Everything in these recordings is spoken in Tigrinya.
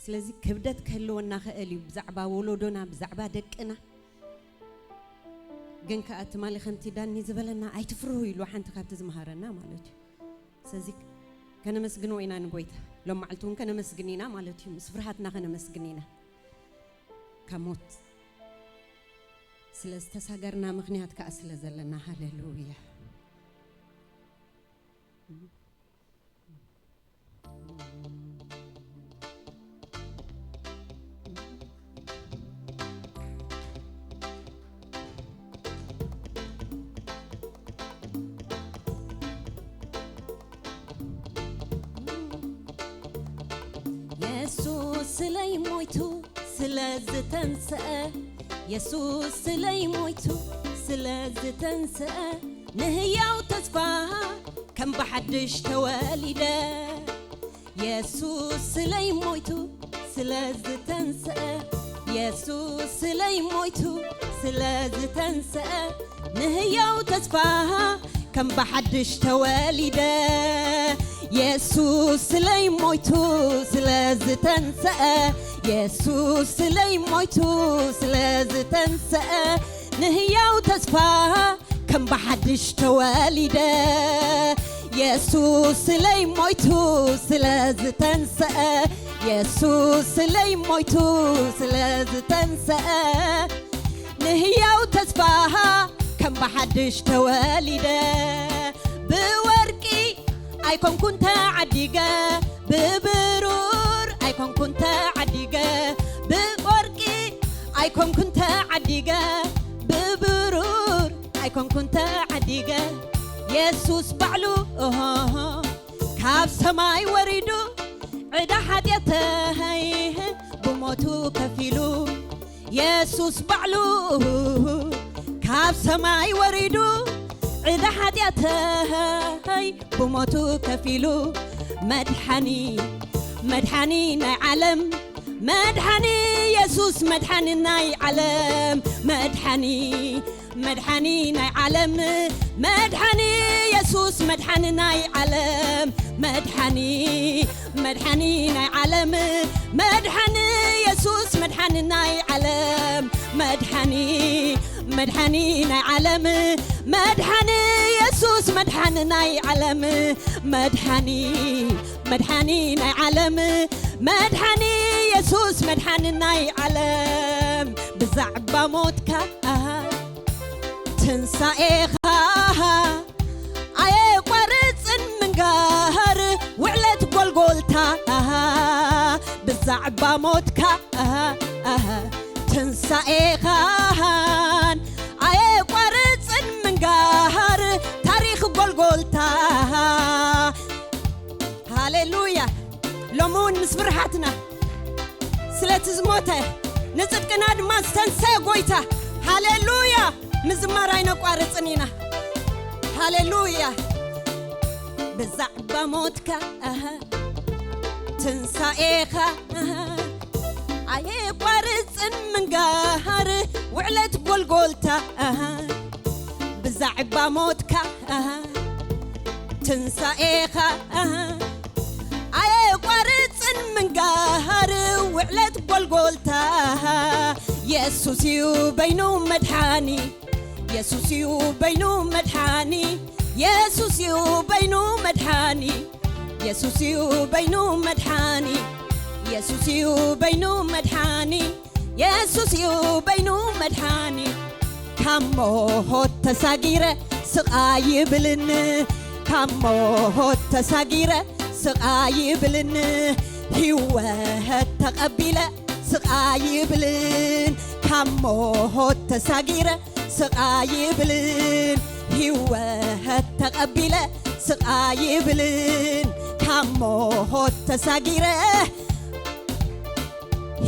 ስለዚ ክብደት ክህልወና ክእል እዩ ብዛዕባ ወለዶና፣ ብዛዕባ ደቅና። ግን ከኣ ትማሊ ከምቲ ዳኒ ዝበለና ኣይትፍርሁ ኢሉ ሓንቲ ካብቲ ዝመሃረና ማለት እዩ። ስለዚ ከነመስግኖ ኢና ንጎይታ። ሎም መዓልቲ እውን ከነመስግን ኢና ማለት እዩ። ምስ ፍርሃትና ከነመስግን ኢና። ካብ ሞት ስለ ዝተሳገርና ምኽንያት ከኣ ስለ ዘለና። ሃሌሉያ። የሱስ ስለይ ሞይቱ ስለ ዝተንስአ፣ የሱስ ስለይ ሞይቱ ስለ ዝተንስአ፣ ንህያው ተስፋ ከም ብሓድሽ ተወሊደ። የሱስ ስለይ ሞይቱ ስለ ዝተንስአ፣ የሱስ ስለይ ሞይቱ ስለ ዝተንስአ፣ ንህያው ተስፋ ከም ብሓድሽ ተወሊደ። የሱስ ስለይ ሞይቱ ስለ ዝተንስአ፣ የሱስ ስለይ ሞይቱ ስለ ዝተንስአ፣ ንህያው ተስፋ ከም ብሓድሽ ተወሊደ። የሱስ ስለይ ሞይቱ ስለ ዝተንስአ፣ የሱስ ስለይ ሞይቱ ስለ ዝተንስአ፣ ንህያው ተስፋ ከም ብሓድሽ ተወሊደ። ብወርቂ ኣይኮንኩን ተዓዲገ፣ ብብሩር ኣይኮንኩን ተዓዲገ፣ ብወርቂ ኣይኮንኩን ተዓዲገ፣ ብብሩር ኣይኮንኩን ተዓዲገ። የሱስ ባዕሉ፣ ኦሆ፣ ካብ ሰማይ ወሪዱ ዕዳ ሓጢኣተይ ብሞቱ ከፊሉ። የሱስ ባዕሉ ካብ ሰማይ ወሪዱ ዕዳ ሓጢኣተይ ብሞቱ ከፊሉ። መድሓኒ፣ መድሓኒ ናይ ዓለም፣ መድሓኒ የሱስ፣ መድሓኒ ናይ ዓለም፣ መድሓኒ፣ መድሓኒ ናይ ዓለም፣ መድሓኒ የሱስ፣ መድሓኒ ናይ ዓለም፣ መድሓኒ፣ መድሓኒ ናይ ዓለም፣ መድሓኒ የሱስ፣ መድሓኒ ናይ ዓለም፣ መድሓኒ፣ መድሓኒ ናይ ዓለም፣ መድሓኒ የሱስ፣ መድሓኒ ናይ ዓለም፣ መድሓኒ፣ መድሓኒ ናይ ዓለም፣ መድሓኒ የሱስ፣ መድሓኒ ናይ ዓለም። ብዛዕባ ሞትካ ትንሳኤኻ ኣየቋርጽን ምንጋር ውዕለት ጎልጎልታ። ብዛዕባ ሞትካ ትንሳኤኻን ኣየቋርጽን ምንጋር ታሪኽ ጎልጎልታ። ሃሌሉያ። ሎሚ እውን ምስ ፍርሃትና ስለቲ ዝሞተ ንጽድቅና ድማ ዝተንሰ ጎይታ፣ ሃሌሉያ፣ ምዝማር ኣይነቋርጽን ኢና። ሃሌሉያ። ብዛዕባ ሞትካ ትንሳኤኻ ኣየቋርጽን ምንጋር ውዕለት ጎልጎልታ። ብዛዕባ ሞትካ ትንሳኤኻ ኣየቋርጽን ምንጋር ውዕለት ጎልጎልታ። የሱስ እዩ በይኑ መድሓኒ፣ የሱስ እዩ በይኑ መድሓኒ፣ የሱስ እዩ በይኑ መድሓኒ፣ የሱስ እዩ በይኑ መድሓኒ፣ የሱስ እዩ በይኑ መድሓኒ፣ የሱስ እዩ በይኑ መድሓኒ። ካብ ሞት ተሳጊረ ስቕ ኣይብልን፣ ካብ ሞት ተሳጊረ ስቕ ኣይብልን፣ ህይወት ተቐቢለ ስቕ ኣይብልን፣ ካብ ሞት ተሳጊረ ስቕ ኣይብልን፣ ህይወት ተቐቢለ ስቕ ኣይብልን፣ ካብ ሞት ተሳጊረ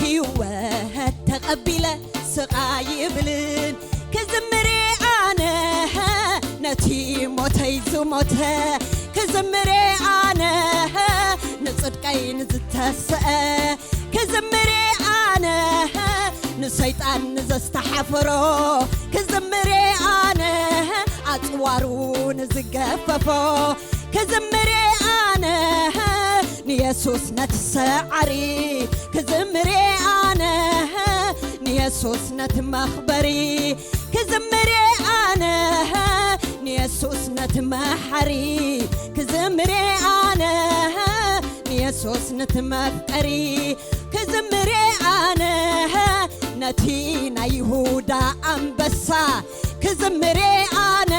ህይወት ተቐቢለ ስቕ ኣይብልን። ክዝምር ኣነ ነቲ ሞተይ ዝሞተ፣ ክዝምር ኣነ ንጽድቀይ ንዝተስአ፣ ክዝምር ኣነ ንሰይጣን ንዘስተሓፈሮ፣ ክዝምር ኣነ ኣጽዋሩ ንዝገፈፎ፣ ክዝምር ኣነ ንየሱስ ነቲ ሰዓሪ፣ ክዝምር ኣነ ንየሱስ ነቲ መኽበሪ፣ ክዝምር ኣነ ንየሱስ ነቲ መሓሪ፣ ክዝምር ኣነ ንየሱስ ነቲ መፍቀሪ፣ ክዝምር ኣነ ነቲ ናይ ይሁዳ ኣንበሳ፣ ክዝምር ኣነ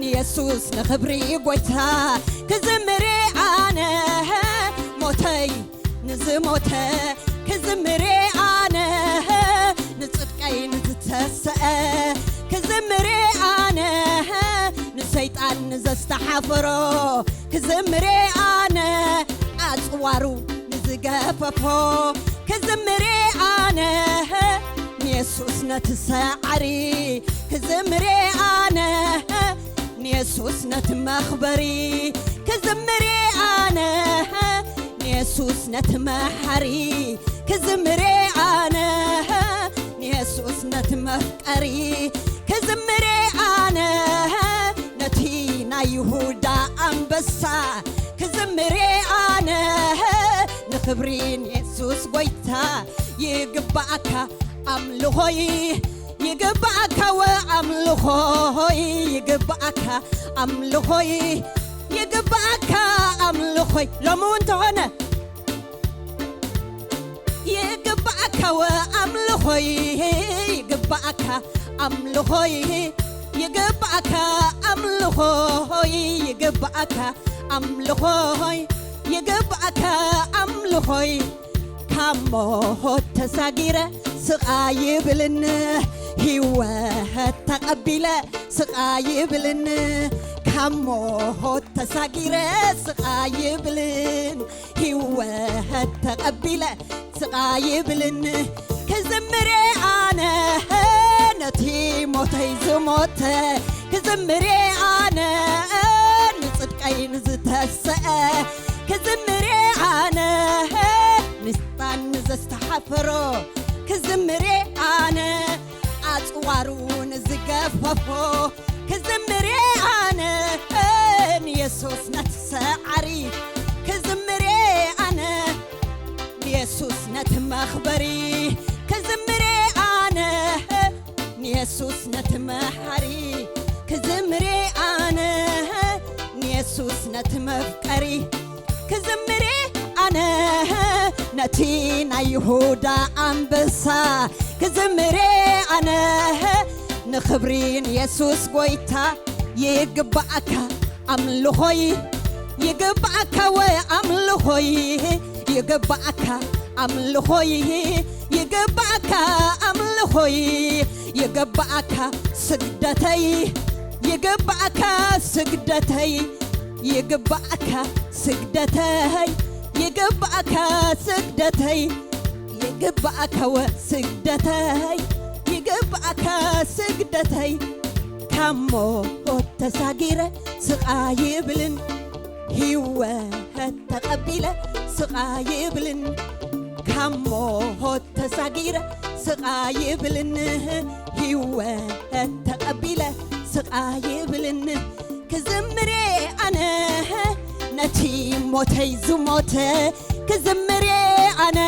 ንየሱስ ንኽብሪ ጎይታ፣ ክዝምር ኣነ ሞተይ ንዝሞተ፣ ክዝምር ኣነ ንጽድቀይ ንዝተሰአ፣ ክዝምር ኣነ ንሰይጣን ንዘስተሓፈሮ፣ ክዝምር ኣነ ኣጽዋሩ ንዝገፈፎ፣ ክዝምር ኣነ ንየሱስ ነቲ ሰዓሪ፣ ክዝምር ኣነ ንየሱስ ነቲ መኽበሪ፣ ክዝምር ኣነ ንየሱስ ነቲ መሓሪ፣ ክዝምር ኣነ ንየሱስ ነቲ መፍቀሪ፣ ክዝምር ኣነ ነቲ ናይ ይሁዳ ኣንበሳ፣ ክዝምር ኣነ ንኽብሪ ንየሱስ ጎይታ። ይግባኣካ ኣምልኾይ፣ ይግባኣካ ወ ኣምልኾይ፣ ይግባኣካ ኣምልኾይ፣ ይግባኣካ ኣምልኾይ። ሎሚ እውን እንተኾነ ይግባኣካ ወ ኣምልኾይ፣ ይግባኣካ ኣምልኾይ፣ ይግባኣካ ኣምልኾይ፣ ይግባኣካ ኣምልኾይ፣ ይግባኣካ ኣምልኾይ። ካብ ሞት ተሳጊረ ስቕ ኣይብልን፣ ህይወት ተቐቢለ ስቕ ኣይብልን። ካብ ሞት ተሳጊረ ስቕ ኣይብልን፣ ህይወት ተቐቢለ ስቕ ኣይብልን። ክዝምር ኣነ ነቲ ሞተይ ዝሞተ፣ ክዝምር ኣነ ንጽድቀይ ንዝተሰአ፣ ክዝምር ኣነ ንሰይጣን ንዘስተሓፈሮ፣ ክዝምር ኣነ ኣጽዋሩ ንዝገፈፎ፣ ክዝምር ኣነ ንየሱስ ነቲ ሰዓሪ፣ ክዝምር ኣነ ንየሱስ ነቲ መኽበሪ፣ ክዝምር ኣነ ንየሱስ ነቲ መሓሪ፣ ክዝምር ኣነ ንየሱስ ነቲ መፍቀሪ፣ ክዝምር ኣነ ነቲ ናይ ይሁዳ ኣንበሳ፣ ክዝምር ኣነ ንኽብሪ ንየሱስ ጎይታ። ይግባኣካ ኣምልኾይ፣ ይግባኣካ ወ ኣምልኾይ፣ ይግባኣካ ኣምልኾይ፣ ይግባኣካ ኣምልኾይ፣ ይግባኣካ ስግደተይ፣ ይግባኣካ ስግደተይ፣ ይግባኣካ ስግደተይ፣ ይግባኣካ ስግደተይ፣ ይግባኣካ ወ ስግደተይ፣ ይግባኣካ ስግደተይ። ካብ ሞት ተሳጊረ ስቕ ኣይብልን፣ ህይወት ተቐቢለ ስቕ ኣይብልን። ካብ ሞት ተሳጊረ ስቕ ኣይብልን፣ ህይወት ተቐቢለ ስቕ ኣይብልን። ክዝምር ኣነ ነቲ ሞተይ ዝሞተ፣ ክዝምር ኣነ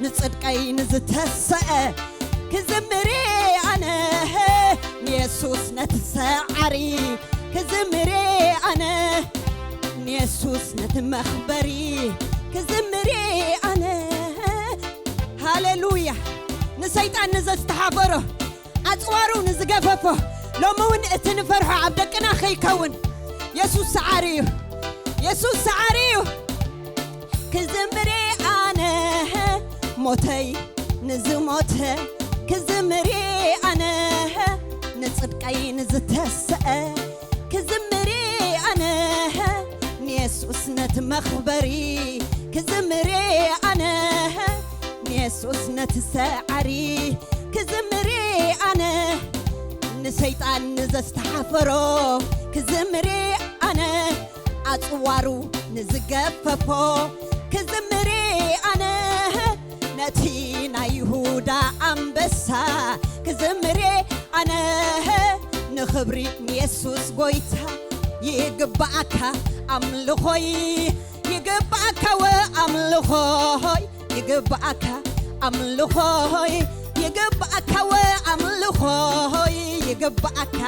ንጽድቀይ ንዝተሰአ፣ ክዝምር ኣነ ንየሱስ ነቲ ሰዓሪ፣ ክዝምር ኣነ ንየሱስ ነቲ መኽበሪ፣ ክዝምር ኣነ። ሃሌሉያ። ንሰይጣን ንዘስተሓፈሮ፣ ኣጽዋሩ ንዝገፈፎ፣ ሎሚ እውን እቲ ንፈርሖ ኣብ ደቅና ከይከውን የሱስ ሰዓሪ እዩ። የሱስ ሰዓሪ እዩ። ክዝምር ኣነ ሞተይ ንዝሞተ፣ ክዝምር ኣነ ንጽድቀይ ንዝተሰአ፣ ክዝምር ኣነ ንየሱስ ነቲ መኽበሪ፣ ክዝምር ኣነ ንየሱስ ነቲ ሰዓሪ፣ ክዝምር ኣነ ንሰይጣን ንዘስተሓፈሮ፣ ክዝምር ኣነ ኣጽዋሩ ንዝገፈፎ፣ ክዝምር ኣነ ነቲ ናይ ይሁዳ ኣንበሳ፣ ክዝምር ኣነ ንኽብሪ ንየሱስ ጎይታ። ይግባኣካ ኣምልኾይ፣ ይግባእካ ወኣምልኾይ፣ ይግባእካ ኣምልኾይ፣ ይግባእካ ወኣምልኾይ፣ ይግባእካ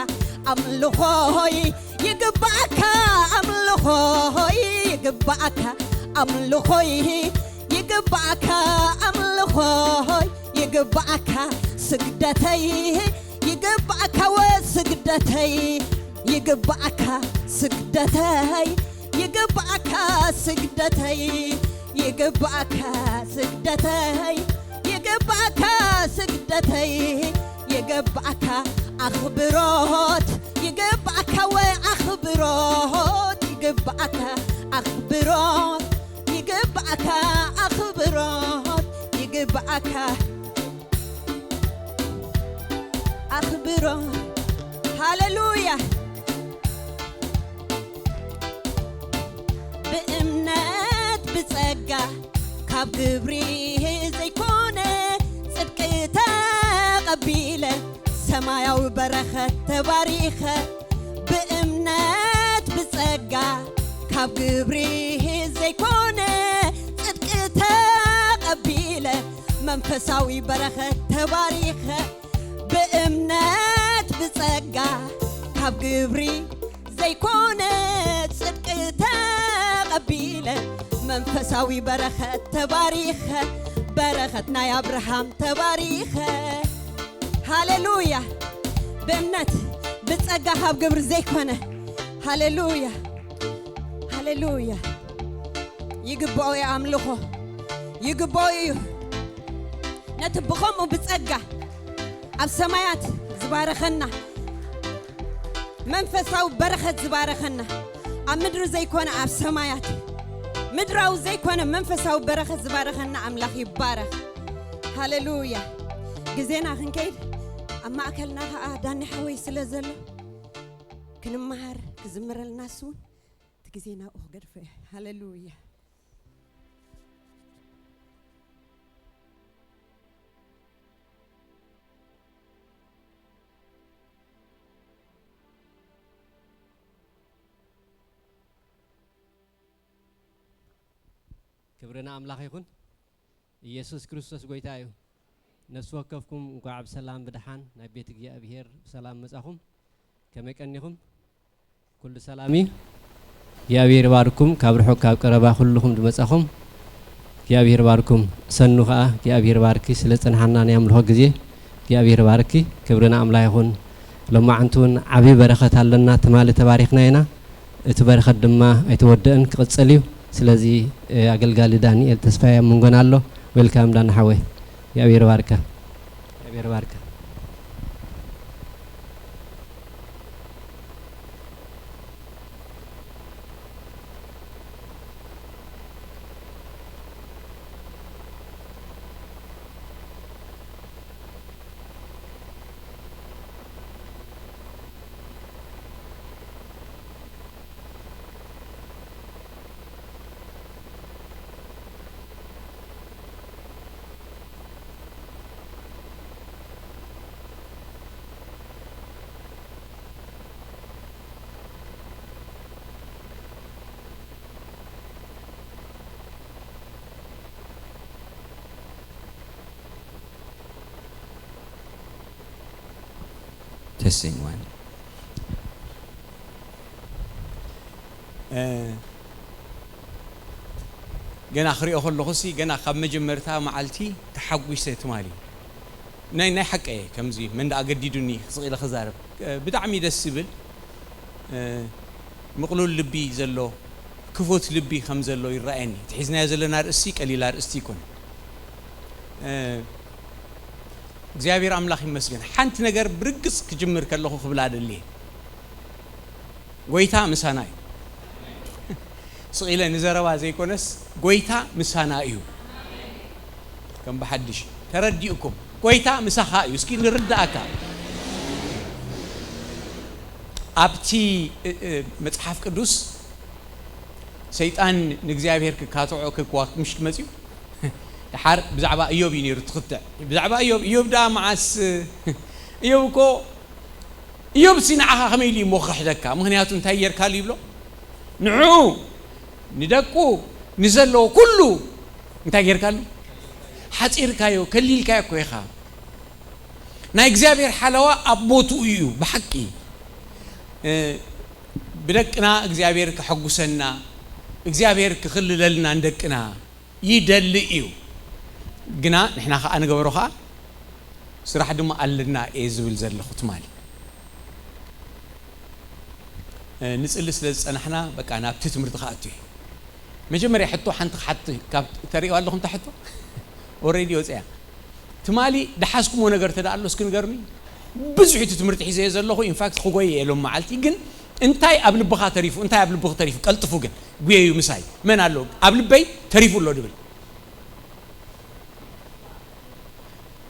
ኣምልኾይ፣ ይግባእካ ኣምልኾይ፣ ይግባእካ ኣምልኾይ፣ ይግባእካ ኣምልኾይ፣ ይግባእካ ስግደተይ፣ ይግባእካ ወስግደተይ፣ ይግባእካ ስግደተይ፣ ይግባእካ ስግደተይ፣ ይግባእካ ስግደተይ፣ ይግባእካ ስግደተይ፣ ይግባእካ ኣኽብሮት፣ ይግባእካ ወኣኽብሮት፣ ይግባእካ ኣኽብሮት፣ ይግባእካ ኣኽብሮት፣ ይግባእካ ኣኽብሮት። ሃሌሉያ። ብእምነት ብጸጋ ካብ ግብሪ ዘይኮነ ጽድቂ ተቐቢለ ሰማያዊ በረኸት ተባሪኸ። ብእምነት ብጸጋ ካብ ግብሪ ዘይኮነ ጽድቂ ተቐቢለ መንፈሳዊ በረኸት ተባሪኸ። ብእምነት ብጸጋ ካብ ግብሪ ዘይኮነ ጽድቂ ተቐቢለ መንፈሳዊ በረኸት ተባሪኸ። በረኸት ናይ ኣብርሃም ተባሪኸ። ሃሌሉያ። ብእምነት ብጸጋ ካብ ግብሪ ዘይኮነ። ሃሌሉያ። ሃሌሉያ። ይግባኦ እዩ ኣምልኾ። ይግባኦ እዩ። ነቲ ብኸምኡ ብጸጋ ኣብ ሰማያት ዝባረኸና፣ መንፈሳዊ በረኸት ዝባረኸና፣ ኣብ ምድሪ ዘይኮነ ኣብ ሰማያት፣ ምድራዊ ዘይኮነ መንፈሳዊ በረኸት ዝባረኸና ኣምላኽ ይባረኽ። ሃሌሉያ። ግዜና ክንከይድ ኣብ ማእከልና ኸኣ ዳኒ ሓወይ ስለ ዘሎ ክንመሃር ክዝምረልና ንሱ እውን እቲ ግዜ ናብኡ ክገድፎ እየ። ሃሌሉያ። ክብሪ ንኣምላኽ ይኹን። ኢየሱስ ክርስቶስ ጐይታ እዩ። ነፍሲ ወከፍኩም እንኳዕ ብሰላም ብደሓን ናብ ቤት እግዚኣብሔር ብሰላም መጻኹም። ከመይ ቀኒኹም? ኩሉ ሰላም እዩ። እግዚኣብሔር ይባርኩም። ካብ ርሑቕ ካብ ቀረባ ኩልኹም ዝመጻኹም እግዚኣብሔር ይባርኩም። ሰኑ ኸኣ እግዚኣብሔር ይባርኪ ስለ ዝጸንሓና ናይ ኣምልኾ ግዜ እግዚኣብሔር ይባርኪ። ክብሪ ንኣምላኽ ይኹን። ሎማዓንቲ እውን ዓቢ በረኸት ኣለና። ትማሊ ተባሪኽና ኢና። እቲ በረኸት ድማ ኣይተወደእን፣ ክቕጽል እዩ። ስለዚ፣ እ፣ ኣገልጋሊ ዳንኤል ተስፋይ ኣብ መንጎና ኣሎ። ዌልካም ዳኒ ሓወይ። እግዚኣብሔር ይባርካ። እግዚኣብሔር ይባርካ። Testing one. እ፣ ገና ክሪኦ ከለኹሲ ገና ካብ መጀመርታ መዓልቲ ተሓጒሰ ትማሊ። ናይ፣ ናይ ሓቀየ ከምዚ መን ደኣ ገዲዱኒ ስቕ ኢለ ክዛረብ። እ፣ ብጣዕሚ ደስ ዝብል፣ እ፣ ምቕሉል ልቢ ዘሎ፣ ክፉት ልቢ ከም ዘሎ ይረኣየኒ። እቲ ሒዝናዮ ዘለና ኣርእስቲ ቀሊል ኣርእስቲ ኣይኮነን። እ፣ እግዚኣብሔር ኣምላኽ ይመስገን። ሓንቲ ነገር ብርግጽ ክጅምር ከለኹ ክብላ ደልየ። ጐይታ ምሳና እዩ። ስቕ ኢለ ንዘረባ ዘይኮነስ፣ ጐይታ ምሳና እዩ። ከም ብሓድሽ ተረዲእኩም፣ ጐይታ ምሳኻ እዩ። እስኪ ንርዳእካ። ኣብቲ፣ እ፣ እ፣ መጽሓፍ ቅዱስ ሰይጣን ንእግዚኣብሔር ክካትዖ ክኳ-፣ ምሽ መጺኡ፣ ደሓር ብዛዕባ እዮብ እዩ ነይሩ ትኽትዕ። ብዛዕባ እዮብ፣ እዮብ ደኣ መዓስ፣ እዮብ እኮ፣ እዮብሲ ንዓኻ ከመይ ኢሉ እዩ እሞ ክኽሕደካ? ምኽንያቱ እንታይ ጌርካሉ ይብሎ? ንዕኡ ንደቁ ንዘለዎ ኩሉ እንታይ ጌርካሉ? ሓጺርካዮ፣ ከሊልካዮ እኮ ኢኻ። ናይ እግዚኣብሔር ሓለዋ ኣብ ቦትኡ እዩ ብሓቂ። እ፣ ብደቅና እግዚኣብሔር ከሐጉሰና፣ እግዚኣብሔር ክኽልለልና ንደቅና ይደሊ እዩ። ግና ንሕና ከኣ ንገበሮ ከኣ ስራሕ ድማ ኣለና እየ ዝብል ዘለኹ ትማሊ። እ፣ ንጽሊ ስለ ዝጸናሕና በቃ ናብቲ ትምህርቲ ክኣቱ እየ። መጀመርያ ሕቶ ሓንቲ ክሓቲ ካብ ተርእዩ ኣለኹም እታ ሕቶ? ኦሬዲ ወጽያ። ትማሊ ደሓዝኩሞ ነገር ተደኣ ኣሎ እስኪ ንገርኒ። ብዙሕ እቲ ትምህርቲ ሒዘዮ ዘለኹ ኢንፋክት ክጎየ እየ ሎም መዓልቲ። ግን እንታይ ኣብ ልብኻ ተሪፉ? እንታይ ኣብ ልብኺ ተሪፉ? ቀልጥፉ ግን ጉየዩ ምሳይ። መን ኣሎ ኣብ ልበይ ተሪፉ ኣሎ ድብል?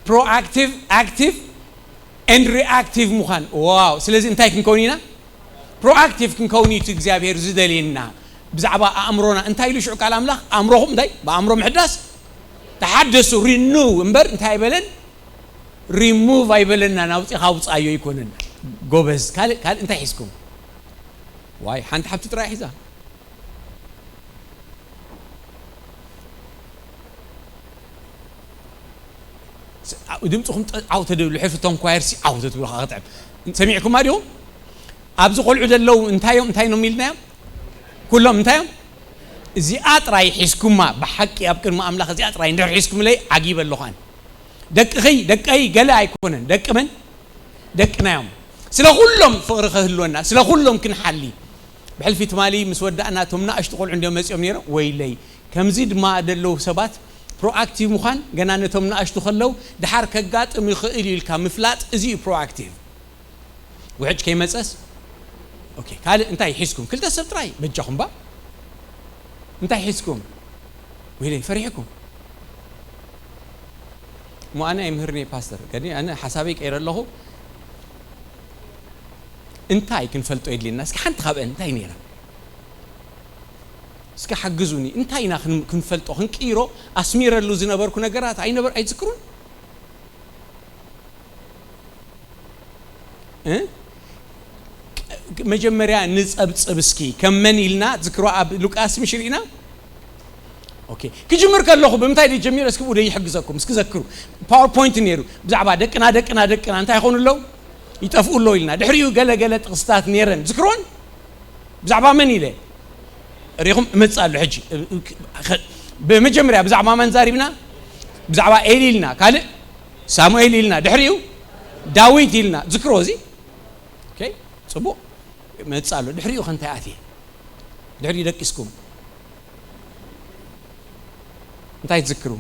ፕሮኣክቲቭ፣ ኣክቲቭ ኤንድ ሪኣክቲቭ ምዃን። ዋው። ስለዚ እንታይ ክንከውን ኢና? ፕሮኣክቲቭ ክንከውን እዩ እቲ እግዚኣብሔር ዝደልየና። ብዛዕባ ኣእምሮና እንታይ ኢሉ ሽዑ ቃል ኣምላኽ? ኣእምሮኹም እንታይ ብኣእምሮ ምሕዳስ ተሓደሱ፣ ሪኑ እምበር እንታይ ኣይበለን? ሪሙቭ ኣይበለና። ናውፂኻ ውፃዮ ኣይኮነን። ጎበዝ። ካልእ ካልእ እንታይ ሒዝኩም? ዋይ ሓንቲ ሓብቲ ጥራይ ሒዛ። ድምፅኹም ዓው ተደብሉ ሕፍቶም ኳየርሲ ዓው ተትብሉ ከጥዕም። ሰሚዕኩማ ዲኹም? ኣብዚ ቆልዑ ዘለዉ እንታዮም እንታይ ኖም ኢልናዮም? ኩሎም እንታዮም? እዚኣ ጥራይ ሒዝኩማ ብሓቂ ኣብ ቅድሚ ኣምላኽ እዚኣ ጥራይ እንድሕር ሒዝኩምለይ ዓጊበ ኣለኹ ኣነ። ደቅኺ ደቀይ ገለ ኣይኮነን። ደቂ መን? ደቅናዮም። ስለ ኩሎም ፍቕሪ ከህልወና፣ ስለ ኩሎም ክንሓሊ። ብሕልፊ ትማሊ ምስ ወዳእና እቶም ንኣሽቱ ቆልዑ እንዲዮም መጺኦም ነይሮም። ወይለይ። ከምዚ ድማ ደለዉ ሰባት ፕሮኣክቲቭ ምዃን ገና ነቶም ንኣሽቱ ከለዉ ድሓር ከጋጥም ይኽእል እዩ ኢልካ ምፍላጥ፣ እዚ እዩ ፕሮኣክቲቭ። ውሕጅ ከይመጸስ። ኦኬ፣ ካልእ እንታይ ሒዝኩም? ክልተ ሰብ ጥራይ በጃኹም ባ። እንታይ ሒዝኩም? ወይለይ ፈሪሕኩም። እሞ ኣነ ኣይምህርን እየ ፓስተር። ገዲ ኣነ ሓሳበይ ቀይረ ኣለኹ። እንታይ ክንፈልጦ የድልየና? እስኪ ሓንቲ ካብአን እንታይ ነይራ? እስኪ ሓግዙኒ። እንታይ ኢና ክን-፣ ክንፈልጦ፣ ክንቅይሮ ኣስሚረሉ ዝነበርኩ ነገራት ኣይነበር-፣ ኣይትዝክሩን? እ? መጀመርያ ንጸብጽብ እስኪ። ከም መን ኢልና ትዝክሮ? ኣብ ሉቃስ ምሽ ርኢና? ኦኬ። ክጅምር ከለኹ ብምንታይ ደይ ጀሚረ? እስኪ ብኡ ደይ ይሕግዘኩም። እስኪ ዘክሩ። ፓወርፖይንት ነይሩ። ብዛዕባ ደቅና፣ ደቅና፣ ደቅና እንታይ ይኾኑ ኣለዉ? ይጠፍኡ ኣለዉ ኢልና። ድሕሪኡ ገለ ገለ ጥቕስታት ነይረን። ዝክሮን? ብዛዕባ መን ኢለ? ሪኹም እመጽእ ኣሎ ሕጂ። ብመጀመርያ ብዛዕባ መን ዛሪብና? ብዛዕባ ኤሊ ኢልና። ካልእ? ሳሙኤል ኢልና። ድሕሪኡ? ዳዊት ኢልና። ዝክሮ እዚ? ኦኬ፣ ጽቡቕ። እመጽእ ኣሎ። ድሕሪኡ ከ እንታይ ኣትየ? ድሕሪኡ ደቂስኩም። እንታይ ትዝክሩ?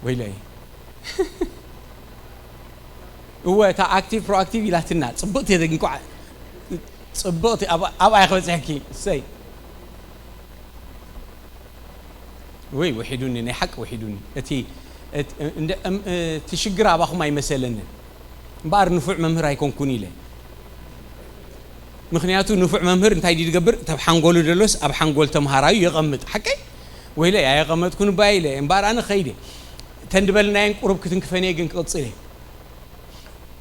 ወይለይ። እወ፣ እታ ኣክቲቭ ፕሮኣክቲቭ ኢላትና። ጽብቕቲ እየ፣ እንኳዕ ጽብቕቲ ኣብ-፣ ኣብኣ ኢኺ በጺሕኪ። እሰይ። ወይ፣ ውሒዱኒ፣ ናይ ሓቂ ውሒዱኒ። እቲ፣ እቲ፣ እንደ-፣ እም-፣ እቲ ሽግር ኣባኹም ኣይመሰለንን። እምበኣር ንፉዕ መምህር ኣይኮንኩን ኢለ። ምኽንያቱ ንፉዕ መምህር እንታይ ድዩ ዝገብር? እቲ ኣብ ሓንጎሉ ዘሎስ ኣብ ሓንጎል ተምሃራዩ የቐምጥ። ሓቀይ? ወይለ ኣየቐመጥኩን እባ ኢለ። እምበኣር ኣነ ኸይደ። እተን ድበልናየን ቁሩብ ክትንክፈን እየ ግን ክቕጽል እየ።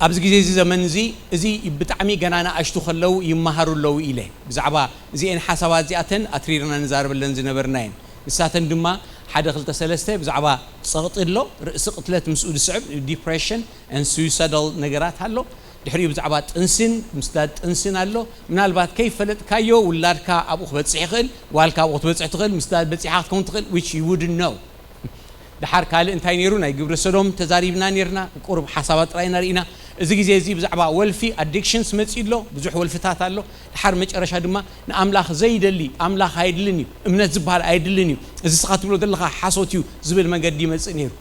ኣብዚ ግዜ እዚ ዘመን እዚ፣ እዚ ብጣዕሚ ገና ንኣሽቱ ከለዉ ይመሃሩ ኣለዉ ኢለ። ብዛዕባ እዚኤን ሓሳባት እዚኣተን ኣትሪርና ንዛረበለን ዝነበርና እየን። ንሳተን ድማ ሓደ ክልተ ሰለስተ ብዛዕባ ጸቕጢ ኣሎ፣ ርእሲ ቅትለት ምስኡ ዝስዕብ ዲፕሬሽን፣ and suicidal ነገራት ኣሎ። ድሕሪኡ ብዛዕባ ጥንስን ምስዳድ ጥንስን ኣሎ። ምናልባት ከይፈለጥካዮ ውላድካ ኣብኡ ክበጽሕ ይኽእል፣ ጓልካ ኣብኡ ክትበጽሕ ትኽእል፣ ምስዳድ በጺሓ ክትከውን ትኽእል፣ which you wouldn't know። ድሓር ካልእ እንታይ ነይሩ? ናይ ግብረ ሰዶም ተዛሪብና ነይርና፣ ቁሩብ ሓሳባት ጥራይ ኢና ርኢና። እዚ ግዜ እዚ ብዛዕባ ወልፊ ኣዲክሽንስ መጺኡ ኣሎ፣ ብዙሕ ወልፍታት ኣሎ። ድሓር መጨረሻ ድማ ንኣምላኽ ዘይደሊ፣ ኣምላኽ ኣየድልን እዩ፣ እምነት ዝበሃል ኣየድልን እዩ፣ እዚ ስኻ ትብሎ ዘለኻ ሓሶት እዩ ዝብል መገዲ ይመጽእ ነይሩ።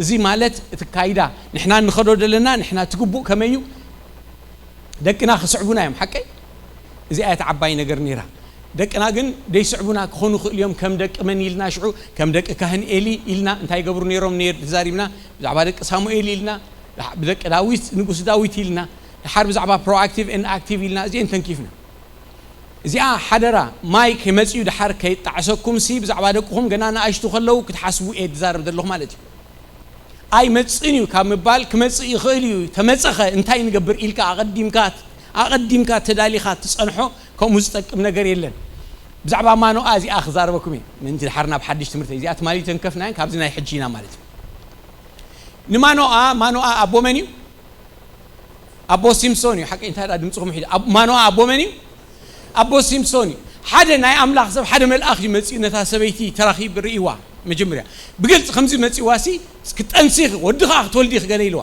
እዚ ማለት እቲ ካይዳ ንሕና ንኸዶ ዘለና ንሕና እቲ ግቡእ ከመይ እዩ? ደቅና ክስዕቡና እዮም፣ ሓቀይ? እዚኣ እያ እቲ ዓባይ ነገር ነይራ። ደቅና ግን ደይስዕቡና ክኾኑ ይኽእሉ እዮም፣ ከም ደቂ መን ኢልና ሽዑ? ከም ደቂ ካህን ኤሊ ኢልና እንታይ ይገብሩ ነይሮም ነይር-፣ ተዛሪብና፣ ብዛዕባ ደቂ ሳሙኤል ኢልና፣ ብደቂ ዳዊት፣ ንጉስ ዳዊት ኢልና፣ ድሓር ብዛዕባ ፕሮኣክቲቭ ኤንድ ኣክቲቭ ኢልና፣ እዚኤን ተንኪፍና። እዚኣ ሓደራ፣ ማይ ከይመጽኡ ድሓር ከይጣዕሰኩምሲ፣ ብዛዕባ ደቅኹም ገና ንኣሽቱ ከለዉ ክትሓስቡ እየ ዝዛረብ ዘለኹ ማለት እዩ። ኣይመጽእን እዩ ካብ ምባል ክመጽእ ይኽእል እዩ፣ ተመጸኸ እንታይ ንገብር ኢልካ ኣቐዲምካ፣ ኣቐዲምካ ተዳሊኻ ትጸንሖ ከምኡ ዝጠቅም ነገር የለን። ብዛዕባ ማኖኣ እዚኣ ክዛረበኩም እየ። ምእንቲ ድሓር ናብ ሓድሽ ትምህርቲ እዚኣ ትማሊ ተንከፍናያን ካብዚ ናይ ሕጂ ኢና ማለት እዩ። ንማኖኣ፣ ማኖኣ ኣቦ መን እዩ? ኣቦ ሲምሶን እዩ። ሓቂ እንታይ ደኣ ድምፅኹም ሒዱ። ኣብ-፣ ማኖኣ ኣቦ መን እዩ? ኣቦ ሲምሶን እዩ። ሓደ ናይ ኣምላኽ ሰብ፣ ሓደ መልኣኽ እዩ መፂኡ ነታ ሰበይቲ ተራኺቡ ርእይዋ። መጀመርያ ብግልፂ ከምዚ መፂዋ ሲ፣ "እስኪ ጠንሲ፣ ወዲ ከዓ ክትወልዲ ኢኺ" ገለ ኢልዋ።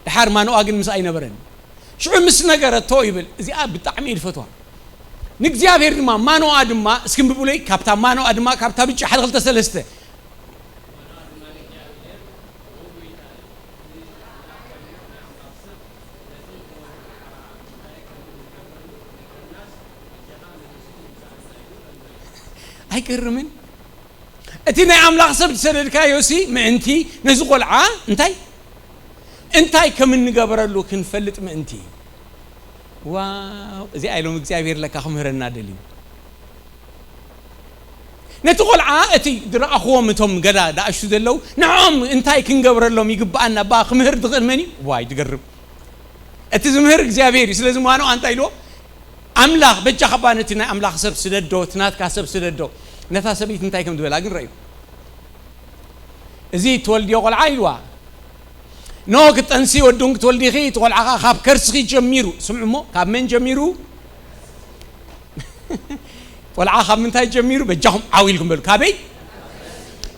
ድሓር ማኖኣ ግን ምስ ኣይነበረን። ሽዑ ምስ ነገረቶ ይብል፣ እዚኣ ብጣዕሚ እዩ ዝፈትዋ። ንእግዚኣብሔር ድማ፣ ማኖኣ ድማ፣ እስኪ እንብብለይ፣ ካብታ ማኖኣ ድማ፣ ካብታ ብጫ ሓደ ክልተ ሰለስተ። ኣይገርምን? እቲ ናይ ኣምላኽ ሰብ ዝሰደድካዮ ሲ ምእንቲ ነዚ ቆልዓ እንታይ፣ እንታይ ከም እንገበረሉ ክንፈልጥ ምእንቲ። ዋው፣ እዚኣ ኢሎም እግዚኣብሔር ለካ ክምህረና ደልዩ። ነቲ ቆልዓ እቲ ዝረኣኽዎም እቶም ገዳ ደኣሽቱ ዘለዉ ንዕኦም እንታይ ክንገብረሎም ይግብኣና እባ ክምህር ዝኽእል መን እዩ? ዋይ፣ ዝገርም። እቲ ዝምህር እግዚኣብሔር እዩ። ስለዚ ማኖኣ እንታይ ኢልዎ? ኣምላኽ በጃኻ እባ ነቲ ናይ ኣምላኽ ሰብ ስደዶ፣ እቲ ናትካ ሰብ ስደዶ። ነታ ሰበይቲ እንታይ ከም ዝበላ ግን ረእዩ። እዚ ትወልድዮ ቆልዓ ኢልዋ። ኖ ክትጠንሲ ወዱን ክትወልዲ ኢኺ፣ እቲ ቆልዓ ኸኣ ካብ ከርስኺ ጀሚሩ። ስምዑ እሞ፣ ካብ መን ጀሚሩ? ቆልዓ ካብ ምንታይ ጀሚሩ? በጃኹም ዓው ኢልኩም በሉ። ካበይ?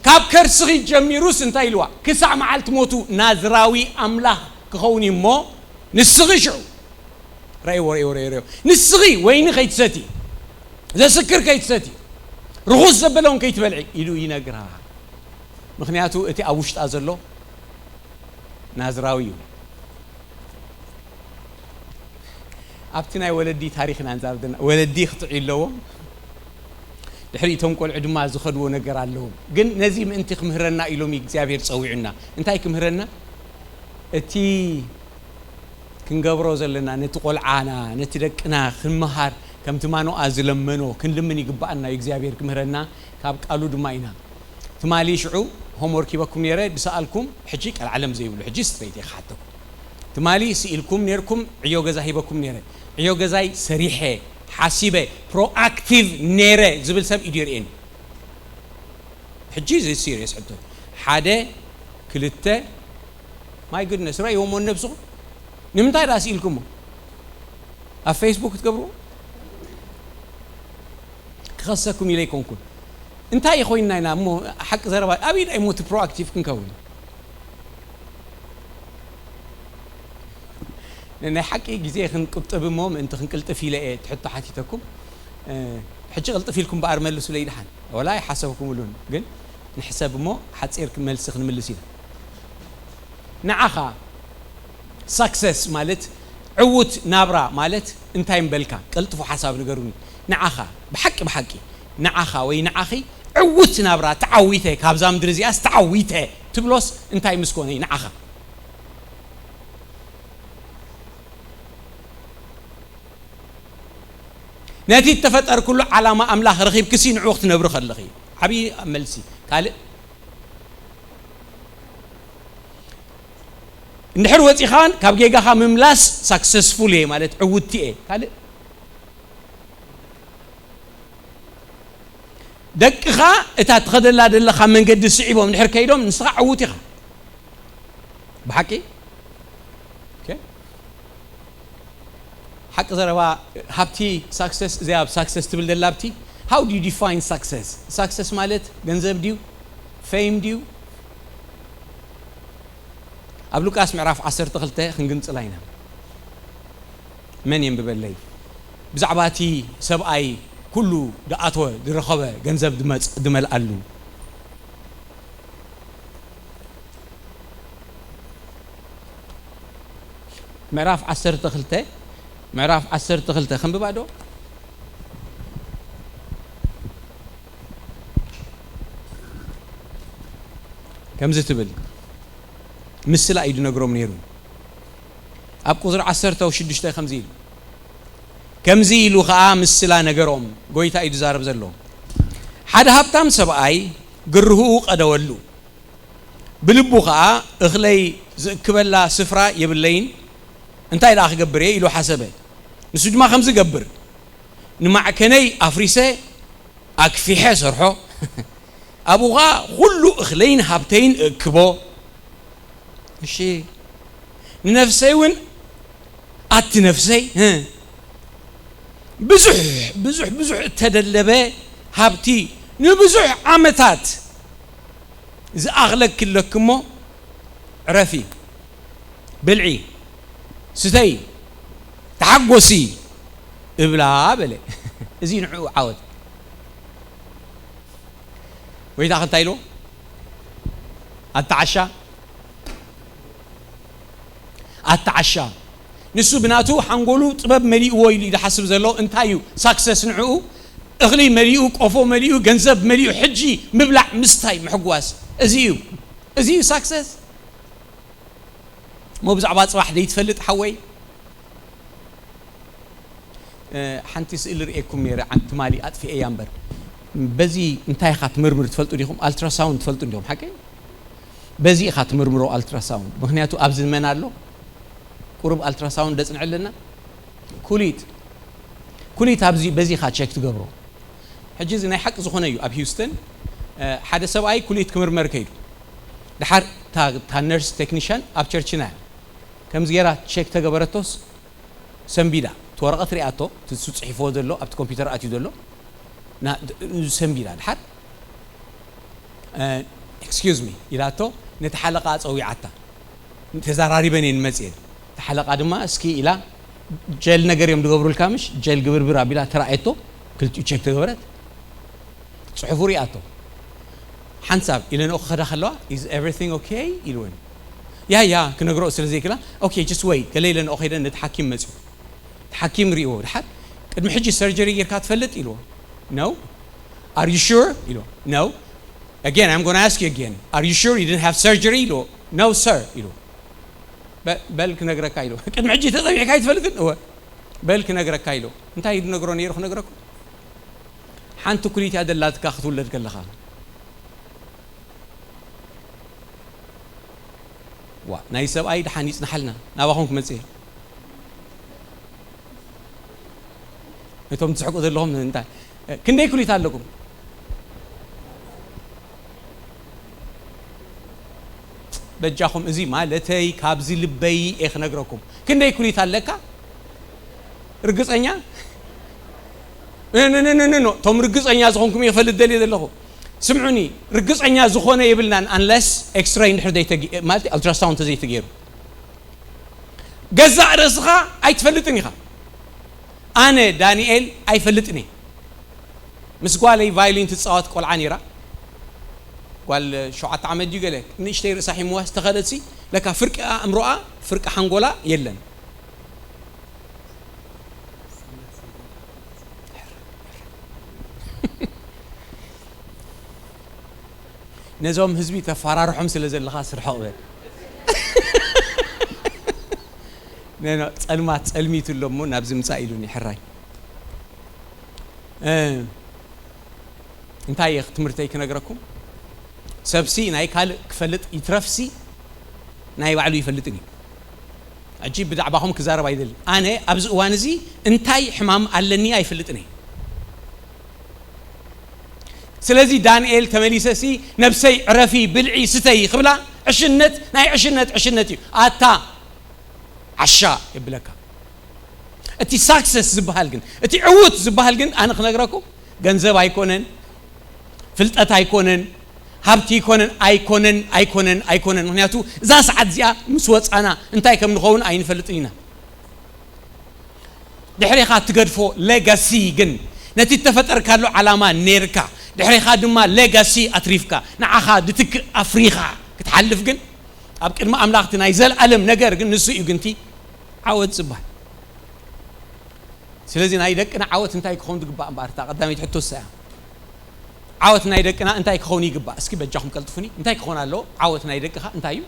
ካብ ከርስኺ ጀሚሩስ እንታይ ኢልዋ? ክሳዕ መዓልቲ ሞቱ ናዝራዊ ኣምላኽ ክኸውን እዩ እሞ፣ ንስኺ ሽዑ። ረእይዎ፣ ረእይዎ፣ ረእይዎ፣ ረእይዎ። ንስኺ ወይኒ ከይትሰቲ፣ ዘስክር ከይትሰቲ፣ ርኹስ ዘበለ እውን ከይትበልዒ ኢሉ ይነግራ። ምኽንያቱ እቲ ኣብ ውሽጣ ዘሎ ናዝራዊ እዩ። ኣብቲ ናይ ወለዲ ታሪኽና ንዛብ ዘለና፣ ወለዲ ክጥዕዩ ኣለዎም። ድሕሪ እቶም ቆልዑ ድማ ዝኸድዎ ነገር ኣለዎም። ግን ነዚ ምእንቲ ክምህረና ኢሎም እዩ እግዚኣብሔር ጸዊዑና። እንታይ ክምህረና? እቲ ክንገብሮ ዘለና፣ ነቲ ቆልዓና፣ ነቲ ደቅና ክንመሃር፣ ከምቲ ማኖኣ ዝለመኖ ክንልምን ይግብኣና እዩ እግዚኣብሔር ክምህረና፣ ካብ ቃሉ ድማ ኢና። ትማሊ ሽዑ ሆምወርክ ሂበኩም ነይረ፣ ዝሰኣልኩም፣ ሕጂ ቀልዓለም ዘይብሉ፣ ሕጂ ስትሬት እየ ክሓተኩም። ትማሊ ስኢልኩም ነይርኩም፣ ዕዮ ገዛ ሂበኩም ነይረ። ዕዮ ገዛይ ሰሪሐ፣ ሓሲበ፣ ፕሮኣክቲቭ ነይረ ዝብል ሰብ ኢዱ የርእየኒ። ሕጂ እዚ ሲሪየስ ሕቶ። ሓደ፣ ክልተ፣ ማይ ጉድነስ፣ ረእይዎም ነብስኹም። ንምንታይ ደኣ ስኢልኩሞ? ኣብ ፌስቡክ ትገብርዎ? ክኸሰኩም ኢለ ኣይኮንኩን። እንታይ ኮይንና ኢና እሞ ሓቂ ዘረባ፣ ኣበይ ደኣ እሞ እቲ ፕሮኣክቲቭ ክንከውን? ናይ ሓቂ ግዜ ክንቁጥብ እሞ ምእንቲ ክንቅልጥፍ ኢለ እየ ትሕቶ ሓቲተኩም። እ፣ ሕጂ ቅልጥፍ ኢልኩም በኣር መልሱለይ ደሓን። ወላ ኣይሓሰብኩምሉን፣ ግን ንሕሰብ እሞ ሓጺር መልሲ ክንምልስ ኢና። ንዓኻ ሳክሰስ ማለት፣ ዕዉት ናብራ ማለት እንታይ ምበልካ? ቀልጥፉ ሓሳብ ንገሩኒ። ንዓኻ ብሓቂ፣ ብሓቂ ንዓኻ ወይ ንዓኺ ዕዉት ናብራ፣ ተዓዊተ፣ ካብዛ ምድሪ እዚኣስ ተዓዊተ ትብሎስ እንታይ ምስ ኮነ እዩ ንዓኻ? ነቲ እተፈጠርኩሉ ዓላማ ኣምላኽ ረኺብክሲ ንዕኡ ክትነብሪ ከለኺ። ዓብዪ መልሲ። ካልእ? እንድሕር ወጺኻን ካብ ጌጋኻ ምምላስ ሳክሰስፉል እየ ማለት ዕውትቲ እየ። ካልእ? ደቅኻ እታ ትኸደላ ዘለኻ መንገዲ ስዒቦም እንድሕር ከይዶም ንስኻ ዕዉት ኢኻ። ብሓቂ? ኦኬ። ሓቂ ዘረባ፣ ሃብቲ፣ ሳክሰስ፣ እዚኣ ኣብ ሳክሰስ ትብል ዘላ ሃብቲ፣ how do you define success? ሳክሰስ ማለት ገንዘብ ድዩ? ፌም ድዩ? ኣብ ሉቃስ ምዕራፍ ዓሰርተ ክልተ ክንግንጽላ ኢና። መን የንብበለይ? ብዛዕባ እቲ ሰብኣይ ኩሉ ዝኣተወ ዝረኸበ ገንዘብ ዝመጽ-፣ ዝመልኣሉ። ምዕራፍ ዓሰርተ ክልተ፣ ምዕራፍ ዓሰርተ ክልተ ከንብባ ዶ? ከምዚ ትብል ምስላ እዩ ዝነግሮም ነይሩ። ኣብ ቁጽሪ ዓሰርተ ሽዱሽተ ከምዚ ኢሉ፣ ከምዚ ኢሉ ኸኣ ምስላ ነገሮም፣ ጎይታ እዩ ዝዛረብ ዘሎ። ሓደ ሃብታም ሰብኣይ ግርህኡ ቀደወሉ። ብልቡ ኸኣ፣ "እኽለይ ዝእክበላ ስፍራ የብለይን፣ እንታይ ደኣ ክገብር እየ?" ኢሉ ሓሰበ። ንሱ ድማ ከምዚ ገብር፣ ንማዕከነይ ኣፍሪሰ ኣክፊሐ ሰርሖ፣ ኣብኡ ኸኣ ኩሉ እኽለይን ሃብተይን እእክቦ። እሺ፣ ንነፍሰይ እውን ኣቲ ነፍሰይ፣ እ፣ ብዙሕ፣ ብዙሕ፣ ብዙሕ እተደለበ ሃብቲ ንብዙሕ ዓመታት ዝኣኽለኪ ኣለኪ እሞ ዕረፊ፣ ብልዒ፣ ስተይ፣ ተሓጎሲ እብላ በለ። እዚ ንዕኡ ዓወት። ጎይታ እንታይ ኢልዎ? ኣታ ዓሻ፣ ኣታ ዓሻ። ንሱ ብናቱ ሓንጎሉ ጥበብ መሊእዎ ኢሉ እዩ ዝሓስብ ዘሎ። እንታይ እዩ ሳክሰስ ንዕኡ? እኽሊ መሊኡ፣ ቆፎ መሊኡ፣ ገንዘብ መሊኡ፣ ሕጂ ምብላዕ፣ ምስታይ፣ ምሕጓስ። እዚ እዩ፣ እዚ እዩ ሳክሰስ። እሞ ብዛዕባ ጽባሕ ዘይትፈልጥ ሓወይ፣ እ፣ ሓንቲ ስእሊ ርእየኩም ነይረ፣ ዓን-፣ ትማሊ ኣጥፊኤያ እምበር። በዚ እንታይ ኢኻ ትምርምር ትፈልጡ ዲኹም? ኣልትራሳውንድ ትፈልጡ እንዲኹም፣ ሓቂ? በዚ ኢኻ ትምርምሮ ኣልትራሳውንድ። ምኽንያቱ ኣብዚ መን ኣሎ? ቁሩብ ኣልትራሳውንድ ደጽንዐለና። ኩሊት፣ ኩሊት ኣብዚ በዚ ኢኻ ቸክ ትገብሮ። ሕጂ እዚ ናይ ሓቂ ዝኾነ እዩ። ኣብ ሂውስተን፣ እ፣ ሓደ ሰብኣይ ኩሊት ክምርመር ከይዱ። ድሓር እታ፣ እታ ነርስ ቴክኒሻን ኣብ ቸርችና እያ። ከምዚ ገይራ ቸክ ተገበረቶስ ሰንቢዳ። እቲ ወረቐት ሪኣቶ፣ እቲ እሱ ጽሒፍዎ ዘሎ፣ ኣብቲ ኮምፒውተር ኣትዩ ዘሎ። ና-፣ ሰንቢዳ። ድሓር፣ እ፣ "ኤክስኪዩዝ ሚ" ኢላቶ፣ ነቲ ሓለቓ ጸዊዓታ። "ተዘራሪበን እየን መጽየን።" እቲ ሓለቓ ድማ፣ "እስኪ" ኢላ፣ ጀል ነገር እዮም ዝገብሩልካ፣ ምሽ ጀል ግብርብር ኣቢላ ተራእየቶ፣ ክልቲኡ ቸክ ተገበረት። ጽሑፉ ሪኣቶ። ሓንሳብ ኢለንኦ ክኸዳ ከለዋ፣ "Is everything okay?" ኢልወን። ያ፣ ያ፣ ክነግረኦ ስለ ዘይክላ፣ "ኦኬ፣ just wait." ገለ ኢለንኦ ከይደን ነቲ ሓኪም መጽዩ። እቲ ሓኪም ሪእዎ፣ ድሓር፣ "ቅድሚ ሕጂ ሰርጀሪ ጌርካ ትፈልጥ?" ኢልዎ። "No." "Are you sure?" ኢልዎ። "No." "Again, I'm gonna ask you again. Are you sure you didn't have surgery?" ኢልዎ። "No, sir." ኢልዎ። "በ-፣ በል ክነግረካ" ኢልዎ። "ቅድሚ ሕጂ ተጸዊዕካ ኣይትፈልጥን?" "እወ." "በል ክነግረካ" ኢልዎ። እንታይ እዩ ዝነግሮ ነይሩ ክነግረኩም? ሓንቲ ኩሊት እያ ደላትካ ክትውለድ ከለኻ። ዋ፣ ናይ ሰብኣይ ደሓን ይጽናሓልና። ናባኹም ክመጽእ እየ። እቶም ትስሕቁ ዘለኹም እንታይ? ክንደይ ኩሊት ኣለኩም? በጃኹም፣ እዚ ማለተይ ካብዚ ልበይ እየ ክነግረኩም። ክንደይ ኩሊት ኣለካ? ርግጸኛ? ኖ፣ ኖ፣ ኖ፣ ኖ፣ ኖ። እቶም ርግጸኛ ዝኾንኩም እየ ክፈልጥ ደልየ ዘለኹ። ስምዑኒ፣ ርግጸኛ ዝኾነ የብልናን፣ ኣንለስ ኤክስሬይ እንድሕር ዘይተገ-፣ ማለት ኣልትራሳውንድ ተዘይተገይሩ። ገዛእ ርእስኻ ኣይትፈልጥን ኢኻ። ኣነ ዳንኤል ኣይፈልጥን እየ። ምስ ጓለይ ቫዮሊን ትጻወት ቆልዓ ነይራ። ጓል ሸውዓተ ዓመት ድዩ ገለ፣ ንእሽተይ ርእሳ ሒምዋ ዝተኸደትሲ፣ ለካ ፍርቂ ኣእምሮኣ፣ ፍርቂ ሓንጎላ የለን። ነዞም ህዝቢ ተፈራርሖም ስለ ዘለኻ ስርሖ በል። ኖ፣ ኖ፣ ጸልማት ጸልሚቱ ኣሎ እሞ ናብዚ ምጻእ ኢሉኒ ሕራይ። እ፣ እንታይ እየ ትምህርተይ ክነግረኩም? ሰብሲ ናይ ካልእ ክፈልጥ ይትረፍሲ ናይ ባዕሉ ይፈልጥን እዩ። ሕጂ ብዛዕባኹም ክዛረብ ኣይደልን። ኣነ ኣብዚ እዋን እዚ እንታይ ሕማም ኣለኒ ኣይፈልጥን እየ። ስለዚ ዳንኤል ተመሊሰሲ ነብሰይ ዕረፊ፣ ብልዒ፣ ስተይ ክብላ ዕሽነት፣ ናይ ዕሽነት ዕሽነት እዩ። ኣታ ዓሻ የብለካ። እቲ ሳክሰስ ዝበሃል ግን፣ እቲ ዕዉት ዝበሃል ግን፣ ኣነ ክነግረኩም፣ ገንዘብ ኣይኮነን፣ ፍልጠት ኣይኮነን፣ ሃብቲ ኣይኮነን፣ ኣይኮነን፣ ኣይኮነን፣ ኣይኮነን። ምኽንያቱ እዛ ሰዓት እዚኣ ምስ ወጻና እንታይ ከም ንኸውን ኣይንፈልጥን ኢና። ድሕሬኻ ትገድፎ ሌጋሲ ግን፣ ነቲ እተፈጠርካሉ ዓላማ ኔርካ፣ ድሕሬኻ ድማ ሌጋሲ ኣትሪፍካ፣ ንዓኻ ድትክእ ኣፍሪኻ ክትሓልፍ ግን፣ ኣብ ቅድሚ ኣምላኽ እቲ ናይ ዘለኣለም ነገር ግን ንሱ እዩ ግን እቲ ዓወት ዝበሃል። ስለዚ ናይ ደቅና ዓወት እንታይ ክኸውን ዝግባእ እምበኣር፣ እታ ቀዳመይቲ ሕቶ እሳ እያ። ዓወት ናይ ደቅና እንታይ ክኸውን ይግባእ? እስኪ በጃኹም ቀልጥፉኒ። እንታይ ክኸውን ኣለዎ? ዓወት ናይ ደቅኻ እንታይ እዩ?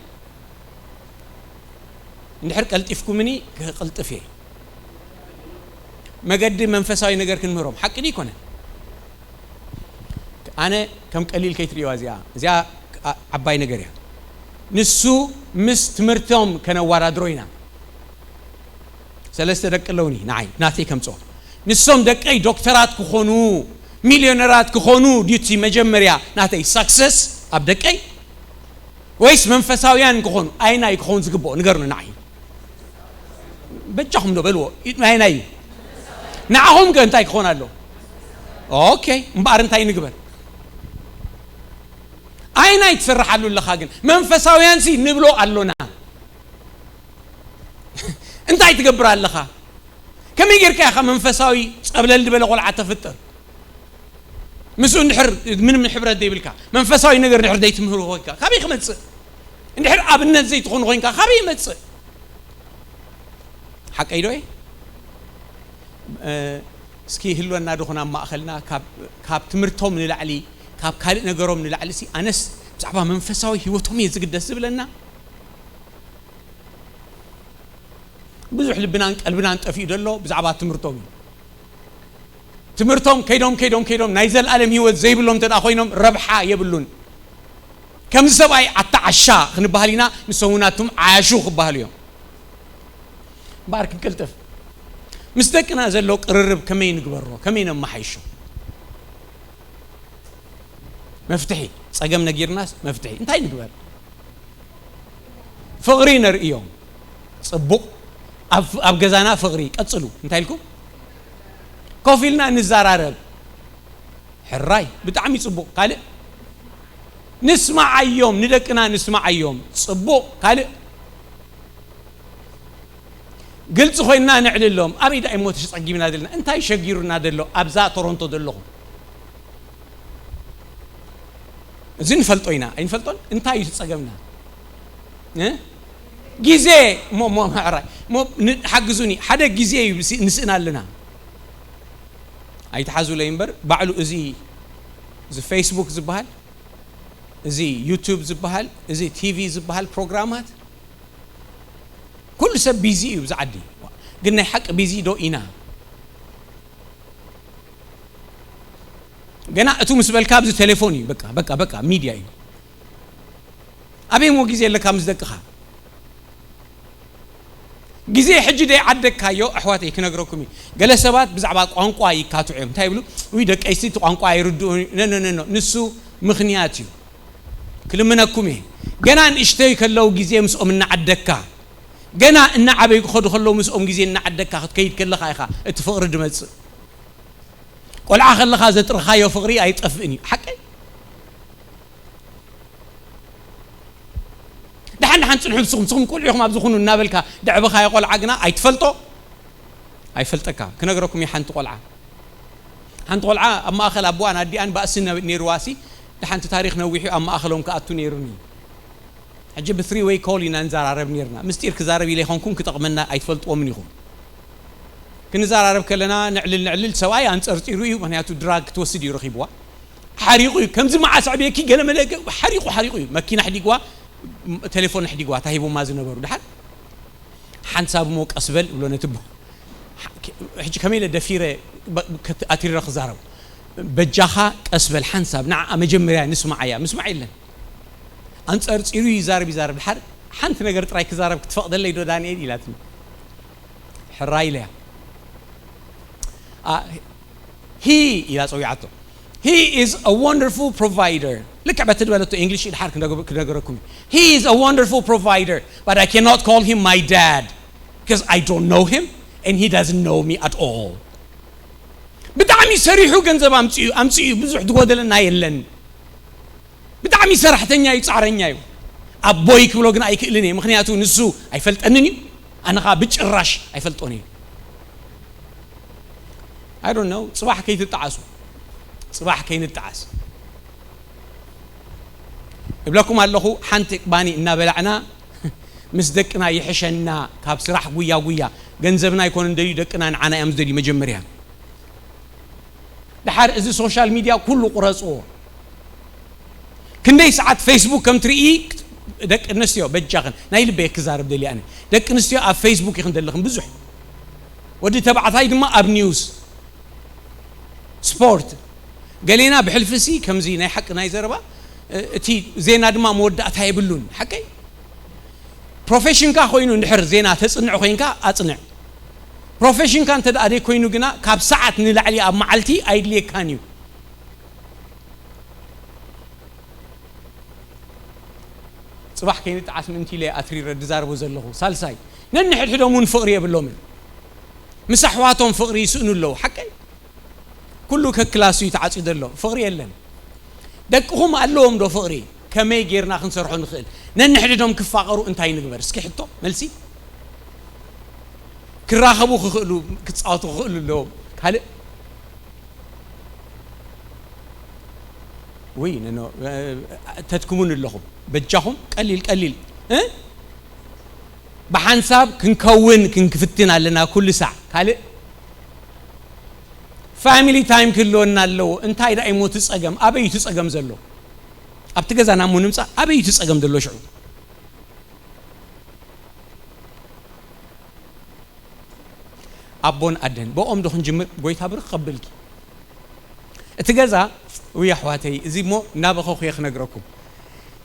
እንድሕር ቀልጢፍኩምኒ ክቕልጥፍ እየ። መገዲ መንፈሳዊ ነገር ክንምህሮም። ሓቂ ድዩ ይኮነን? ኣነ ከም ቀሊል ከይትርእይዋ እዚኣ። እዚኣ ዓ-፣ ዓባይ ነገር እያ። ንሱ ምስ ትምህርቶም ከነወዳድሮ ኢና። ሰለስተ ደቂ ኣለውኒ ንዓይ፣ ናተይ ከምጽኦ። ንሶም ደቀይ ዶክተራት ክኾኑ፣ ሚልዮነራት ክኾኑ ድዩ እቲ መጀመርያ ናተይ ሳክሰስ ኣብ ደቀይ? ወይስ መንፈሳውያን ክኾኑ? ኣይናይ ክኸውን ዝግብኦ ንገሩኒ ንዓይ። በጃኹም ዶ በልዎ። ኣይናይ እዩ? ንዓኹም ከ እንታይ ክኾን ኣሎ? ኦኬ፣ እምበኣር እንታይ ንግበር? ኣይናይ ትሰርሓሉ ኣለኻ ግን መንፈሳውያን ሲ ንብሎ ኣሎና። እንታይ ትገብር ኣለኻ? ከመይ ጌርካ ኢኻ መንፈሳዊ ጸብለል ዝበለ ቆልዓ ተፍጥር? ምስኡ እንድሕር ምንም ሕብረት ዘይብልካ መንፈሳዊ ነገር እንድሕር ዘይትምህሩ ኮይንካ ካበይ ክመጽእ? እንድሕር ኣብነት ዘይትኾኑ ኮይንካ ካበይ ይመጽእ? ሓቀይ ዶ እየ? እ፣ እስኪ ህልወና ድኹን ኣብ ማእኸልና ካብ፣ ካብ ትምህርቶም ንላዕሊ፣ ካብ ካልእ ነገሮም ንላዕሊ ሲ ኣነስ ብዛዕባ መንፈሳዊ ህይወቶም እየ ዝግደስ ዝብለና። ብዙሕ ልብናን ቀልብናን ጠፊኡ ዘሎ ብዛዕባ ትምህርቶም እዩ። ትምህርቶም ከይዶም፣ ከይዶም፣ ከይዶም ናይ ዘለኣለም ህይወት ዘይብሎም እንተ ደኣ ኮይኖም ረብሓ የብሉን። ከምዚ ሰብኣይ ኣታ ዓሻ ክንበሃል ኢና፣ ንሶም እውን ኣቱም ዓያሹ ክበሃሉ እዮም። እምበኣር ክንቅልጥፍ። ምስ ደቅና ዘሎ ቅርርብ ከመይ ንግበሮ? ከመይ ነመሓይሾ? መፍትሒ፣ ጸገም ነጊርናስ መፍትሒ እንታይ ንግበር? ፍቕሪ ነርእዮም። ጽቡቕ። ኣብ፣ ኣብ ገዛና ፍቕሪ ቀጽሉ። እንታይ ኢልኩም? ኮፍ ኢልና ንዘራረብ። ሕራይ፣ ብጣዕሚ ጽቡቕ። ካልእ? ንስማዓዮም፣ ንደቅና ንስማዓዮም። ጽቡቕ። ካልእ? ግልጺ ኮይንና ነዕልሎም። ኣበይ ደኣ እሞ ተጸጊምና ዘለና? እንታይ ሸጊሩና ዘሎ? ኣብዛ ቶሮንቶ ዘለኹም። እዚ ንፈልጦ ኢና፣ ኣይንፈልጦን? እንታይ እዩ እቲ ጸገምና? እ? ግዜ፣ እሞ፣ እሞ፣ ሕራይ፣ እሞ፣ ን-፣ ሓግዙኒ። ሓደ ግዜ እዩ ሲ-፣ ንስእን ኣለና። ኣይትሓዙለይ እምበር፣ ባዕሉ እዚ፣ እዚ ፌስቡክ ዝበሃል፣ እዚ ዩቱብ ዝበሃል፣ እዚ ቲቪ ዝበሃል ፕሮግራማት፣ ኩሉ ሰብ ቢዚ እዩ ብዚ ዓዲ። ግን ናይ ሓቂ ቢዚ ዶ ኢና? ገና እቱ ምስ በልካ ኣብዚ ቴሌፎን እዩ፣ በቃ፣ በቃ፣ በቃ፣ ሚድያ እዩ። ኣበይ እሞ ግዜ ኣለካ ምስ ደቅኻ? ግዜ ሕጂ ደይ ዓደግካዮ፣ ኣሕዋተይ፣ ክነግረኩም እዩ። ገለ ሰባት ብዛዕባ ቋንቋ ይካትዑ እዮም። እንታይ ይብሉ? ውይ፣ ደቀይሲ እቲ ቋንቋ ኣይርድኡን። ኖ፣ ኖ፣ ኖ፣ ኖ። ንሱ ምኽንያት እዩ። ክልምነኩም እየ። ገና ንእሽተይ ከለዉ ግዜ ምስኦም እናዓደግካ፣ ገና እናዓበዩ ክኸዱ ከለዉ ምስኦም ግዜ እናዓደግካ ክትከይድ ከለኻ ኢኻ እቲ ፍቕሪ ድመጽእ። ቆልዓ ከለኻ ዘጥረኻዮ ፍቕሪ ኣይጠፍእን እዩ። ሓቀይ? ደሓን ደሓን ጽንሑ ንስኹም፣ ንስኹም ቆልዑ ኢኹም ኣብዚ ኩኑ እናበልካ ደዕበኻዮ ቆልዓ ግና ኣይትፈልጦ፣ ኣይፈልጠካ። ክነግረኩም እየ ሓንቲ ቆልዓ። ሓንቲ ቆልዓ ኣብ ማእኸል ኣቦኣን ኣዲኣን ባእሲ ነ-፣ ነይርዋሲ፣ ደሓንቲ ታሪኽ ነዊሑ ኣብ ማእኸሎም ክኣቱ ነይሩኒ። ሕጂ ብ three way call ኢና ንዘራረብ ነይርና። ምስጢር ክዛረብ ኢለ ይኾንኩን ክጠቕመና ኣይትፈልጥዎምን ኢኹም። ክንዘራረብ ከለና ነዕልል ነዕልል፣ ሰብኣይ ኣንጸርጺሩ እዩ፣ ምኽንያቱ ድራግ ክትወስድ እዩ ረኺብዋ። ሓሪቑ እዩ፣ ከምዚ መዓስ ኣዕብየኪ ገለ መለ ገ-፣ ሓሪቑ፣ ሓሪቑ እዩ። መኪና ኣሕዲግዋ፣ ም-፣ ቴሌፎን ኣሕዲግዋ፣ እታ ሂቦማ ዝነበሩ። ደሓር ሓንሳብ እሞ ቀስ በል እብሎ ነቲ ብ-፣ ሕጂ ከመይ ኢለ ደፊረ ብ-፣ ከት-፣ ኣቲረ ክዛረብ? በጃኻ ቀስ በል ሓንሳብ፣ ንዓኣ መጀመርያ ንስማዓያ። ምስማዕ የለን። ኣንጸርጺሩ ይዛረብ፣ ይዛረብ። ደሓር ሓንቲ ነገር ጥራይ ክዛረብ ክትፈቕደለይ ዶ ዳንኤል? ኢላትኒ። ሕራይ ኢለያ። ኣ፣ ሂ ኢላ ጸዊዓቶ። He is a wonderful provider. ልክዕ በቲ ዝበለቶ እንግሊሽ ድሓር ክነገ-፣ ክነገረኩም እዩ። He is a wonderful provider, but I cannot call him my dad, because I don't know him and he doesn't know me at all. ብጣዕሚ ሰሪሑ ገንዘብ ኣምጽኡ፣ ኣምጽኡ፣ ብዙሕ ዝጎደለና የለን። ብጣዕሚ ሰራሕተኛ እዩ፣ ጻዕረኛ እዩ። ኣቦይ ክብሎ ግን ኣይክእልን እየ፣ ምኽንያቱ ንሱ ኣይፈልጠንን እዩ፣ ኣነ ኸኣ ብጭራሽ ኣይፈልጦን እየ። I don't know፣ ጽባሕ ከይትጠዓሱ፣ ጽባሕ ከይንጠዓስ። እብለኩም ኣለኹ፣ ሓንቲ ባኒ እናበላዕና ምስ ደቅና ይሕሸና ካብ ስራሕ ጉያ ጉያ። ገንዘብና ኣይኮነን ደልዩ፣ ደቅና ንዓና እዮም ዝደልዩ መጀመርያ። ደሓር እዚ ሶሻል ሚድያ ኩሉ ቁረጽዎ። ክንደይ ሰዓት ፌስቡክ ከም ትርኢ፣ ደቂ ኣንስትዮ በጃኽን፣ ናይ ልበይ ክዛረብ ደልየ ኣነ። ደቂ ኣንስትዮ ኣብ ፌስቡክ ኢኽን ዘለኽን ብዙሕ። ወዲ ተባዕታይ ድማ ኣብ ኒውስ፣ ስፖርት። ገሌና ብሕልፊሲ ከምዚ ናይ ሓቂ ናይ ዘረባ፣ እ-፣ እቲ ዜና ድማ መወዳእታ የብሉን። ሓቀይ? ፕሮፌሽንካ ኮይኑ እንድሕር ዜና ተጽንዕ ኮይንካ ኣጽንዕ። ፕሮፌሽንካ እንተ ደኣ ዘይኮይኑ ግና፣ ካብ ሰዓት ንላዕሊ ኣብ መዓልቲ ኣይድልየካን እዩ። ጽባሕ ከይንጠዓስ ምእንቲ ኢለ ኣትሪረ ድዛረቦ ዘለኹ። ሳልሳይ፣ ነንሕድሕዶም እውን ፍቕሪ የብሎምን። ምስ ኣሕዋቶም ፍቕሪ ይስእኑ ኣለዉ። ሓቀይ? ኩሉ ከክላሱ እዩ ተዓጽዩ ዘሎ። ፍቕሪ የለን። ደቅኹም ኣለዎም ዶ ፍቕሪ? ከመይ ጌርና ክንሰርሖ ንኽእል? ነንሕድዶም ክፋቐሩ እንታይ ንግበር? እስኪ ሕቶ፣ መልሲ። ክራኸቡ ክኽእሉ፣ ክጻወቱ ክኽእሉ ኣለዎም። ካልእ? ውይ፣ ነኖ፣ ተድክሙን ኣለኹም። በጃኹም፣ ቀሊል፣ ቀሊል። እ? ብሓንሳብ ክንከውን ክንክፍትን ኣለና ኩሉ ሳዕ። ካልእ? ፋሚሊ ታይም ክህልወና ኣለዎ። እንታይ ደኣ እሞ እቲ ጸገም? ኣበይ እዩ እቲ ጸገም ዘሎ? ኣብቲ ገዛና እሞ ንምጻእ፣ ኣበይ እዩ እቲ ጸገም ዘሎ ሽዑ? ኣቦን ኣደን፣ ብኦም ዶ ክንጅምር? ጎይታ ብርኽ ከብልኪ። እቲ ገዛ፣ ውይ ኣሕዋተይ፣ እዚ እሞ እናበኸኹ እየ ክነግረኩም።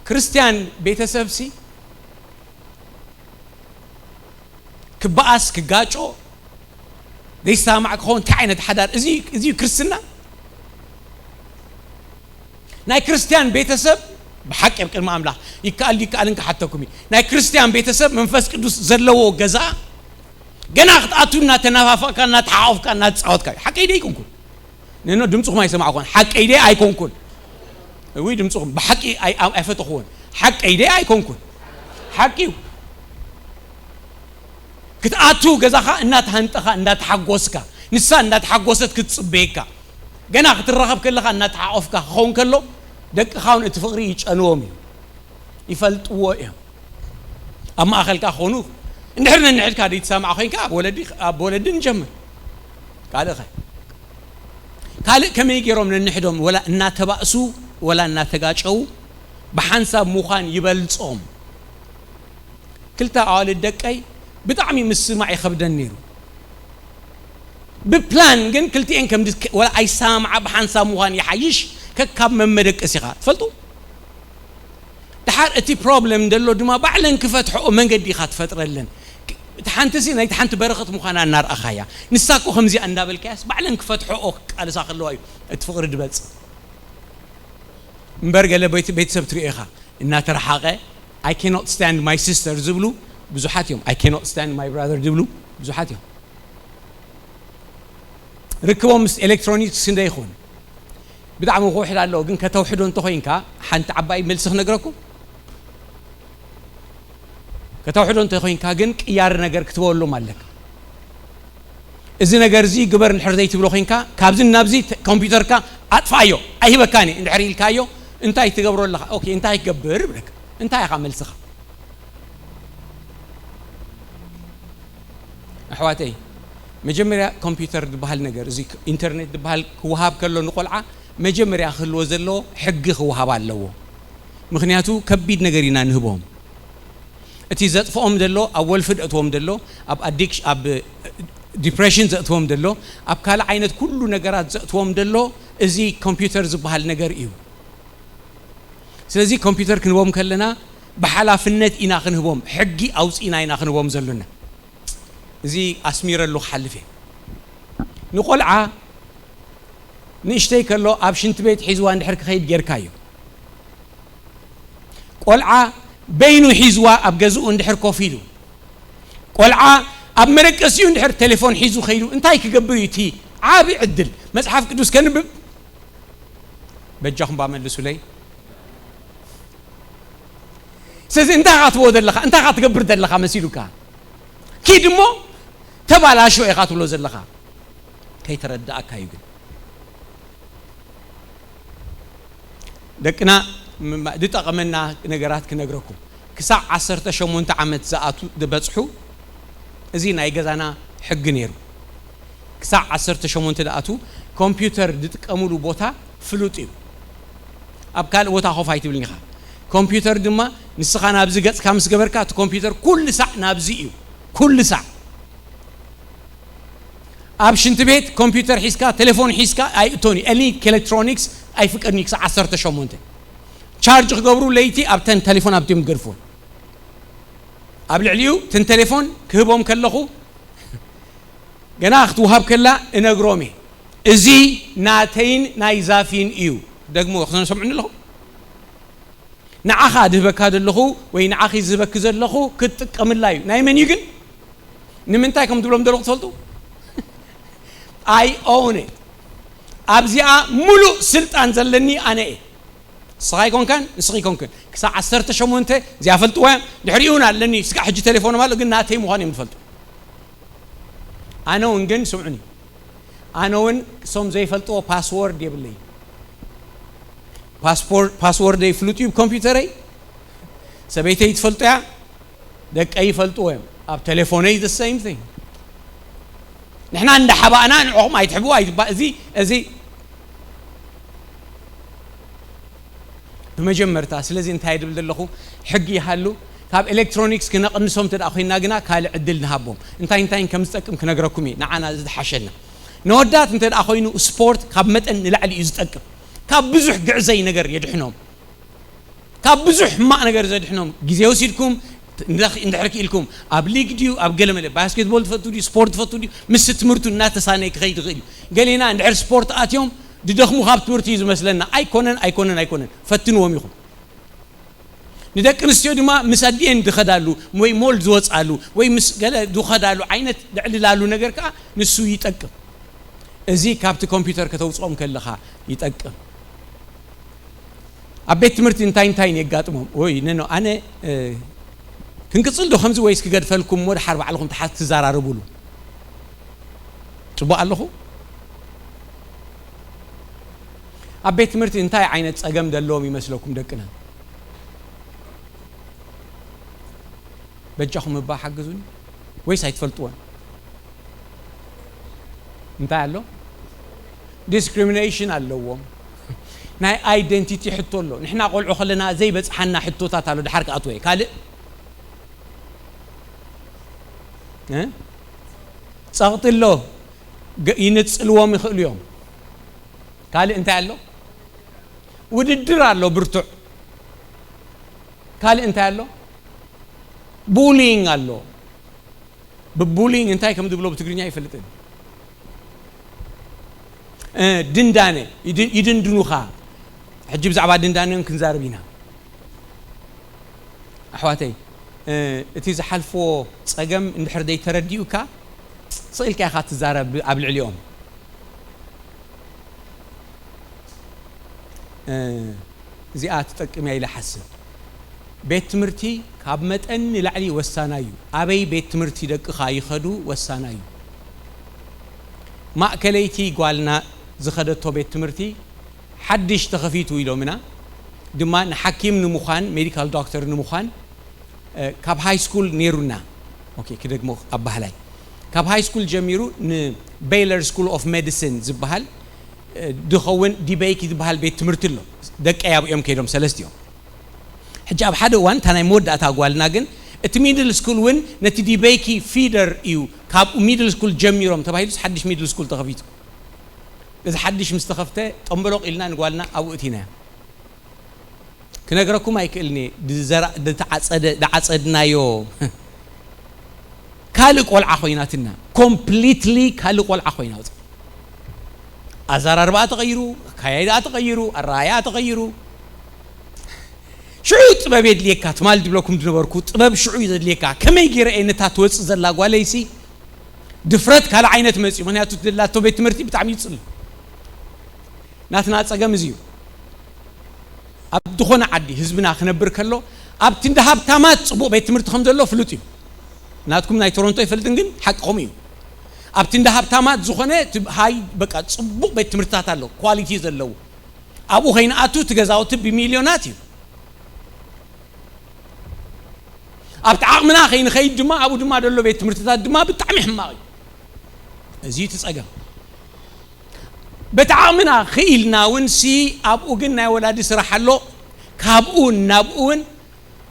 ክርስትያን ቤተሰብሲ፣ ክበኣስ፣ ክጋጮ፣ ዘይሰማማዕ ክኸውን፣ እንታይ ዓይነት ሓዳር? እዚ፣ እዚ እዩ ክርስትና? ናይ ክርስትያን ቤተሰብ፣ ብሓቂ ኣብ ቅድሚ ኣምላኽ፣ ይከኣል ይከኣልን ክሓተኩም እዩ። ናይ ክርስትያን ቤተሰብ መንፈስ ቅዱስ ዘለዎ ገዛ፣ ገና ክትኣቱ እናተናፋፈቕካ፣ እናተሓቆፍካ፣ እናተጻወትካ እዩ። ሓቀይ ዶ ኣይኮንኩን? ነኖ፣ ድምፅኹም ኣይሰማዕኩን። ሓቀይ ዶ ኣይኮንኩን? እውይ፣ ድምፅኹም ብሓቂ ኣይ-፣ ኣይ-፣ ኣይፈተኽዎን። ሓቀይ ዶ ኣይኮንኩን? ሓቂ እዩ። ክትኣቱ ገዛኻ እናተሃንጠኻ፣ እናተሓጎስካ፣ ንሳ እናተሓጎሰት ክትጽበየካ፣ ገና ክትራኸብ ከለኻ እናተሓቆፍካ ክኸውን ከሎ፣ ደቅኻ እውን እቲ ፍቕሪ ይጨንዎም እዩ። ይፈልጥዎ እዮም። ኣብ ማእኸልካ ክኾኑ፣ እንድሕር ነንሕድካ ዘይትሰማዕ ኮይንካ፣ ኣብ ወለዲ፣ ኣብ ወለዲ ንጀምር። ካልእ ኸ? ካልእ ከመይ ገይሮም ነንሕዶም ወላ እናተባእሱ፣ ወላ እናተጋጨው፣ ብሓንሳብ ምዃን ይበልጾም። ክልተ ኣዋልድ ደቀይ ብጣዕሚ ምስማዕ ይኸብደን ነይሩ። ብፕላን ግን ክልቲኤን ከም ድስ-፣ ወላ ኣይሰማምዓ፣ ብሓንሳብ ምዃን ይሓይሽ፣ ከካብ መመደቀሲኻ። ትፈልጡ? ድሓር እቲ ፕሮብለም ደሎ ድማ ባዕለን ክፈትሕኦ መንገዲ ኢኻ ትፈጥረለን። እቲ ሓንቲሲ ናይቲ ሓንቲ በረኸት ምዃና እናርኣኻያ። ንሳ እኮ ከምዚኣ እንዳበልካያስ ባዕለን ክፈትሕኦ ክቃልሳ ከለዋ እዩ እቲ ፍቕሪ ድበጽ። እምበር ገለ ቤት-፣ ቤተሰብ ትሪኦ ኢኻ። እናተረሓቐ፣ "I cannot stand my sister" ዝብሉ ብዙሓት እዮም። "I cannot stand my brother" ዝብሉ ብዙሓት እዮም። ርክቦም ምስ ኤሌክትሮኒክስ ክንደይ ይኸውን? ብጣዕሚ ክውሕድ ኣለዎ፣ ግን ከተውሕዶ እንተኾይንካ፣ ሓንቲ ዓባይ መልሲ ክነግረኩም። ከተውሕዶ እንተኾይንካ ግን ቅያር ነገር ክትበሎም ኣለካ። "እዚ ነገር እዚ ግበር" እንድሕር ዘይትብሎ ኮይንካ፣ "ካብዚ ናብዚ ተ-፣ ኮምፒውተርካ ኣጥፍኣዮ፣ ኣይህበካን እየ" እንድሕር ኢልካዮ፣ እንታይ ትገብሮ ኣለኻ? "ኦኬ፣ እንታይ ክገብር?" ይብለካ። እንታይ ኢኻ መልስኻ? ኣሕዋተይ፣ መጀመርያ ኮምፒውተር ዝበሃል ነገር፣ እዚ ኢንተርኔት ዝበሃል ክወሃብ ከሎ ንቆልዓ፣ መጀመርያ ክህልዎ ዘለዎ ሕጊ ክወሃብ ኣለዎ። ምኽንያቱ ከቢድ ነገር ኢና ንህቦም። እቲ ዘጥፍኦም ዘሎ፣ ኣብ ወልፊ ዘእትዎም ዘሎ፣ ኣብ ኣዲክሽ-፣ ኣብ ዲፕሬሽን ዘእትዎም ዘሎ፣ ኣብ ካልእ ዓይነት ኩሉ ነገራት ዘእትዎም ዘሎ፣ እዚ ኮምፒውተር ዝበሃል ነገር እዩ። ስለዚ ኮምፒውተር ክንህቦም ከለና ብሓላፍነት ኢና ክንህቦም፣ ሕጊ ኣውፂእና ኢና ክንህቦም ዘሎና። እዚ ኣስሚረሉ ክሓልፍ እየ። ንቆልዓ ንእሽተይ ከሎ ኣብ ሽንቲ ቤት ሒዝዋ እንድሕር ክኸይድ ጌርካዮ። ቆልዓ በይኑ ሒዝዋ ኣብ ገዝኡ እንድሕር ኮፍ ኢሉ። ቆልዓ ኣብ መደቀሲኡ እንድሕር ቴሌፎን ሒዙ ኸይዱ እንታይ ክገብር እዩ እቲ ዓቢ ዕድል? መጽሓፍ ቅዱስ ከንብብ? በጃኹም ባ መልሱለይ። ስለዚ እንታይ ኢኻ ትብሎ ዘለኻ? እንታይ ኢኻ ትገብር ዘለኻ መሲሉካ? ኪድ እሞ ተባላሾ ኢኻ ትብሎ ዘለኻ። ከይተረዳእካ እዩ ግን። ደቅና ም-፣ ም-፣ ዝጠቐመና ነገራት ክነግረኩም። ክሳዕ ዓሰርተ ሸሞንተ ዓመት ዝኣቱ፣ ዝበጽሑ፣ እዚ ናይ ገዛና ሕጊ ነይሩ። ክሳዕ ዓሰርተ ሸሞንተ ዝኣቱ ኮምፒውተር ዝጥቀሙሉ ቦታ ፍሉጥ እዩ። ኣብ ካልእ ቦታ ኮፍ ኣይትብልን ኢኻ። ኮምፒውተር ድማ ንስኻ ናብዚ ገጽካ ምስ ገበርካ፣ እቲ ኮምፒውተር ኩሉ ሳዕ ናብዚ እዩ። ኩሉ ሳዕ። ኣብ ሽንቲ ቤት ኮምፒውተር ሒዝካ፣ ቴሌፎን ሒዝካ ኣይእቶን እዩ። ኤኒ ኤሌክትሮኒክስ ኣይፍቀድን እዩ ክሳዕ ዓሰርተ ሸሞንተ። ቻርጅ ክገብሩ ለይቲ ኣብተን ቴሌፎን ኣብቲኦም ዝገድፍዎ። ኣብ ልዕሊኡ እተን ቴሌፎን ክህቦም ከለኹ፣ ገና ክትውሃብ ከላ እነግሮም እየ። እዚ ናተይን ናይ ዛፊን እዩ። ደግሞ ክሰምዑኒ ኣለኹም? ንዓኻ ድህበካ ዘለኹ ወይ ንዓኺ ዝህበኪ ዘለኹ ክትጥቀምላ እዩ። ናይ መን እዩ ግን? ንምንታይ ከም ትብሎም ዘለኹ ትፈልጡ? I own it። ኣብዚኣ ሙሉእ ስልጣን ዘለኒ ኣነ እየ። ንስኻ ኣይኮንካን፣ ንስኺ ኣይኮንክን። ክሳብ ዓሰርተ ሸሞንተ እዚኣ ፈልጥዋ እያ። ድሕሪኡ እውን ኣለኒ። ስጋዕ ሕጂ ቴሌፎኖም ኣሎ፣ ግን ናተይ ምዃኑ እዮም ዝፈልጡ። ኣነ እውን ግን ስምዑኒ፣ ኣነ እውን እሶም ዘይፈልጥዎ ፓስወርድ የብለይ። ፓስፖርት፣ ፓስወርደይ ፍሉጥ እዩ ብኮምፒውተረይ። ሰበይተይ ትፈልጦ እያ፣ ደቀይ ይፈልጥዎ እዮም። ኣብ ቴሌፎነይ the same thing። ንሕና እንዳሓባእና ንዕኹም ኣይትሕብኡ ኣይትባ-፣ እዚ፣ እዚ ብመጀመርታ። ስለዚ እንታይ ድብል ዘለኹ፣ ሕጊ ይሃሉ። ካብ ኤሌክትሮኒክስ ክነቕንሶም እንተ ደኣ ኮይንና ግና ካልእ ዕድል ንሃቦም። እንታይ እንታይን ከም ዝጠቅም ክነግረኩም እየ፣ ንዓና ዝሓሸና። ነወዳት እንተ ደኣ ኮይኑ ስፖርት ካብ መጠን ንላዕሊ እዩ ዝጠቅም። ካብ ብዙሕ ግዕዘይ ነገር የድሕኖም። ካብ ብዙሕ ሕማቕ ነገር ዘድሕኖም። ግዜ ወሲድኩም እንድሕር ክኢልኩም ኣብ ሊግ ድዩ ኣብ ገለ መለ ባስኬትቦል ትፈቱ ድዩ ስፖርት ትፈቱ ድዩ ምስ ትምህርቱ እናተሳነየ ክኸይድ ይኽእል እዩ። ገሌና እንድሕር ስፖርት ኣትዮም ድደኽሙ ካብ ትምህርቲ እዩ ዝመስለና። ኣይኮነን፣ ኣይኮነን፣ ኣይኮነን። ፈትንዎም ኢኹም። ንደቂ ኣንስትዮ ድማ ምስ ኣዲኤን ዝኸዳሉ ወይ ሞል ዝወፃሉ ወይ ምስ ገለ ዝኸዳሉ ዓይነት ዘዕልላሉ ነገር ከዓ ንሱ ይጠቅም። እዚ ካብቲ ኮምፒውተር ከተውፅኦም ከለኻ ይጠቅም። ኣብ ቤት ትምህርቲ እንታይ እንታይን የጋጥሞም? ወይ ነኖ ኣነ፣ እ፣ ክንቅፅል ዶ ከምዚ ወይስ ክገድፈልኩም እሞ ድሓር ባዕልኹም ተሓዝ ትዘራረቡሉ? ፅቡቕ ኣለኹ? ኣብ ቤት ትምህርቲ እንታይ ዓይነት ፀገም ዘለዎም ይመስለኩም ደቅና? በጃኹም እባ ሓግዙኒ። ወይስ ኣይትፈልጥዎን? እንታይ ኣሎ? ዲስክሪሚኔሽን ኣለዎም። ናይ ኣይደንቲቲ ሕቶ ኣሎ። ንሕና ቆልዑ ከለና ዘይበጽሓና ሕቶታት ኣሎ። ድሓር ክኣትዎ እየ። ካልእ? እ? ጸቕጢ ኣሎ። ገ-፣ ይንጽልዎም ይኽእሉ እዮም። ካልእ እንታይ ኣሎ? ውድድር ኣሎ ብርቱዕ። ካልእ እንታይ ኣሎ? ቡሊንግ ኣሎ። ብቡሊንግ እንታይ ከም ዝብሎ ብትግርኛ ኣይፈልጥን። እ፣ ድንዳነ፣ ይድ-፣ ይድንድኑኻ። ሕጂ ብዛዕባ ድንዳነ እውን ክንዛረብ ኢና። ኣሕዋተይ፣ እ፣ እቲ ዝሓልፍዎ ጸገም እንድሕር ዘይተረዲኡካ፣ ስቕ ኢልካ ኢኻ ትዛረብ ኣብ ልዕሊኦም። እ፣ እዚኣ ትጠቅም እያ ኢለ ሓስብ። ቤት ትምህርቲ ካብ መጠን ንላዕሊ ወሳናይ እዩ። ኣበይ ቤት ትምህርቲ ደቅኻ ይኸዱ ወሳናይ እዩ። ማእከለይቲ ጓልና ዝኸደቶ ቤት ትምህርቲ ሓድሽ ተኸፊቱ ኢሎምና፣ ድማ ንሓኪም ንምዃን፣ ሜዲካል ዶክተር ንምዃን፣ እ፣ ካብ ሃይ ስኩል ነይሩና። ኦኬ፣ ክደግሞ ኣባህላይ። ካብ ሃይ ስኩል ጀሚሩ ንቤይለር ስኩል ኦፍ ሜዲሲን ዝበሃል፣ እ፣ ድኸውን ዲቤይኪ ዝበሃል ቤት ትምህርቲ ኣሎ። ደቀይ ኣብኦም ከይዶም ሰለስቲኦም። ሕጂ ኣብ ሓደ እዋን እታ ናይ መወዳእታ ጓልና ግን እቲ ሚድል ስኩል እውን ነቲ ዲቤይኪ ፊደር እዩ፣ ካብኡ ሚድል ስኩል ጀሚሮም ተባሂሉስ ሓድሽ ሚድል ስኩል ተኸፊቱ። እዚ ሓድሽ ምስ ተኸፍተ ጠምበሎቕ ኢልና ንጓልና ኣብኡ እቲናያ። ክነግረኩም ኣይክእልን እየ። ዝዘራ-፣ ዝተዓጸደ፣ ዝዓጸድናዮ ካልእ ቆልዓ ኮይናትና። ኮምፕሊትሊ ካልእ ቆልዓ ኮይና ወጽ-፣ ኣዘራርባኣ ተቐይሩ፣ ኣካያይዳኣ ተቐይሩ፣ ኣረኣያኣ ተቐይሩ። ሽዑ ጥበብ የድልየካ። ትማል ድብለኩም ዝነበርኩ ጥበብ ሽዑ እዩ ዘድልየካ። ከመይ ገይረ እየ ነታ ትወጽእ ዘላ ጓለይሲ ድፍረት ካልእ ዓይነት መጽዩ። ምኽንያቱ ትደላቶ ቤት ትምህርቲ ብጣዕሚ ይጽል። ናትና ጸገም እዚ እዩ። ኣብ ዝኾነ ዓዲ ህዝብና ክነብር ከሎ፣ ኣብቲ እንደ ሃብታማት ጽቡቕ ቤት ትምህርቲ ከም ዘሎ ፍሉጥ እዩ። ናትኩም ናይ ቶሮንቶ ኣይፈልጥን፣ ግን ሓቂ ከምኡ እዩ። ኣብቲ እንደ ሃብታማት ዝኾነ እቲ ሃይ፣ በቃ፣ ጽቡቕ ቤት ትምህርትታት ኣሎ፣ ኳሊቲ ዘለዎ። ኣብኡ ከይንኣቱ እቲ ገዛውቲ ብሚልዮናት እዩ። ኣብቲ ዓቕምና ከይንኸይድ ድማ፣ ኣብኡ ድማ ዘሎ ቤት ትምህርትታት ድማ ብጣዕሚ ሕማቕ እዩ። እዚ እዩ እቲ ጸገም። በቲ ዓቕምና ክኢልና እውን ሲ ኣብኡ ግን ናይ ወላዲ ስራሕ ኣሎ። ካብኡ ናብኡ እውን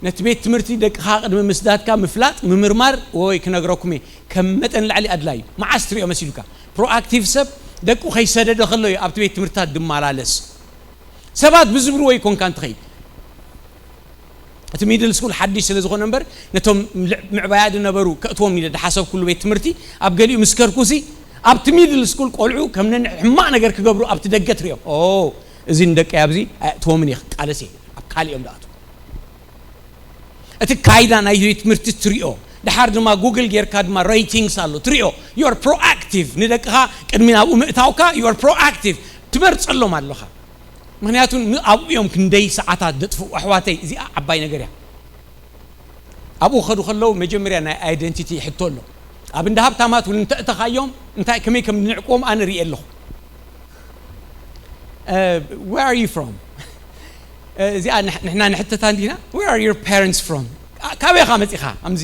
ነቲ ቤት ትምህርቲ ደቅኻ ቅድሚ ምስዳድካ ምፍላጥ፣ ምምርማር፣ ወይ ክነግረኩም እየ፣ ከም መጠን ላዕሊ ኣድላይ እዩ። መዓስ ትሪኦ መሲሉካ? ፕሮኣክቲቭ ሰብ ደቁ ከይሰደደ ከሎ እዩ ኣብቲ ቤት ትምህርትታት ድመላለስ። ሰባት ብዝብልዎ ይኮንካ እንትኸይድ። እቲ ሚድል ስኩል ሓድሽ ስለ ዝኾነ እምበር፣ ነቶም ልዕ-፣ ምዕባያ ዝነበሩ ከእትዎም ኢለ ዝሓሰብኩሉ ቤት ትምህርቲ፣ ኣብ ገሊኡ ምስ ከድኩሲ፣ ኣብቲ ሚድል ስኩል ቆልዑ ከም ነን ሕማቕ ነገር ክገብሩ ኣብቲ ደገ ትሪኦም። ኦ፣ እዚ ንደቀይ ኣብዚ ኣየእትዎምን እየ፣ ክቃለስ እየ፣ ኣብ ካልኦም ደኣቱ። እቲ ካይዳ ናይ ትምህርቲ ትሪኦ። ድሓር ድማ ጉግል ጌርካ ድማ ሬቲንግስ ኣሎ ትሪኦ። You're proactive። ንደቅኻ ቅድሚ ናብኡ ምእታውካ you're proactive። ትመርጸሎም ኣለኻ። ምክንያቱ ን-፣ ኣብኡ እዮም ክንደይ ሰዓታት ደጥፍኡ። ኣሕዋተይ፣ እዚኣ ዓባይ ነገር እያ። ኣብኡ ክኸዱ ከለዉ መጀመርያ ናይ ኣይደንቲቲ ሕቶ ኣሎ። ኣብ እንዳ ሃብታማት እውን እንተእተኻዮም እንታይ ከመይ ከም ንዕቅዎም ኣነ ርእየ ኣለኹ። Uh, where are you from? Uh, እዚኣ ንሕ-፣ ንሕና ንሕተታ እንዲና? Where are your parents from? ካ-፣ ካበይ ኢኻ መጺኻ? ኣምዚ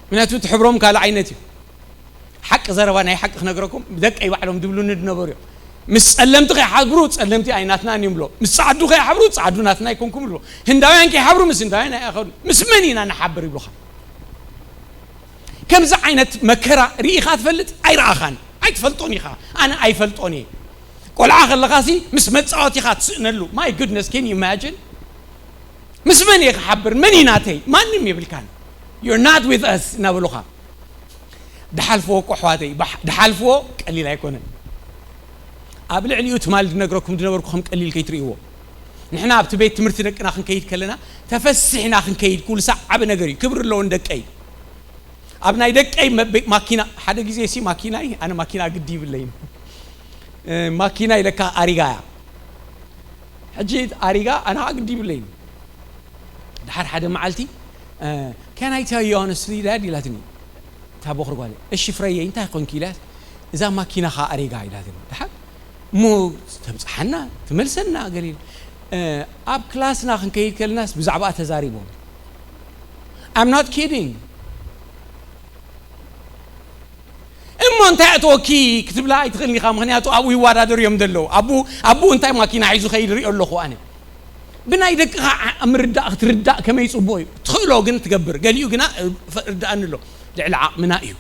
ምክንያቱ እቲ ሕብሮም ካልእ ዓይነት እዩ። ሓቂ ዘረባ ናይ ሓቂ ክነግረኩም ደቀይ ባዕሎም ድብሉኒ ድነበሩ እዮም። ምስ ጸለምቲ ከይሓብሩ ጸለምቲ ኣይናትናን እዮም ብሎ። ምስ ጻዕዱ ከይሓብሩ ጻዕዱ ናትና ኣይኮንኩም ብሎ። ህንዳውያን ከይሓብሩ ምስ ህንዳውያን ኣይኣኸዱ። ምስ መን ኢና ንሓብር ይብሉኻ። ከምዚ ዓይነት መከራ ርኢኻ ትፈልጥ? ኣይረኣኻን። ኣይትፈልጦን ኢኻ። ኣነ ኣይፈልጦን እየ። ቆልዓ ከለኻሲ ምስ መጻወቲኻ ትስእነሉ። My goodness, can you imagine? ምስ መን እየ ክሓብር? መን እዩ ናተይ? ማንም የብልካን። You're not with us እናበሉኻ። ድሓልፍዎ እኮ ኣሕዋተይ፣ ባሕ-፣ ድሓልፍዎ ቀሊል ኣይኮነን። ኣብ ልዕሊኡ ትማል ድነግረኩም ድነበርኩ ከም ቀሊል ከይትርእይዎ። ንሕና ኣብቲ ቤት ትምህርቲ ደቅና ክንከይድ ከለና ተፈሲሕና ክንከይድ ኩሉ ሳዕ ዓቢ ነገር እዩ። ክብሪ ኣለዎ ንደቀይ። ኣብ ናይ ደቀይ መ-፣ ቤ-፣ ማኪና፣ ሓደ ግዜ ሲ ማኪናይ፣ ኣነ ማኪና ግዲ ይብለይን። እ፣ ማኪና ኢለካ ኣሪጋ እያ። ሕጂ ኣሪጋ ኣነ ኸዓ ግዲ ይብለይን። ድሓር ሓደ መዓልቲ፣ እ፣ "Can I tell you honestly, Dad?" ኢላትኒ። እታ ቦኽሪ ጓለይ፣ "እሺ ፍረየይ፣ እንታይ ኮንኪ?" ኢላት። "እዛ ማኪናኻ ኣሪጋ" ኢላትኒ። ድሓር እሞ ተብጽሓና፣ ትመልሰና ገለ ኢለ። እ፣ ኣብ ክላስና ክንከይድ ከለናስ ብዛዕባኣ ተዛሪቦም። I'm not kidding። እሞ እንታይ ኣእተወኪ ክትብላ ኣይትኽእልን ኢኻ፣ ምኽንያቱ ኣብኡ ይወዳደሩ እዮም ዘለዉ። ኣብኡ፣ ኣብኡ እንታይ ማኪና ሒዙ ኸይድ ሪኦ ኣለኹ ኣነ። ብናይ ደቅኻ ዓ-፣ ምርዳእ ክትርዳእ ከመይ ጽቡቕ እዩ። ትኽእሎ ግን ትገብር፣ ገሊኡ ግና፣ እ፣ ፈ-፣ ርድኣኒ ኣሎ፣ ልዕሊ ዓቕምና እዩ።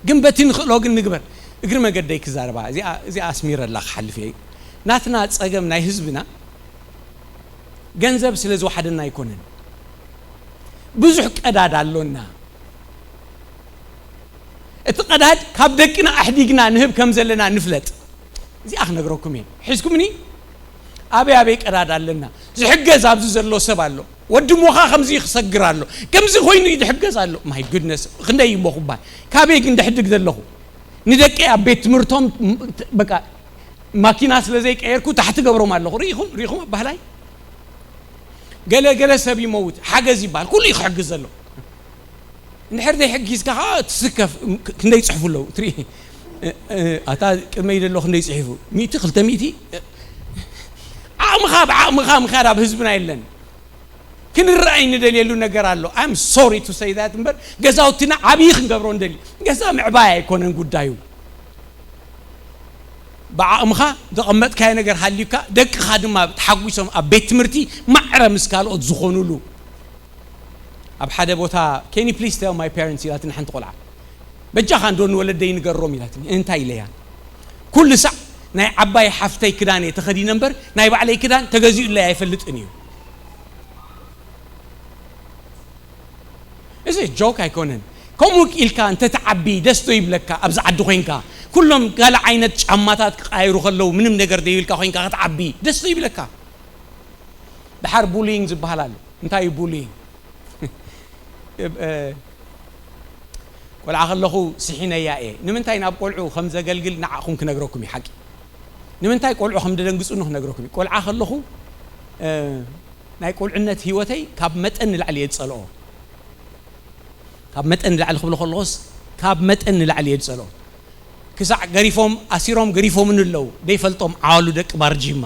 ግን በቲ ንኽእሎ ግን ንግበር። እግሪ መገደይ ክዛረባ፣ እዚኣ፣ እዚኣ ኣስሚረላ ክሓልፍ እየ። ናትና ጸገም ናይ ህዝብና ገንዘብ ስለ ዝወሓደና ኣይኮነን። ብዙሕ ቀዳድ ኣሎና። እቲ ቀዳድ ካብ ደቅና ኣሕዲግና ንህብ ከም ዘለና ንፍለጥ። እዚኣ ክነግረኩም እየ። ሒዝኩምኒ? ኣበይ ኣበይ ቀዳድ ኣለና? ዝሕገዝ ኣብዚ ዘሎ ሰብ ኣሎ። ወዲ ሞኻ ከምዚ ክሰግር ኣሎ። ከምዚ ኮይኑ ይድሕገዝ ኣሎ። My goodness፣ ክንደይ እሞ ክባል። ካበይ ግን ድሕድግ ዘለኹ? ንደቀይ ኣብ ቤት ትምህርቶም ም-፣ ት-፣ በቃ ማኪና ስለ ዘይቀየርኩ ታሕቲ ገብሮም ኣለኹ። ርኢኹም? ርኢኹም ኣባህላይ? ገለ ገለ ሰብ ይመውት፣ ሓገዝ ይበሃል። ኩሉ እዩ ክሕግዝ ዘሎ። እንድሕር ዘይሕጊዝካ ኸዓ ትስከፍ፣ ክ-፣ ክንደይ ይጽሕፉ ኣለዉ፣ ትርኢ። እ፣ እ፣ ኣታ ቅድመይ ዘሎ ክንደይ ጽሒፉ? ሚእቲ፣ ክልተ ሚእቲ? ዓቕምኻ፣ ብዓቕምኻ ምኽያድ ኣብ ህዝብና የለን። ክንረኣይ ንደልየሉ ነገር ኣሎ። I'm sorry to say that እምበር፣ ገዛውትና ዓብዪ ክንገብሮ ንደሊ። ገዛ ምዕባይ ኣይኮነን ጉዳዩ። ብዓቕምኻ ዘቐመጥካዮ ነገር ሃልዩካ፣ ደቅኻ ድማ ተሓጒሶም ኣብ ቤት ትምህርቲ ማዕረ ምስ ካልኦት ዝኾኑሉ። ኣብ ሓደ ቦታ፣ "Can you please tell my parents?" ኢላትኒ ሓንቲ ቆልዓ። "በጃኻ እንዶ ንወለደይ ንገሮም" ኢላትኒ። እንታይ ኢለያ? ኩሉ ሳዕ ናይ ዓባይ ሓፍተይ ክዳን እየ ተኸዲነ እምበር፣ ናይ ባዕለይ ክዳን ተገዚኡለይ ኣይፈልጥን እዩ። እዚ ጆክ ኣይኮነን። ከምኡ ኢልካ እንተ ትዓቢ ደስ ዶ ይብለካ? ኣብዚ ዓዲ ኮይንካ ኩሎም ጋለ ዓይነት ጫማታት ክቃየሩ ከለዉ ምንም ነገር ዘይብልካ ኮይንካ ክትዓቢ ደስ ዶ ይብለካ? ድሓር ቡሊንግ ዝበሃል ኣሎ። እንታይ እዩ ቡሊንግ? እ፣ ቆልዓ ከለኹ ስሒነያ እየ። ንምንታይ ናብ ቆልዑ ከም ዘገልግል ንዓኹም ክነግረኩም እዩ ሓቂ። ንምንታይ ቆልዑ ከም ደደንግጹኒ ክነግረኩም እዩ። ቆልዓ ከለኹ፣ እ፣ ናይ ቆልዕነት ህይወተይ ካብ መጠን ንላዕሊ እየ ዝጸልኦ። ካብ መጠን ንላዕሊ ክብሎ ከለኹስ፣ ካብ መጠን ንላዕሊ እየ ዝጸልኦ። ክሳዕ ገሪፎም፣ ኣሲሮም ገሪፎምኒ ኣለዉ። ደይፈልጦም ዓዋሉ ደቂ ባርጂማ።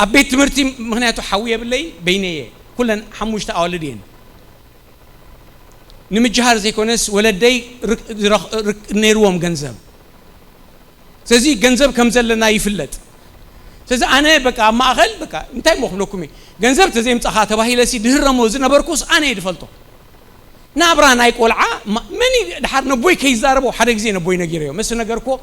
ኣብ ቤት ትምህርቲ፣ ምኽንያቱ ሓዊ የብለይ፣ በይነየ። ኩለን ሓሙሽተ ኣዋልድ እየን። ንምጅሃር ዘይኮነስ፣ ወለደይ ርክ-፣ ዝረኽ-፣ ርክ-፣ ነይርዎም ገንዘብ። ስለዚ ገንዘብ ከም ዘለና ይፍለጥ። ስለዚ ኣነ በቃ ኣብ ማእኸል በቃ እንታይ እሞ ክብለኩም እየ? ገንዘብ ተዘይምጻኻ ተባሂለሲ ድህረሞ ዝነበርኩስ ኣነ እየ ዝፈልጦ። ናብራ ናይ ቆልዓ ማ-፣ መን እዩ ድሓር ነቦይ ከይዛረቦ ሓደ ግዜ ነቦይ ነጊረዮ። ምስ ነገርኩዎ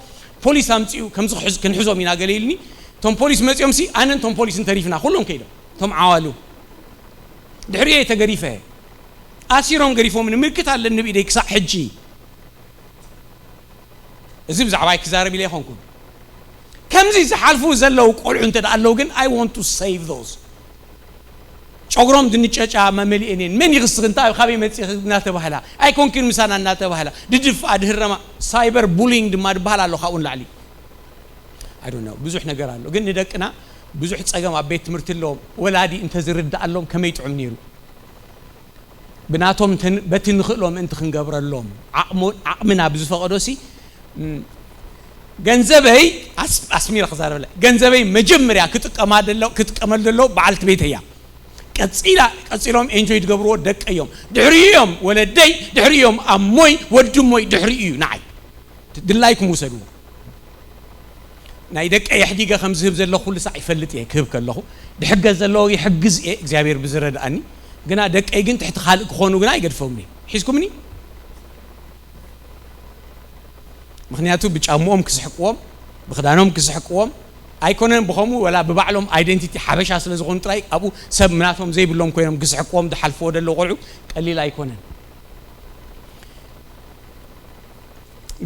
ፖሊስ ኣምጺኡ ከምዚ ክሕዝ-፣ ክንሕዞም ኢና ገለ ኢልኒ። እቶም ፖሊስ መጺኦምሲ ኣነን እቶም ፖሊስን ተሪፍና። ኩሎም ከይዶም። እቶም ዓዋሉ። ድሕሪኡ እየ ተገሪፈ። ኣሲሮም ገሪፎምኒ። ምልክት ኣለኒ ብኢደይ ክሳዕ ሕጂ። እዚ ብዛዕባይ ክዛረብ ኢለ ኣይኮንኩን። ከምዚ ዝሓልፉ ዘለዉ ቆልዑ እንተ ደኣ ኣለዉ ግን፣ I want to save those። ጨጉሮም ድንጨጫ መመሊኤን እየን። መን ይኽስኽ እንታይ ካበይ መጺእኺ እናተባህላ፣ ኣይኮንክን ምሳና እናተባህላ፣ ድድፋ ድህረማ፣ ሳይበር ቡሊንግ ድማ ድበሃል ኣሎ ካብኡ ንላዕሊ። I don't know፣ ብዙሕ ነገር ኣሎ። ግን ንደቅና ብዙሕ ጸገም ኣብ ቤት ትምህርቲ ኣለዎም። ወላዲ እንተዝርድኣሎም ከመይ ጥዑም ነይሩ። ብናቶም እንተ-፣ በቲ ንኽእሎ ምእንቲ ክንገብረሎም፣ ዓቕሞ-፣ ዓቕምና ብዝፈቐዶ ሲ፣ ም፣ ገንዘበይ ኣስ-፣ ኣስሚረ ክዛረበላ፣ ገንዘበይ መጀመርያ ክጥቀማ ደሎ-፣ ክጥቀመሉ ደሎ በዓልቲ ቤተይ እያ። ቀጺላ፣ ቀጺሎም ኤንጆይ ዝገብርዎ ደቀይ እዮም። ድሕሪኡ እዮም ወለደይ፣ ድሕሪኡ እዮም ኣሞይ፣ ወዲ እሞይ ድሕሪኡ እዩ ንዓይ። ድላይኩም ውሰድዎ። ናይ ደቀይ ኣሕዲገ ከም ዝህብ ዘለኹ ኩሉ ሳዕ ይፈልጥ እየ። ክህብ ከለኹ ድሕገዝ ዘለዎ ይሕግዝ እየ፣ እግዚኣብሔር ብዝረድኣኒ። ግና ደቀይ ግን ትሕቲ ካልእ ክኾኑ ግና ኣይገድፎምን እየ። ሒዝኩምኒ? ምኽንያቱ ብጫምኦም ክስሕቅዎም፣ ብኽዳኖም ክስሕቅዎም ኣይኮነን። ብኸምኡ ወላ ብባዕሎም ኣይደንቲቲ ሓበሻ ስለ ዝኾኑ ጥራይ ኣብኡ ሰብ ናቶም ዘይብሎም ኮይኖም ክስሕቅዎም ዝሓልፍዎ ዘለዉ ቆልዑ ቀሊል ኣይኮነን።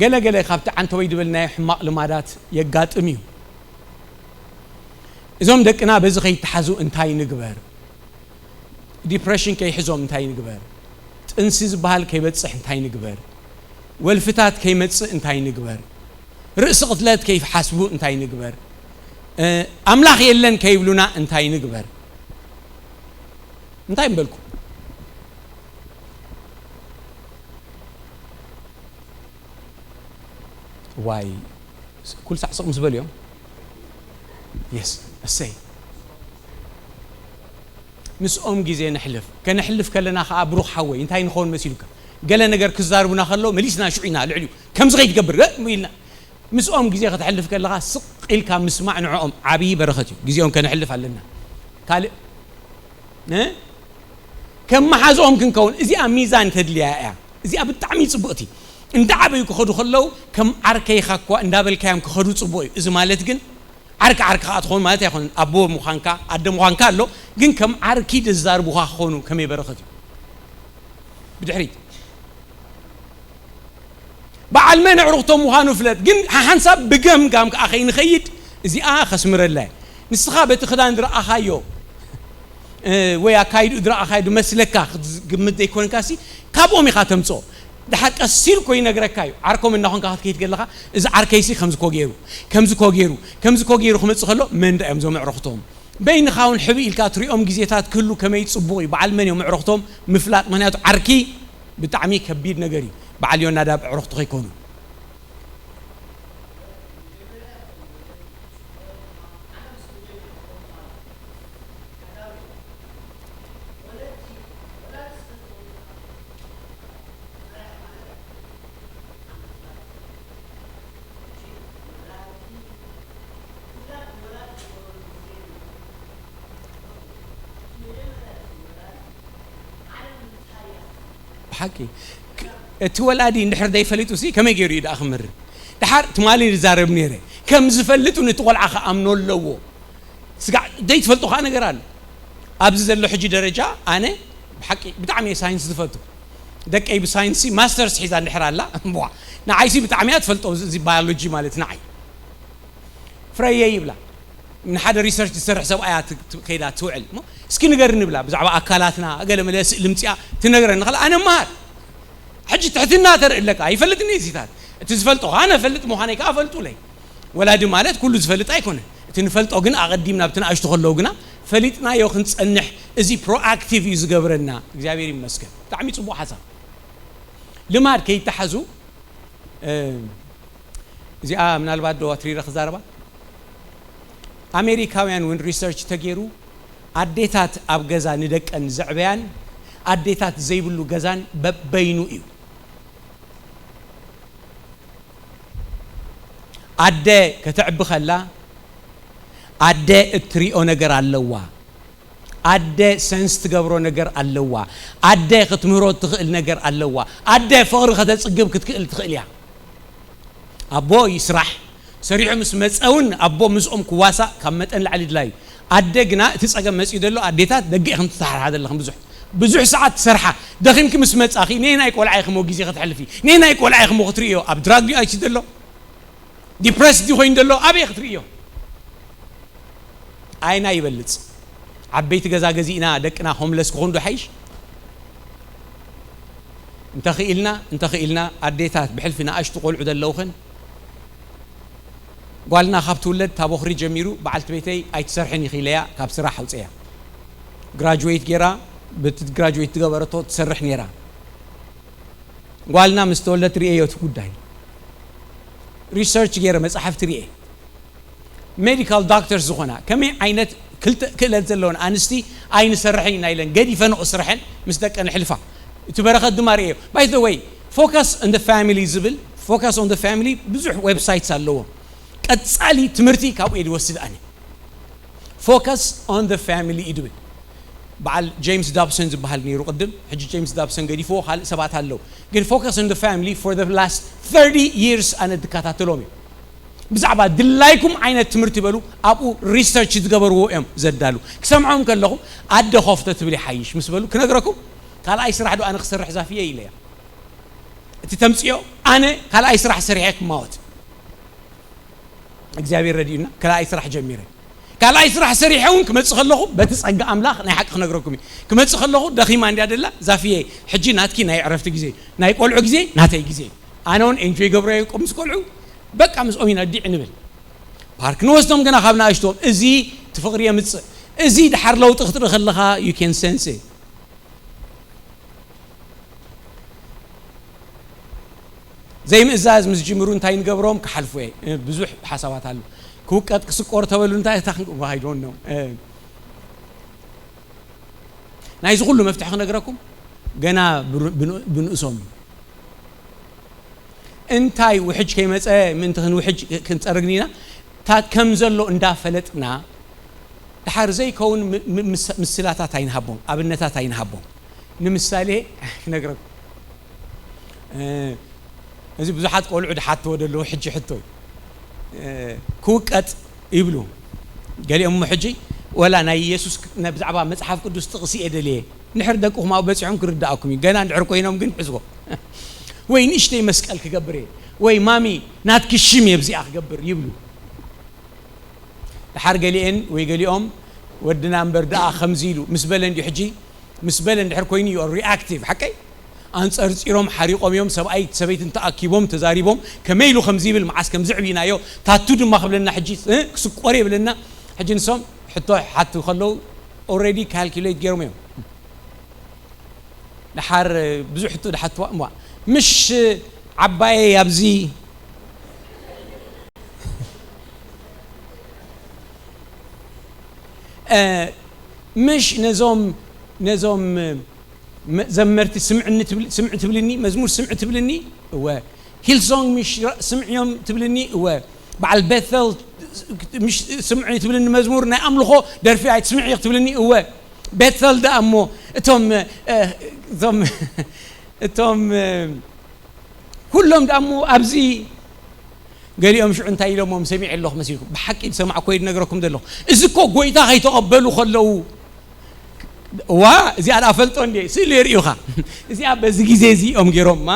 ገለ ገለ ካብቲ ዓንተወይ ዝበልናዮ ሕማቕ ልማዳት የጋጥም እዩ። እዞም ደቅና በዚ ከይተሓዙ እንታይ ንግበር? ዲፕረሽን ከይሕዞም እንታይ ንግበር? ጥንሲ ዝበሃል ከይበጽሕ እንታይ ንግበር? ወልፍታት ከይመጽእ እንታይ ንግበር? ርእሲ ቅትለት ከይሓስቡ እንታይ ንግበር? እ፣ ኣምላኽ የለን ከይብሉና እንታይ ንግበር? እንታይ ምበልኩ? ዋይ፣ ኩሉ ሳዕ ስቕ ምስ በሉ እዮም። የስ፣ እሰይ። ምስኦም ግዜ ነሕልፍ። ከነሕልፍ ከለና ኸዓ፣ ብሩኽ ሓወይ፣ እንታይ ንኸውን መሲሉካ? ገለ ነገር ክዛርቡና ከለዉ፣ መሊስና ሽዑ ኢና ልዕሊኡ፣ ከምዚ ከይትገብር፣ እ፣ ኢልና። ምስኦም ግዜ ከተሕልፍ ከለኻ፣ ስቕ ኢልካ ምስማዕ ንዕኦም ዓብዪ በረኸት እዩ። ግዜኦም ከነሕልፍ ኣለና። ካልእ፣ እ? ከም መሓዝኦም ክንከውን፣ እዚኣ ሚዛን ተድልያ እያ። እዚኣ ብጣዕሚ ጽቡቕቲ። እንዳ ዓበዩ ክኸዱ ከለዉ፣ ከም ዓርከይኻ እኳ እንዳበልካዮም ክኸዱ ጽቡቕ እዩ። እዚ ማለት ግን፣ ዓርኪ ዓርኪ ኸዓ ትኸውን ማለት ኣይኮነን። ኣቦ ምዃንካ፣ ኣደ ምዃንካ ኣሎ፣ ግን ከም ዓርኪ ዝዛርቡኻ ክኾኑ ከመይ በረኸት እዩ። ብድሕሪት። በዓል መን ኣዕሩኽቶም ምዃኑ ፍለጥ። ግን ሓሓንሳብ ብገምጋም ከኣ ከይንኸይድ፣ እዚኣ ከስምረላ እየ። ንስኻ በቲ ክዳን ዝረኣኻዮ፣ እ፣ ወይ ኣካይድኡ ዝረኣኻዮ ዝመስለካ ክትግምት ዘይኮንካሲ፣ ካብኦም ኢኻ ተምጽኦ። ደሓር ቀስ ኢሉ እኮ ይነግረካ እዩ። ዓርኮም እናኾንካ ክትከይድ ከለኻ፣ እዚ ዓርከይሲ ከምዚ እኮ ገይሩ፣ ከምዚ እኮ ገይሩ፣ ከምዚ እኮ ገይሩ ክመጽእ ከሎ፣ መን ደኣ እዮም እዞም ኣዕሩኽቶም? በይንኻ እውን ሕብእ ኢልካ ትሪኦም ግዜታት ክህሉ ከመይ ጽቡቕ እዩ። በዓል መን እዮም ኣዕሩኽቶም ምፍላጥ። ምኽንያቱ ዓርኪ ብጣዕሚ ከቢድ ነገር እዩ። በዓል ዮናዳብ ኣዕሩኽቱ ከይኮኑ። ብሓቂ፣ ክ-፣ እቲ ወላዲ እንድሕር ዘይፈሊጡ ሲ ከመይ ገይሩ እዩ ደኣ ክምርር? ደሓር ትማሊ ይዛረብ ነይረ። ከም ዝፈልጥ እውን እቲ ቆልዓ ክኣምኖ ኣለዎ። ስጋዕ ዘይትፈልጦ ከዓ ነገር ኣሎ። ኣብዚ ዘሎ ሕጂ ደረጃ ኣነ ብሓቂ ብጣዕሚ እየ ሳይንስ ዝፈቱ። ደቀይ ብሳይንስ ማስተርስ ሒዛ እንድሕር ኣላ፣ እምቧ፣ ንዓይሲ ብጣዕሚ እያ ትፈልጦ፣ እዚ፣ እዚ ባዮሎጂ ማለት ንዓይ። ፍረየ ይብላ። ንሓደ ሪሰርች ዝሰርሕ ሰብኣያ ት-፣ ት-፣ ከይዳ ትውዕል። እሞ እስኪ ንገርኒ ብላ፣ ብዛዕባ ኣካላትና ገለ መለ ስእሊ ምጽኣ ትነግረኒ። ከላ ኣነ መሃር። ሕጂ ትሕትና ተርኢ ኣለካ። ኣይፈልጥን እየ እዚታት። እቲ ዝፈልጦ ኣነ እፈልጥ ምዃነይ ከኣ ፈልጡለይ። ወላዲ ማለት ኩሉ ዝፈልጥ ኣይኮነን። እቲ ንፈልጦ ግን ኣቐዲምና ኣብቲ ንኣሽቱ ከለዉ ግና ፈሊጥናዮ ክንጸንሕ፣ እዚ ፕሮኣክቲቭ እዩ ዝገብረና። እግዚኣብሔር ይመስገን። ብጣዕሚ ጽቡቕ ሓሳብ። ልማድ ከይተሓዙ፣ እ፣ እዚኣ ምናልባት ዶ ኣትሪረ ክዛረባ? ኣሜሪካውያን እውን ሪሰርች ተገይሩ፣ ኣዴታት ኣብ ገዛ ንደቀን ዘዕበያን ኣዴታት ዘይብሉ ገዛን በበይኑ እዩ። ኣደ ከተዕቢ ከላ፣ ኣደ እትሪኦ ነገር ኣለዋ። ኣደ ሰንስ ትገብሮ ነገር ኣለዋ። ኣደ ክትምህሮ ትኽእል ነገር ኣለዋ። ኣደ ፍቕሪ ከተጽግብ ክትክእል ትኽእል እያ። ኣቦ ይስራሕ፣ ሰሪሑ ምስ መጸ እውን ኣቦ ምስኦም ክዋሳእ ካብ መጠን ላዕሊ ድላዩ። ኣደ ግና እቲ ጸገም መጺኡ ዘሎ ኣዴታት ደገ ኢኽን ትተሓርሓ ዘለኽን ብዙሕ፣ ብዙሕ ሰዓት ትሰርሓ። ደኺምኪ ምስ መጻኺ ነየናይ ቆልዓ ኢኺ እሞ ግዜ ከተሕልፊ? ነየናይ ቆልዓ ኢኺ እሞ ክትርእዮ? ኣብ ድራግ ድዩ ኣይሲ ዘሎ? ዲፕረስድ ኮይኑ ዘሎ ኣበይ ክትርእዮ? ኣይና ይበልጽ። ዓበይቲ ገዛ ገዚእና ደቅና ሆምለስ ክኾኑ ዶ ሓይሽ? እንተኽኢልና እንተኽኢልና ኣዴታት ብሕልፊ ንኣሽቱ ቆልዑ ዘለውኽን፣ ጓልና ካብ ትውለድ ታቦኽሪ ጀሚሩ በዓልቲ ቤተይ ኣይትሰርሕን ኢኺለያ ካብ ስራሕ ኣውፅያ። ግራጅዌት ገይራ፣ በቲ ግራጅዌት ዝገበረቶ ትሰርሕ ነይራ። ጓልና ምስ ተወለደት ርእየዮ እቲ ጉዳይ። ሪሰርች ገይረ መፅሓፍቲ ርእየ። ሜዲካል ዶክተርስ ዝኾና ከመይ ዓይነት ክልተ ክእለት ዘለወን ኣንስቲ ኣይንሰርሐን ኢና ኢለን ገዲፈንኦ ስርሐን ምስ ደቀን ሕልፋ። እቲ በረኸት ድማ ርእየዮ። By the way, focus on the family ዝብል፣ focus on the family ብዙሕ ዌብሳይትስ ኣለዎ። ቀፃሊ ትምህርቲ ካብኡ እየ ዝወስድ ኣነ። Focus on the family እዩ ዝብል። በዓል ጄምስ ዳብሰን ዝበሃል ነይሩ ቅድም። ሕጂ ጄምስ ዳብሰን ገዲፍዎ፣ ካልእ ሰባት ኣለዉ። ግን focus on the family for the last thirty years ኣነ ዝከታተሎም እዩ። ብዛዕባ ድላይኩም ዓይነት ትምህርቲ በሉ፣ ኣብኡ ሪሰርች ዝገበርዎ እዮም ዘዳሉ። ክሰምዖም ከለኹ ኣደ ኮፍተ ትብል ይሓይሽ ምስ በሉ ክነግረኩም፣ ካልኣይ ስራሕ ዶ ኣነ ክሰርሕ ዛፍየ ኢለያ። እቲ ተምፅዮ ኣነ ካልኣይ ስራሕ ሰሪሐ ክማወት። እግዚኣብሔር ረድዩና ካልኣይ ስራሕ ጀሚረ። ካልኣይ ስራሕ ሰሪሐ እውን ክመፅእ ከለኹ በቲ ጸጋ ኣምላኽ ናይ ሓቂ ክነግረኩም እዩ። ክመፅእ ከለኹ ደኺማ እንድያ ደላ ዛፍየ፣ ሕጂ ናትኪ ናይ ዕረፍቲ ግዜ፣ ናይ ቆልዑ ግዜ ናተይ ግዜ። ኣነ እውን ኤንጆይ ገብረዮ ቁም ምስ ቆልዑ በቃ ምስኦም ኢና ዲዕ ንብል። ፓርክ ንወስዶም ገና ካብ ንኣሽቶም። እዚ እቲ ፍቕሪ የምፅእ። እዚ ድሓር ለውጢ ክትርኢ ከለኻ you can sense it። ዘይምእዛዝ ምስ ጅምሩ እንታይ ንገብሮም ክሓልፉ እየ። እ፣ ብዙሕ ሓሳባት ኣሎ። ክውቀጥ ክስቆር ተበሉ እንታይ እታ ክንገብሮ? I don't know። እ፣ ናይዚ ኩሉ መፍትሒ ክነግረኩም ገና ብሩ-፣ ብን-፣ ብንእሶም እዩ። እንታይ ውሕጅ ከይመፀ ምእንቲ ክንውሕጅ ክንፀርግን ኢና። ታ-፣ ከም ዘሎ እንዳፈለጥና ድሓር ዘይከውን ም-፣ ም-፣ ምስ-፣ ምስላታት ኣይንሃቦም፣ ኣብነታት ኣይንሃቦም። ንምሳሌ ክነግረኩም። እ፣ እዚ ብዙሓት ቆልዑ ድሓትዎ ዘለዉ ሕጂ ሕቶ እዩ። እ፣ ክውቀጥ ይብሉ። ገሊኦም እሞ ሕጂ ወላ ናይ ኢየሱስ ክ-፣ ነ-፣ ብዛዕባ መጽሓፍ ቅዱስ ጥቕሲ እየ ደልየ። እንድሕር ደቅኹም ኣብኡ በጺሖም ክርድኣኩም እዩ። ገና እንድሕር ኮይኖም ግን ሕዝዎ። ወይ ንእሽተይ መስቀል ክገብር እየ። ወይ ማሚ ናትኪ ሽም እየ ብዚኣ ክገብር ይብሉ። ድሓር ገሊኤን ወይ ገሊኦም ወድና እምበር ደኣ ከምዚ ኢሉ ምስ በለ እንድዩ ሕጂ፣ ምስ በለ እንድሕር ኮይኑ እዩ ሪኣክቲቭ፣ ሓቀይ? ኣንጸርጺሮም ሓሪቖም እዮም፣ ሰብኣይ ሰበይትን ተኣኪቦም ተዛሪቦም፣ ከመይ ኢሉ ከምዚ ይብል፣ መዓስ ከምዚ ዕብይናዮ፣ ታቱ ድማ ክብለና ሕጂ፣ እ፣ ክስቆር የብለና። ሕጂ ንሶም ሕቶ ሓቱ ከለዉ ኦልሬዲ ካልኩሌት ገይሮም እዮም። ድሓር ብዙሕ ሕቶ ድሓትዋ እሞ፣ ምሽ ዓባየይ ኣብዚ፣ እ፣ ምሽ ነዞም፣ ነዞም፣ እ፣ መ-፣ ዘመርቲ ስምዕኒ ትብል-፣ ስምዒ ትብልኒ፣ መዝሙር ስምዒ ትብልኒ፣ እወ። ሂልሶንግ ምሽ ረ-፣ ስምዕዮም ትብልኒ፣ እወ። በዓል ቤተል ምሽ ስምዒ ትብልኒ፣ መዝሙር ናይ ኣምልኾ ደርፊ ኣይትስምዒ ክትብልኒ፣ እወ። ቤተል ደኣ እሞ እቶም፣ እ፣ እቶም፣ እቶም፣ እ፣ ኩሎም ደኣ እሞ ኣብዚ ገሊኦም ሽዑ እንታይ ኢሎሞም ሰሚዐ ኣለኹ መሲልኩም። ብሓቂ ዝሰማዕኮ እዩ ዝነግረኩም ዘለኹ። እዚ እኮ ጎይታ ከይተቐበሉ ከለዉ፣ ዋ፣ እዚኣ ደኣ ፈልጦ እንዴ? ስእሊ የርእዩኻ። እዚኣ በዚ ግዜ እዚ እዮም ገይሮማ።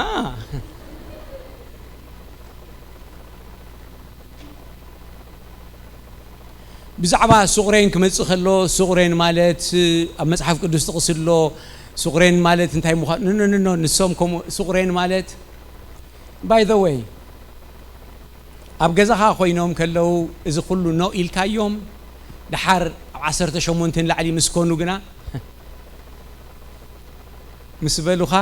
ብዛዕባ ሱቕ ሬን ክመጽእ ከሎ፣ ሱቕ ሬን ማለት ኣብ መጽሓፍ ቅዱስ ጥቕሲ ኣሎ። ሱቕ ሬን ማለት እንታይ ምዃኑ፣ ኖ፣ ኖ፣ ኖ፣ ኖ፣ ንሶም ከምኡ ሱቕ ሬን ማለት፣ ባይ ዘ ወይ፣ ኣብ ገዛኻ ኮይኖም ከለዉ እዚ ኩሉ ኖ ኢልካዮም፣ ደሓር ኣብ ዓሰርተ ሸሞንተ ንላዕሊ ምስ ኮኑ ግና፣ ምስ በሉኻ፣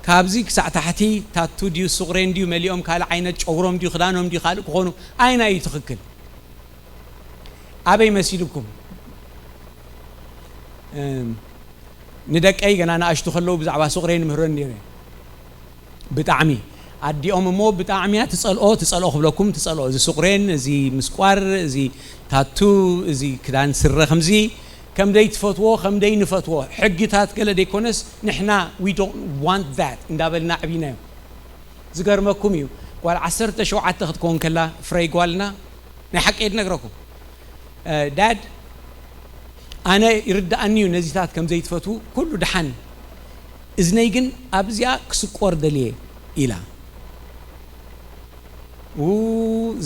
ካብዚ ክሳዕ ታሕቲ ታቱ ድዩ ሱቕ ሬን ድዩ መሊኦም ካልእ ዓይነት ጨጉሮም ድዩ ክዳኖም ድዩ ካልእ ክኾኑ፣ ኣየናይ እዩ ትኽክል? ኣበይ መሲልኩም? እም፣ ንደቀይ ገና ንኣሽቱ ከለዉ ብዛዕባ ሱቕ ሬን ይምህረኒ ነይረ። ብጣዕሚ ኣዲኦም እሞ ብጣዕሚ እያ ትጸልኦ፣ ትጸልኦ ክብለኩም ትጸልኦ። እዚ ሱቕ ሬን፣ እዚ ምስቋር፣ እዚ ታቱ፣ እዚ ክዳን ስረ ከምዚ ከም ደይ ትፈትዎ፣ ከም ደይ ንፈትዎ። ሕግታት ገለ ደይኮነስ ንሕና we don't want that እንዳበልና ዓቢናዮም። ዝገርመኩም እዩ፣ ጓል ዓሰርተ ሸውዓተ ክትከውን ከላ ፍረይ ጓልና፣ ናይ ሓቂ እየ ዝነግረኩም። እ፣ ዳድ፣ ኣነ ይርድኣኒ እዩ ነዚታት ከም ዘይትፈትዉ፣ ኩሉ ደሓን። እዝነይ ግን ኣብዚኣ ክስቆር ደልየ ኢላ። ው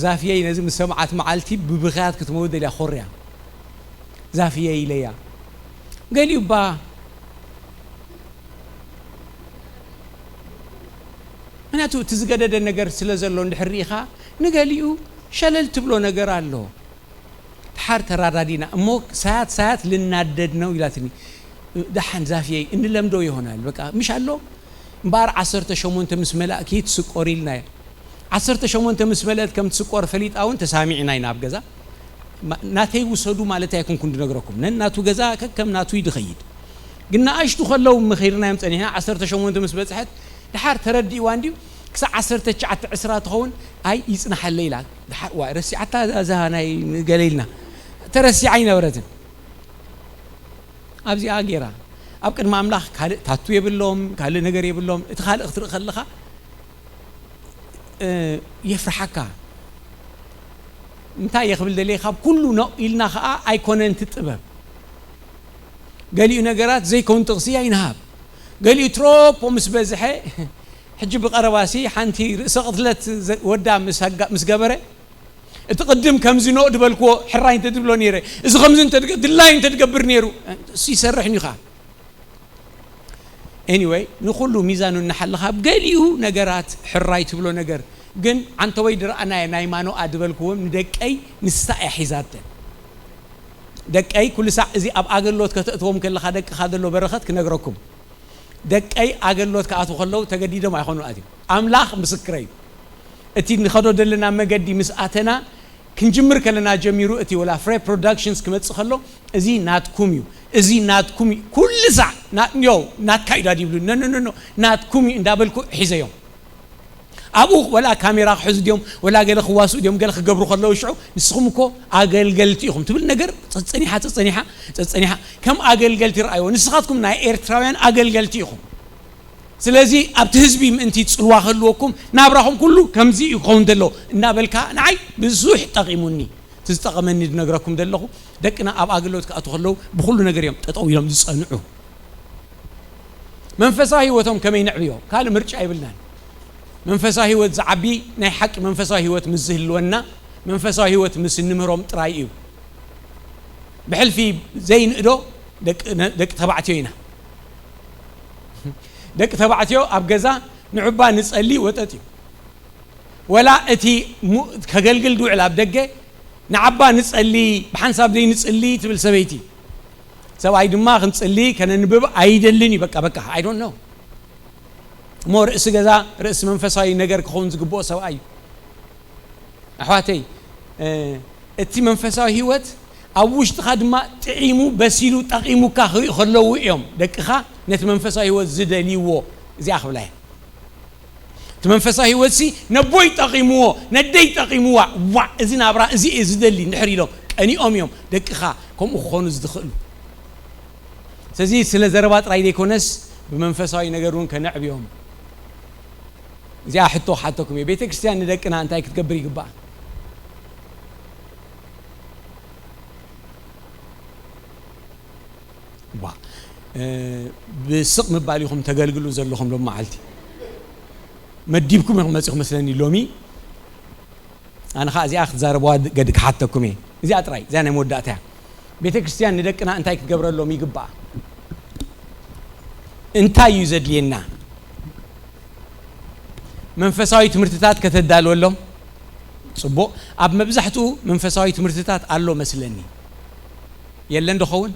ዛፍየይ ነዚ ምስ ሰምዓት መዓልቲ ብብኽያት ክትመውት ደልያ ኮርያ። ዛፍየይ ኢለያ። ገሊኡ እባ ምክንያቱ እቲ ዝገደደ ነገር ስለ ዘሎ እንድሕር ርኢኻ ንገሊኡ ሸለል ትብሎ ነገር ኣሎ። ድሓር ተራዳዲና እሞ ሳያት ሳያት ልናደድ ነው ኢላትኒ። ደሓን ዛፍየይ እንለምዶ ይሆናል በቃ ምሽ ኣሎ እምበኣር ዓሰርተ ሸሞንተ ምስ መላእኪ ትስቆር ኢልናዮ። ዓሰርተ ሸሞንተ ምስ መለእት ከም ትስቆር ፈሊጣ እውን ተሳሚዕና ኢና ኣብ ገዛ። ናተይ ውሰዱ ማለት ኣይኮንኩን ድነግረኩም ነናቱ ገዛ ከከም ናቱ እዩ ድኸይድ። ግን ንኣሽቱ ከለዉ ምኸይድናዮም ጸኒሕና ዓሰርተ ሸሞንተ ምስ በጽሐት ድሓር ተረዲእዋ እንድዩ ክሳብ ዓሰርተ ትሽዓተ ዕስራ ትኸውን ኣይ ይጽናሓለ ኢላ። ድሓር ዋ ረሲዓታ እዛ ናይ ገለ ኢልና ተረሲዓ ኣይነበረትን። ኣብዚኣ ገይራ ኣብ ቅድሚ ኣምላኽ ካልእ ታቱ የብሎም ካልእ ነገር የብሎም። እቲ ካልእ ክትርኢ ከለኻ የፍርሓካ። እንታይ እየ ክብል ደልየ ካብ ኩሉ ነቕ ኢልና ከዓ ኣይኮነን እቲ ጥበብ። ገሊኡ ነገራት ዘይከውን ጥቕሲ ኣይንሃብ። ገሊኡ ትሮፖ ምስ በዝሐ ሕጂ ብቐረባሲ ሓንቲ ርእሰ ቅትለት ወዳ ምስ ገበረ እቲ ቅድም ከምዚ ኖእ ድበልክዎ ሕራይ እንተ ድብሎ ነይረ እዚ ከምዚ እንተ ድላዩ እንተ ድገብር ነይሩ እሱ ይሰርሕ እዩ ከዓ። Anyway ንኹሉ ሚዛኑ እናሓለኻ ኣብ ገሊኡ ነገራት ሕራይ ትብሎ ነገር ግን ዓንተወይ ድረኣናየ ናይ ማኖኣ ድበልክዎም ንደቀይ ንሳ እያ ሒዛተን። ደቀይ ኩሉ ሳዕ እዚ ኣብ ኣገልግሎት ከተእትዎም ከለኻ ደቅኻ ዘሎ በረኸት ክነግረኩም። ደቀይ ኣገልግሎት ክኣትዉ ከለዉ ተገዲዶም ኣይኮኑን ኣትዮም። ኣምላኽ ምስክረይ እዩ። እቲ ንኸዶ ዘለና መገዲ ምስ ኣተና ክንጅምር ከለና ጀሚሩ እቲ ወላ ፍሬ ፕሮዳክሽንስ ክመጽእ ከሎ እዚ ናትኩም እዩ፣ እዚ ናትኩም እዩ። ኩሉ ሳዕ ና- ዮ ናትካ እዩ ዳድ ይብሉ ኖ ኖ ኖ ኖ ናትኩም እዩ እንዳበልኩ ሒዘዮም። ኣብኡ ወላ ካሜራ ክሕዙ ድዮም ወላ ገለ ክዋስኡ ድዮም ገለ ክገብሩ ከለዉ ሽዑ ንስኹም እኮ ኣገልገልቲ ኢኹም ትብል ነገር ጸጸኒሓ ጸጸኒሓ ጸጸኒሓ ከም ኣገልገልቲ ረኣይዎ። ንስኻትኩም ናይ ኤርትራውያን ኣገልገልቲ ኢኹም። ስለዚ ኣብቲ ህዝቢ ምእንቲ ጽልዋ ክህልወኩም ናብራኹም ኩሉ ከምዚ እዩ ክኸውን ዘለዎ እናበልካ ንዓይ ብዙሕ ጠቒሙኒ። እቲ ዝጠቐመኒ ዝነግረኩም ዘለኹ ደቅና ኣብ ኣገልግሎት ክኣትዉ ከለዉ ብኹሉ ነገር እዮም ጠጠው ኢሎም ዝጸንዑ። መንፈሳዊ ህይወቶም ከመይ ነዕብዮ ካልእ ምርጫ የብልናን። መንፈሳዊ ህይወት ዝዓቢ ናይ ሓቂ መንፈሳዊ ህይወት ምስ ዝህልወና መንፈሳዊ ህይወት ምስ እንምህሮም ጥራይ እዩ። ብሕልፊ ዘይንእዶ ደቂ ተባዕትዮ ኢና። ደቂ ተባዕትዮ ኣብ ገዛ ንዑባ ንጸሊ ወጠጥ እዩ። ወላ እቲ ከገልግል ድውዕል ኣብ ደገ ንዓባ ንጸሊ ብሓንሳብ ዘይንጽሊ ትብል ሰበይቲ። ሰብኣይ ድማ ክንጽሊ ከነንብብ ኣይደልን እዩ በቃ በቃ I don't know። እሞ ርእሲ ገዛ ርእሲ መንፈሳዊ ነገር ክኸውን ዝግብኦ ሰብኣይ እዩ። ኣሕዋተይ እቲ መንፈሳዊ ህይወት ኣብ ውሽጥኻ ድማ ጥዒሙ በሲሉ ጠቒሙካ ክርኢ ከለዉ እዮም ደቅኻ ነቲ መንፈሳዊ ህይወት ዝደልይዎ። እዚኣ ክብላ እየ። እቲ መንፈሳዊ ህይወትሲ ነቦይ ጠቒምዎ ነደይ ጠቒምዋ ዋ እዚ ናብራ እዚ እየ ዝደሊ እንድሕር ኢሎም ቀኒኦም እዮም ደቅኻ ከምኡ ክኾኑ ዝኽእሉ። ስለዚ ስለ ዘረባ ጥራይ ዘይኮነስ ብመንፈሳዊ ነገር እውን ከነዕብዮም። እዚኣ ሕቶ ክሓተኩም እየ ቤተ ክርስቲያን ንደቅና እንታይ ክትገብር ይግባእ? ዋ ብስቕ ምባል ኢኹም ተገልግሉ ዘለኹም ሎም መዓልቲ መዲብኩም ኢኹም መፂኹም መስለኒ ሎሚ። ኣነ ከዓ እዚኣ ክትዛረብዋ ገድ ክሓተኩም እየ። እዚኣ ጥራይ እዚኣ ናይ መወዳእታ እያ። ቤተ ክርስቲያን ንደቅና እንታይ ክትገብረሎም ይግባኣ? እንታይ እዩ ዘድልየና? መንፈሳዊ ትምህርትታት ከተዳልወሎም ጽቡቕ። ኣብ መብዛሕትኡ መንፈሳዊ ትምህርትታት ኣሎ መስለኒ። የለን ዶ ኸውን?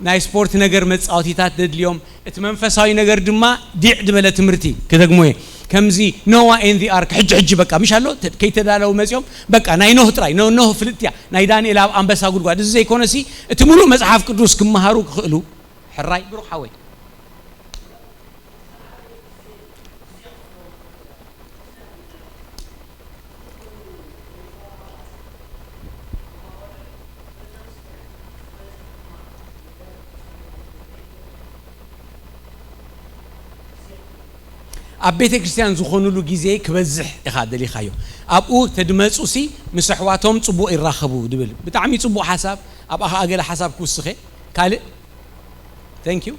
ናይ ስፖርት ነገር መጻወቲታት ደድልዮም እቲ መንፈሳዊ ነገር ድማ ዲዕ ዝበለ ትምህርቲ ክደግሞ እየ ከምዚ ኖዋ ኤን ዲ ኣርክ ሕጂ ሕጂ በቃ ምሽ ኣሎ ከይተዳለዉ መጺኦም በቃ ናይ ኖህ ጥራይ ኖህ ፍልጥያ ናይ ዳንኤል ኣብ ኣንበሳ ጉድጓድ እዚ ዘይኮነሲ እቲ ሙሉእ መጽሓፍ ቅዱስ ክመሃሩ ክኽእሉ ሕራይ ብሩኽ ሓወይ። ኣብ ቤተ ክርስቲያን ዝኾኑሉ ግዜ ክበዝሕ ኢኻ ደሊኻዮ። ኣብኡ ተድመፁ ሲ ምስ ኣሕዋቶም ፅቡቕ ይራኸቡ ድብል ብጣዕሚ ፅቡቕ ሓሳብ። ኣብኣ ኸዓ ገለ ሓሳብ ክውስኸ ካልእ thank you።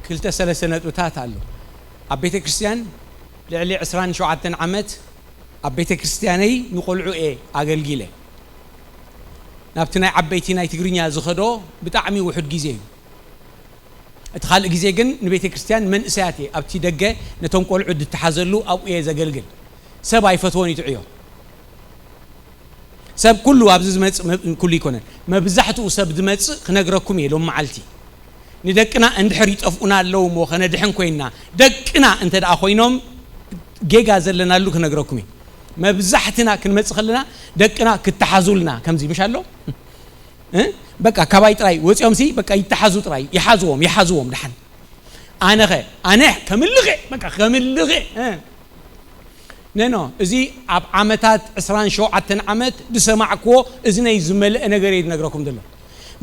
ክልተ ሰለስተ ነጥብታት ኣሎ። ኣብ ቤተ ክርስቲያን ልዕሊ ዕስራን ሸውዓተን ዓመት ኣብ ቤተ ክርስቲያነይ ንቆልዑ እየ ኣገልጊለ። ናብቲ ናይ ዓበይቲ ናይ ትግርኛ ዝኸዶ ብጣዕሚ ውሑድ ግዜ እዩ። እቲ ካልእ ግዜ ግን ንቤተ ክርስቲያን መንእሰያት እየ ኣብቲ ደገ ነቶም ቆልዑ ድተሓዘሉ ኣብኡ እየ ዘገልግል። ሰብ ኣይፈትዎን እዩ ትዕዮ። ሰብ ኩሉ ኣብዚ ዝመጽእ መ-፣ ኩሉ ይኮነን። መብዛሕትኡ ሰብ ዝመጽእ ክነግረኩም እየ ሎም መዓልቲ። ንደቅና እንድሕር ይጠፍኡና ኣለዉ እሞ ከነድሕን ኮይንና፣ ደቅና እንተ ደኣ ኮይኖም ጌጋ ዘለናሉ ክነግረኩም እየ። መብዛሕትና ክንመጽእ ከለና ደቅና ክተሓዙልና ከምዚ ምሽ ኣሎ። እ? በቃ ካባይ ጥራይ ወጺኦም ሲ በቃ ይተሓዙ ጥራይ፣ ይሓዝዎም፣ ይሓዝዎም ደሓን። ኣነኸ፣ ኣነ ከምልኸ፣ በቃ ከምልኸ፣ እ? ነኖ፣ እዚ ኣብ ዓመታት ዕስራን ሸውዓተን ዓመት ዝሰማዕክዎ እዝነይ ዝመልአ ነገር እየ ዝነግረኩም ዘሎ።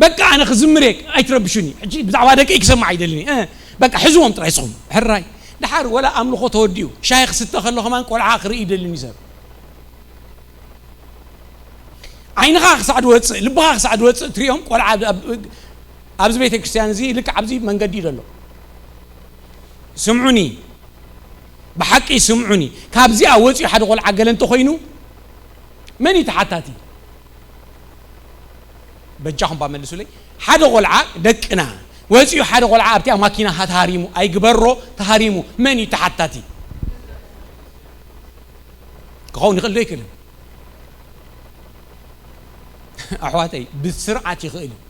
በቃ ኣነ ክዝምር እየ፣ ኣይትረብሹኒ። ሕጂ ብዛዕባ ደቀይ ክሰማዕ ኣይደልን እየ። እ፣ በቃ ሕዝዎም ጥራይ እስኹም። ሕራይ። ደሓር ወላ ኣምልኾ ተወዲኡ፣ ሻሂ ክስተ ከሎ ከማን ቆልዓ ክርኢ ይደልን እዩ ሰብ። ዓይንኻ ክሳዕ ዝወፅእ፣ ልብኻ ክሳዕ ዝወፅእ ትሪኦም ቆልዓ ኣብ-፣ ኣብ-፣ ኣብዚ ቤተ ክርስቲያን እዚ ልክዕ ኣብዚ መንገዲ እዩ ዘሎ። ስምዑኒ፣ ብሓቂ ስምዑኒ። ካብዚኣ ወፂኡ ሓደ ቆልዓ ገለ እንተኾይኑ መን እዩ ተሓታቲ? በጃኹም ባ መልሱለይ። ሓደ ቆልዓ ደቅና ወፂኡ ሓደ ቆልዓ ኣብቲኣ ማኪና ተሃሪሙ ኣይግበሮ፣ ተሃሪሙ መን እዩ ተሓታቲ? ክኸውን ይኽእል ዶ ይክእልን? ኣሕዋተይ ብስርዓት ይኽእል እዩ።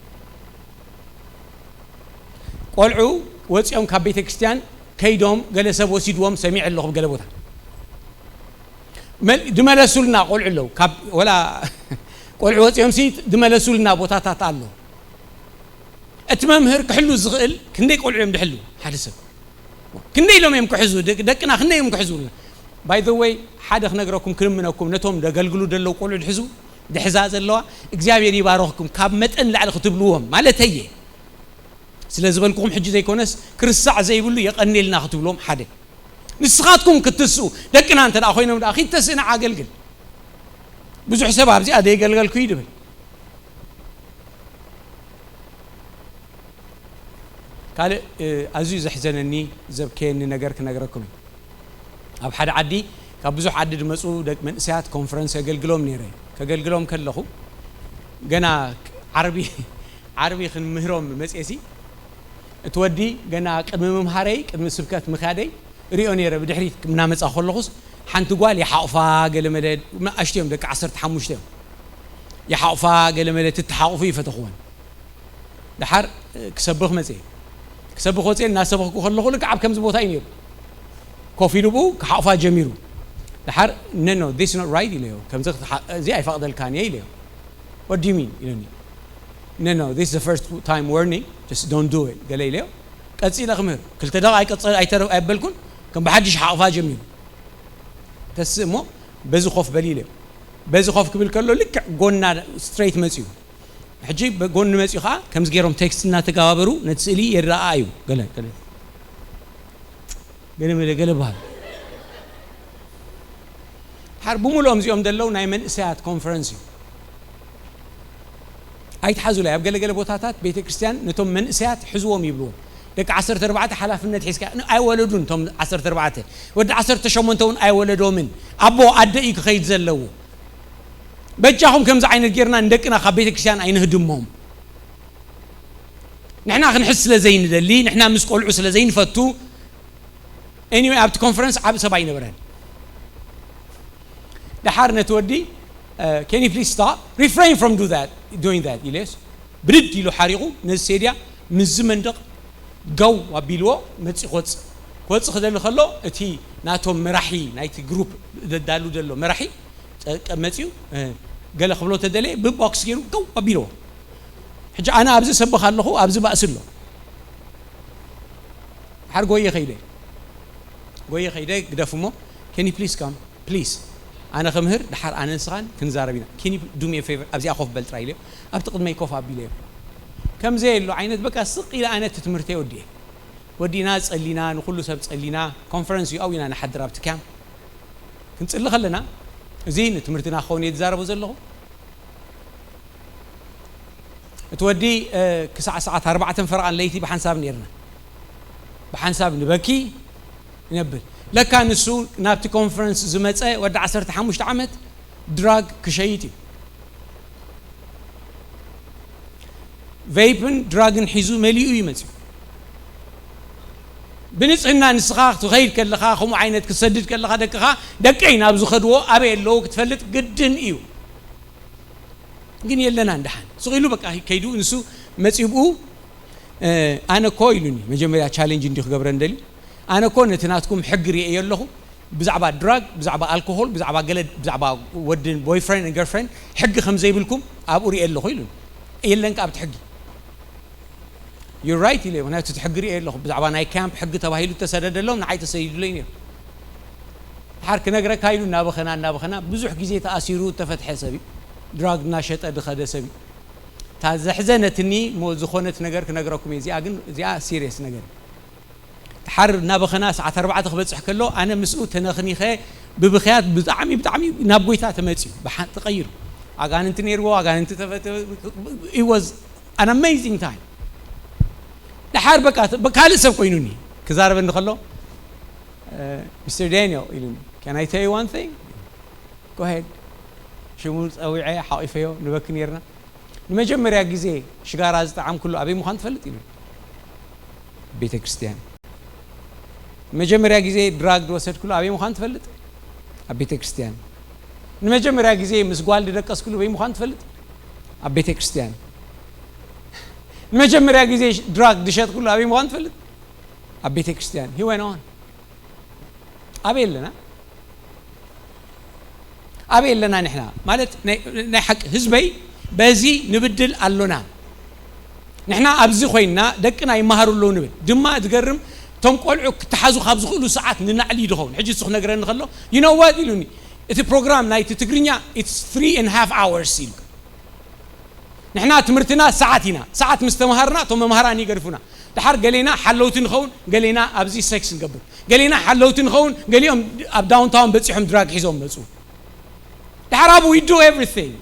ቆልዑ ወፂኦም ካብ ቤተ ክርስቲያን ከይዶም ገለ ሰብ ወሲድዎም ሰሚዐ ኣለኹ ገለ ቦታ። መል-፣ ድመለሱልና ቆልዑ ኣለዉ። ካብ ወላ ቆልዑ ወፂኦም ሲ ድመለሱልና ቦታታት ኣሎ። እቲ መምህር ክሕሉ ዝኽእል ክንደይ ቆልዑ እዮም ድሕሉ? ሓደ ሰብ ክንደይ ኢሎም እዮም ክሕዙ? ደቅ-፣ ደቅና ክንደይ እዮም ክሕዙ? By the way፣ ሓደ ክነግረኩም ክልምነኩም፣ ነቶም ደገልግሉ ደለዉ ቆልዑ ድሕዙ፣ ድሕዛ ዘለዋ፣ እግዚኣብሔር ይባረኽኩም፣ ካብ መጠን ላዕሊ ክትብልዎም ማለተየ። ስለ ዝበልኩኹም ሕጂ ዘይኮነስ፣ ክርስዕ ዘይብሉ የቐኔልና ክትብልዎም ሓደ። ንስኻትኩም ክትስኡ፣ ደቅና እንተ ደኣ ኮይኖም ደኣ፣ ኪድ ተስእና ኣገልግል። ብዙሕ ሰብ ኣብዚኣ ደይገልገልኩ እዩ ድብል። ካልእ፣ እ፣ ኣዝዩ ዘሕዘነኒ፣ ዘብከየኒ ነገር ክነግረኩም እዩ። ኣብ ሓደ ዓዲ፣ ካብ ብዙሕ ዓዲ ዝመጹ ደቂ መንእሰያት ኮንፈረንስ የገልግሎም ነይረ። ከገልግሎም ከለኹ፣ ገና ዓርቢ፣ ዓርቢ ክንምህሮም መጽኤሲ፣ እቲ ወዲ ገና ቅድሚ ምምሃረይ፣ ቅድሚ ስብከት ምኽያደይ፣ ሪኦ ነይረ። ብድሕሪት እናመጻ ከለኹስ፣ ሓንቲ ጓል ይሓቑፋ፣ ገለ መለ፣ ኣሽቱ እዮም፣ ደቂ ዓሰርተ ሓሙሽተ እዮም። ይሓቑፋ፣ ገለ መለ፣ ትተሓቑፉ ይፈተኽወን። ደሓር፣ እ፣ ክሰብኽ መጽኤ። ክሰብኽ ወጽኤ፣ እናሰበኽኩ ከለኹ፣ ልክዕ ኣብ ከምዚ ቦታ እዩ ነይሩ። ኮፍ ኢሉ ብኡ ክሓቑፋ ጀሚሩ። ደሓር፣ "No, no, this is not right," ኢለዮ። "ከምዚ ክትሓ-፣ እዚ ኣይፈቕደልካን እየ," ኢለዮ። "What do you mean?" ኢለኒ። "No, no, this is the first time warning, just don't do it," ገለ ኢለዮ። ቀጺለ ክምህር። ክልተ ደቂቕ ኣይቀጸ-፣ ኣይተረ-፣ ኣይበልኩን፣ ከም ብሓድሽ ሓቑፋ ጀሚሩ። ተስእ እሞ፣ "በዚ ኮፍ በል," ኢለዮ። በዚ ኮፍ ክብል ከሎ፣ ልክዕ ጎና ስትሬት መጺኡ። ሕጂ ብጎኒ መጺኡ ኸዓ ከምዚ ገይሮም ቴክስት እናተገባበሩ ነቲ ስእሊ ይረኣኣ እዩ። ገለ፣ ገለ፣ ገለ መለ፣ ገለ በሃል። ድሓር ብምሉኦም እዚኦም ዘለዉ ናይ መንእሰያት ኮንፈረንስ እዩ። ኣይትሓዙለይ፣ ኣብ ገለገለ ቦታታት ቤተ ክርስቲያን ነቶም መንእሰያት ሕዝዎም ይብልዎም። ደቂ ዓሰርተ ኣርባዕተ ሓላፍነት ሒዝካ፣ ን-፣ ኣይወለዱን እቶም ዓሰርተ ኣርባዕተ። ወዲ ዓሰርተ ሸሞንተ እውን ኣይወለዶምን። ኣቦ ኣደ እዩ ክኸይድ ዘለዎ። በጃኹም ከምዚ ዓይነት ጌርና ንደቅና ካብ ቤተ ክርስቲያን ኣይንህድሞም። ንሕና ክንሕዝ ስለ ዘይንደሊ፣ ንሕና ምስ ቆልዑ ስለ ዘይንፈቱ፣ anyway፣ ኣብቲ ኮንፈረንስ ዓቢ ሰብ ኣይነበረን። ደሓር ነቲ ወዲ፣ "Uh, can you please stop? Refrain from do that, doing that," ኢለስ፣ ብድድ ኢሉ ሓሪቑ ነዚ ሴድያ ምስዚ መንደቕ ገው ኣቢልዎ መጺ ክወጽእ። ክወጽእ ክደሊ ከሎ፣ እቲ ናቶም መራሒ ናይቲ ግሩፕ ዘዳሉ ዘሎ መራሒ ጸ-፣ ቀ-፣ መጺኡ፣ እ፣ ገለ ክብሎ ተደለየ፣ ብቦክስ ገይሩ ገው ኣቢልዎ። ሕጂ ኣነ ኣብዚ ሰብኽ ኣለኹ፣ ኣብዚ ባእሲ ኣሎ። ድሓር ጎየ ከይደ። ጎየ ከይደ፣ ግደፍ እሞ፣ "Can you please come? Please." ኣነ ክምህር፣ ድሓር ኣነ ንስኻን ክንዛረብ ኢና። "Can you do me a favor? ኣብዚኣ ኮፍ በል ጥራይ," ኢለዮ። ኣብቲ ቅድመይ ኮፍ ኣቢለዮ። ከምዘየሎ ዓይነት፣ በቃ፣ ስቕ ኢለ ኣነ እቲ ትምህርተይ ወዲኤ። ወዲእና ጸሊና፣ ንኹሉ ሰብ ጸሊና፣ ኮንፈረንስ እዩ፣ ኣብኡ ኢና ንሓድር ኣብቲ ክያም። ክንጽሊ ከለና፣ እዚ ንትምህርትና ክኸውን እየ ዝዛረቦ ዘለኹ። እቲ ወዲ፣ እ፣ ክሳዕ ሰዓት ኣርባዕተን ፈረቓን ለይቲ ብሓንሳብ ነይርና። ብሓንሳብ ንበኪ ይነብል። ለካ ንሱ ናብቲ ኮንፈረንስ ዝመጸ ወዲ ዓሰርተ ሓሙሽተ ዓመት ድራግ ክሸይጥ እዩ። ቬይፕን ድራግን ሒዙ መሊኡ እዩ መጺኡ። ብንጽህና ንስኻ ክትኸይድ ከለኻ፣ ከምኡ ዓይነት ክትሰድድ ከለኻ፣ ደቅኻ ደቀይ ናብ ዝኸድዎ ኣበይ ኣለዉ ክትፈልጥ ግድን እዩ። ግን የለና እንደሓን ስቕ ኢሉ በቃ ከይዱ። ንሱ መጺኡ ብኡ ኣነ እኮ ኢሉኒ፣ መጀመርያ ቻሌንጅ እንዲ ክገብረ እንደልዩ። ኣነ እኮ ነቲ ናትኩም ሕጊ ርእየ ኣለኹ፣ ብዛዕባ ድራግ፣ ብዛዕባ ኣልኮሆል፣ ብዛዕባ ገለ፣ ብዛዕባ ወድን ቦይፍሬንድ ገርፍሬንድ ሕጊ ከም ዘይብልኩም ኣብኡ ርእየ ኣለኹ ኢሉኒ። የለን ከ ኣብቲ ሕጊ። You're right ኢለ፣ ምክንያቱ እቲ ሕጊ ርእየ ኣለኹ። ብዛዕባ ናይ ካምፕ ሕጊ ተባሂሉ ተሰደደሎም፣ ንዓይ ተሰዲዱለይ ነይሩ። ድሓር ክነግረካ ኢሉ እናበኸና እናበኸና ብዙሕ ግዜ ተኣሲሩ እተፈትሐ ሰብ እዩ። ድራግ እናሸጠ ዝኸደ ሰብ እዩ። እታ ዘሕዘነትኒ ሞ ዝኾነት ነገር ክነግረኩም እየ። እዚኣ ግን እዚኣ ሲሪየስ ነገር እዩ። ድሓር እናበኸና ሰዓት ኣርባዕተ ክበፅሕ ከሎ ኣነ ምስኡ ተነኽኒኸ ብብኽያት ብጣዕሚ ብጣዕሚ ናብ ጎይታ ተመፅዩ። ብሓንቲ ተቐይሩ። ኣጋንንቲ ነይርዎ፣ ኣጋንንቲ ተፈተ it was an amazing time። ድሓር በቃ ካልእ ሰብ ኮይኑኒ ክዛረበኒ ከሎ ሚስተር ዳንኤል ኢሉኒ። Can I tell you one thing? Go ahead። ሽሙ ፀዊዐ ሓቂፈዮ ንበኪ ነይርና። ንመጀመርያ ግዜ ሽጋራ ዝጠዓምኩሉ ኣበይ ምዃን ትፈልጥ ኢሉኒ። ቤተ ክርስቲያን። ንመጀመርያ ግዜ ድራግ ዝወሰድኩሉ ኣበይ ምዃን ትፈልጥ? ኣብ ቤተ ክርስቲያን። ንመጀመርያ ግዜ ምስ ጓል ዝደቀስኩሉ ኣበይ ምዃን ትፈልጥ? ኣብ ቤተ ክርስቲያን። ንመጀመርያ ግዜ ድራግ ዝሸጥኩሉ ኣበይ ምዃን ትፈልጥ? ኣብ ቤተ ክርስቲያን። He went on። ኣበይ ኣለና? ኣበይ ኣለና ንሕና? ማለት ናይ ናይ ሓቂ ህዝበይ በዚ ንብድል ኣሎና። ንሕና ኣብዚ ኮይንና ደቅና ይመሃሩ ኣለዉ ንብል። ድማ ዝገርም እቶም ቆልዑ ክተሓዙ ካብ ዝኽእሉ ሰዓት ንናዕሊ ድኸውን። ሕጂ እሱ ክነግረኒ ከሎ you know what ኢሉኒ። እቲ ፕሮግራም ናይቲ ትግርኛ it's three and half hours ኢሉ። ንሕና ትምህርትና ሰዓት ኢና። ሰዓት ምስ ተምሃርና እቶም መምሃራን ይገድፉና። ድሓር ገሌና ሓለውቲ ንኸውን፣ ገሌና ኣብዚ ሴክስ ንገብር፣ ገሌና ሓለውቲ ንኸውን፣ ገሊኦም ኣብ ዳውንታውን በጺሖም ድራግ ሒዞም መጹ። ድሓር ኣብኡ we do everything።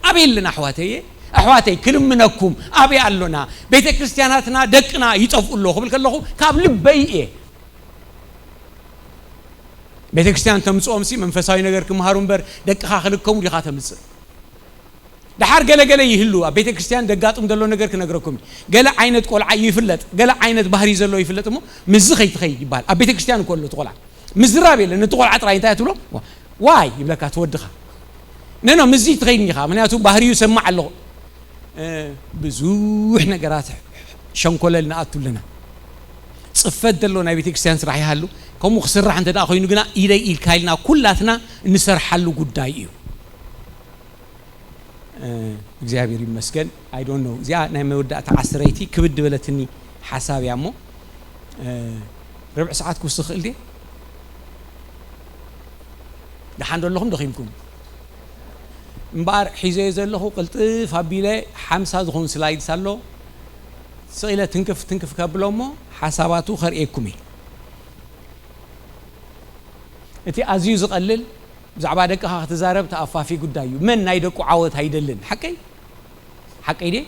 ኣበይ ኣለና ኣሕዋተየ? ኣሕዋተይ ክልምነኩም ኣበይ ኣሎና? ቤተ ክርስቲያናትና ደቅና ይጠፍኡ ኣሎ ክብል ከለኹ ካብ ልበይ እየ። ቤተ ክርስቲያን ተምጽኦም ሲ መንፈሳዊ ነገር ክምሃሩ እምበር ደቅኻ ክልከሙ ዲኻ ተምጽእ? ድሓር ገለገለ ይህሉ ኣብ ቤተ ክርስቲያን ደጋጥም ዘሎ ነገር ክነግረኩም እዩ። ገለ ዓይነት ቆልዓ ይፍለጥ፣ ገለ ዓይነት ባህሪ ዘሎ ይፍለጥ እሞ ምስዚ ከይትኸይድ ይበሃል። ኣብ ቤተ ክርስቲያን እኮ ኣሎ እቲ ቆልዓ። ምዝራብ የለን። ነቲ ቆልዓ ጥራይ እንታይ ትብሎ? ዋይ ይብለካ እቲ ወድኻ። ነኖ ምስዚ ትኸይድ ኢኻ። ምክንያቱ ባህሪኡ ሰማዕ ኣለኹ። ብዙሕ ነገራት ሸንኮለል ንኣቱ ኣለና። ጽፈት ዘሎ ናይ ቤተ ክርስቲያን ስራሕ ይሃሉ። ከምኡ ክስራሕ እንተ ደኣ ኮይኑ ግና ኢደይ ኢልካ ኢልና ኩላትና እንሰርሓሉ ጉዳይ እዩ። እግዚኣብሔር ይመስገን። I don't know እዚኣ ናይ መወዳእታ ዓስረይቲ ክብድ በለትኒ ሓሳብ እያ እሞ ርብዕ ሰዓት ክውስኽ ክእል ድየ? ደሓን ዶ ኣለኹም? ደኺምኩም እምበኣር ሒዘዮ ዘለኹ ቅልጥፍ ኣቢለ ሓምሳ ዝኾኑ ስላይድስ ኣሎ። ስቕ ኢለ ትንክፍ ትንክፍ ከብሎ እሞ ሓሳባቱ ከርእየኩም እየ። እቲ ኣዝዩ ዝቐልል ብዛዕባ ደቅኻ ክትዛረብ ተኣፋፊ ጉዳይ እዩ። መን ናይ ደቁ ዓወት ኣይደልን? ሓቀይ ሓቀይ ድየ?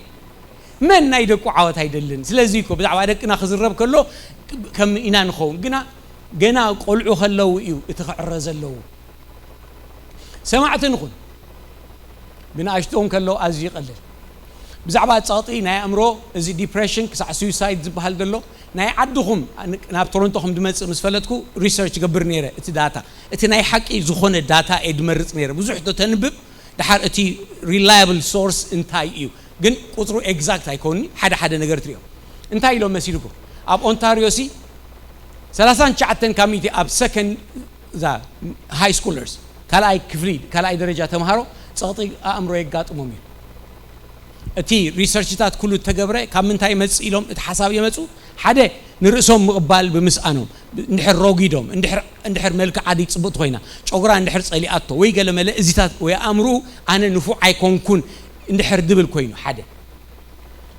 መን ናይ ደቁ ዓወት ኣይደልን? ስለዚ እኮ ብዛዕባ ደቅና ክዝረብ ከሎ ከም ኢና ንኸውን። ግና ገና ቆልዑ ከለዉ እዩ እቲ ክዕረ ዘለዎ። ሰማዕቲ ንኹን። ብንኣሽትኦም ከለዉ ኣዝዩ ይቐልል። ብዛዕባ ጸቕጢ ናይ ኣእምሮ እዚ ዲፕሬሽን ክሳዕ ሱይሳይድ ዝበሃል ዘሎ ናይ ዓድኹም ናብ ቶሮንቶ ከም ድመጽእ ምስ ፈለጥኩ ሪሰርች ገብር ነይረ። እቲ ዳታ እቲ ናይ ሓቂ ዝኾነ ዳታ እየ ድመርጽ ነይረ። ብዙሕ ተንብብ ድሓር እቲ ሪላያብል ሶርስ እንታይ እዩ ግን ቁፅሩ ኤግዛክት ኣይኮንኒ ሓደ ሓደ ነገር ትሪኦ እንታይ ኢሎም መሲልኩም ኣብ ኦንታሪዮ ሲ ሰላሳን ትሽዓተን ካብ ሚእቲ ኣብ ሰከንድ እዛ ሃይ ስኩለርስ ካልኣይ ክፍሊ ካልኣይ ደረጃ ተምሃሮ ፀቕጢ ኣእምሮ የጋጥሞም እዩ እቲ ሪሰርችታት ኩሉ ተገብረ ካብ ምንታይ መፅ ኢሎም እቲ ሓሳብ የመፁ ሓደ ንርእሶም ምቕባል ብምስኣኖም እንድሕር ሮጊዶም እንድሕር እንድሕር መልክዓ ደይ ጽብቕቲ ኮይና ጨጉራ እንድሕር ጸሊኣቶ ወይ ገለ መለ እዚታት ወይ ኣእምርኡ ኣነ ንፉዕ ኣይኮንኩን እንድሕር ድብል ኮይኑ ሓደ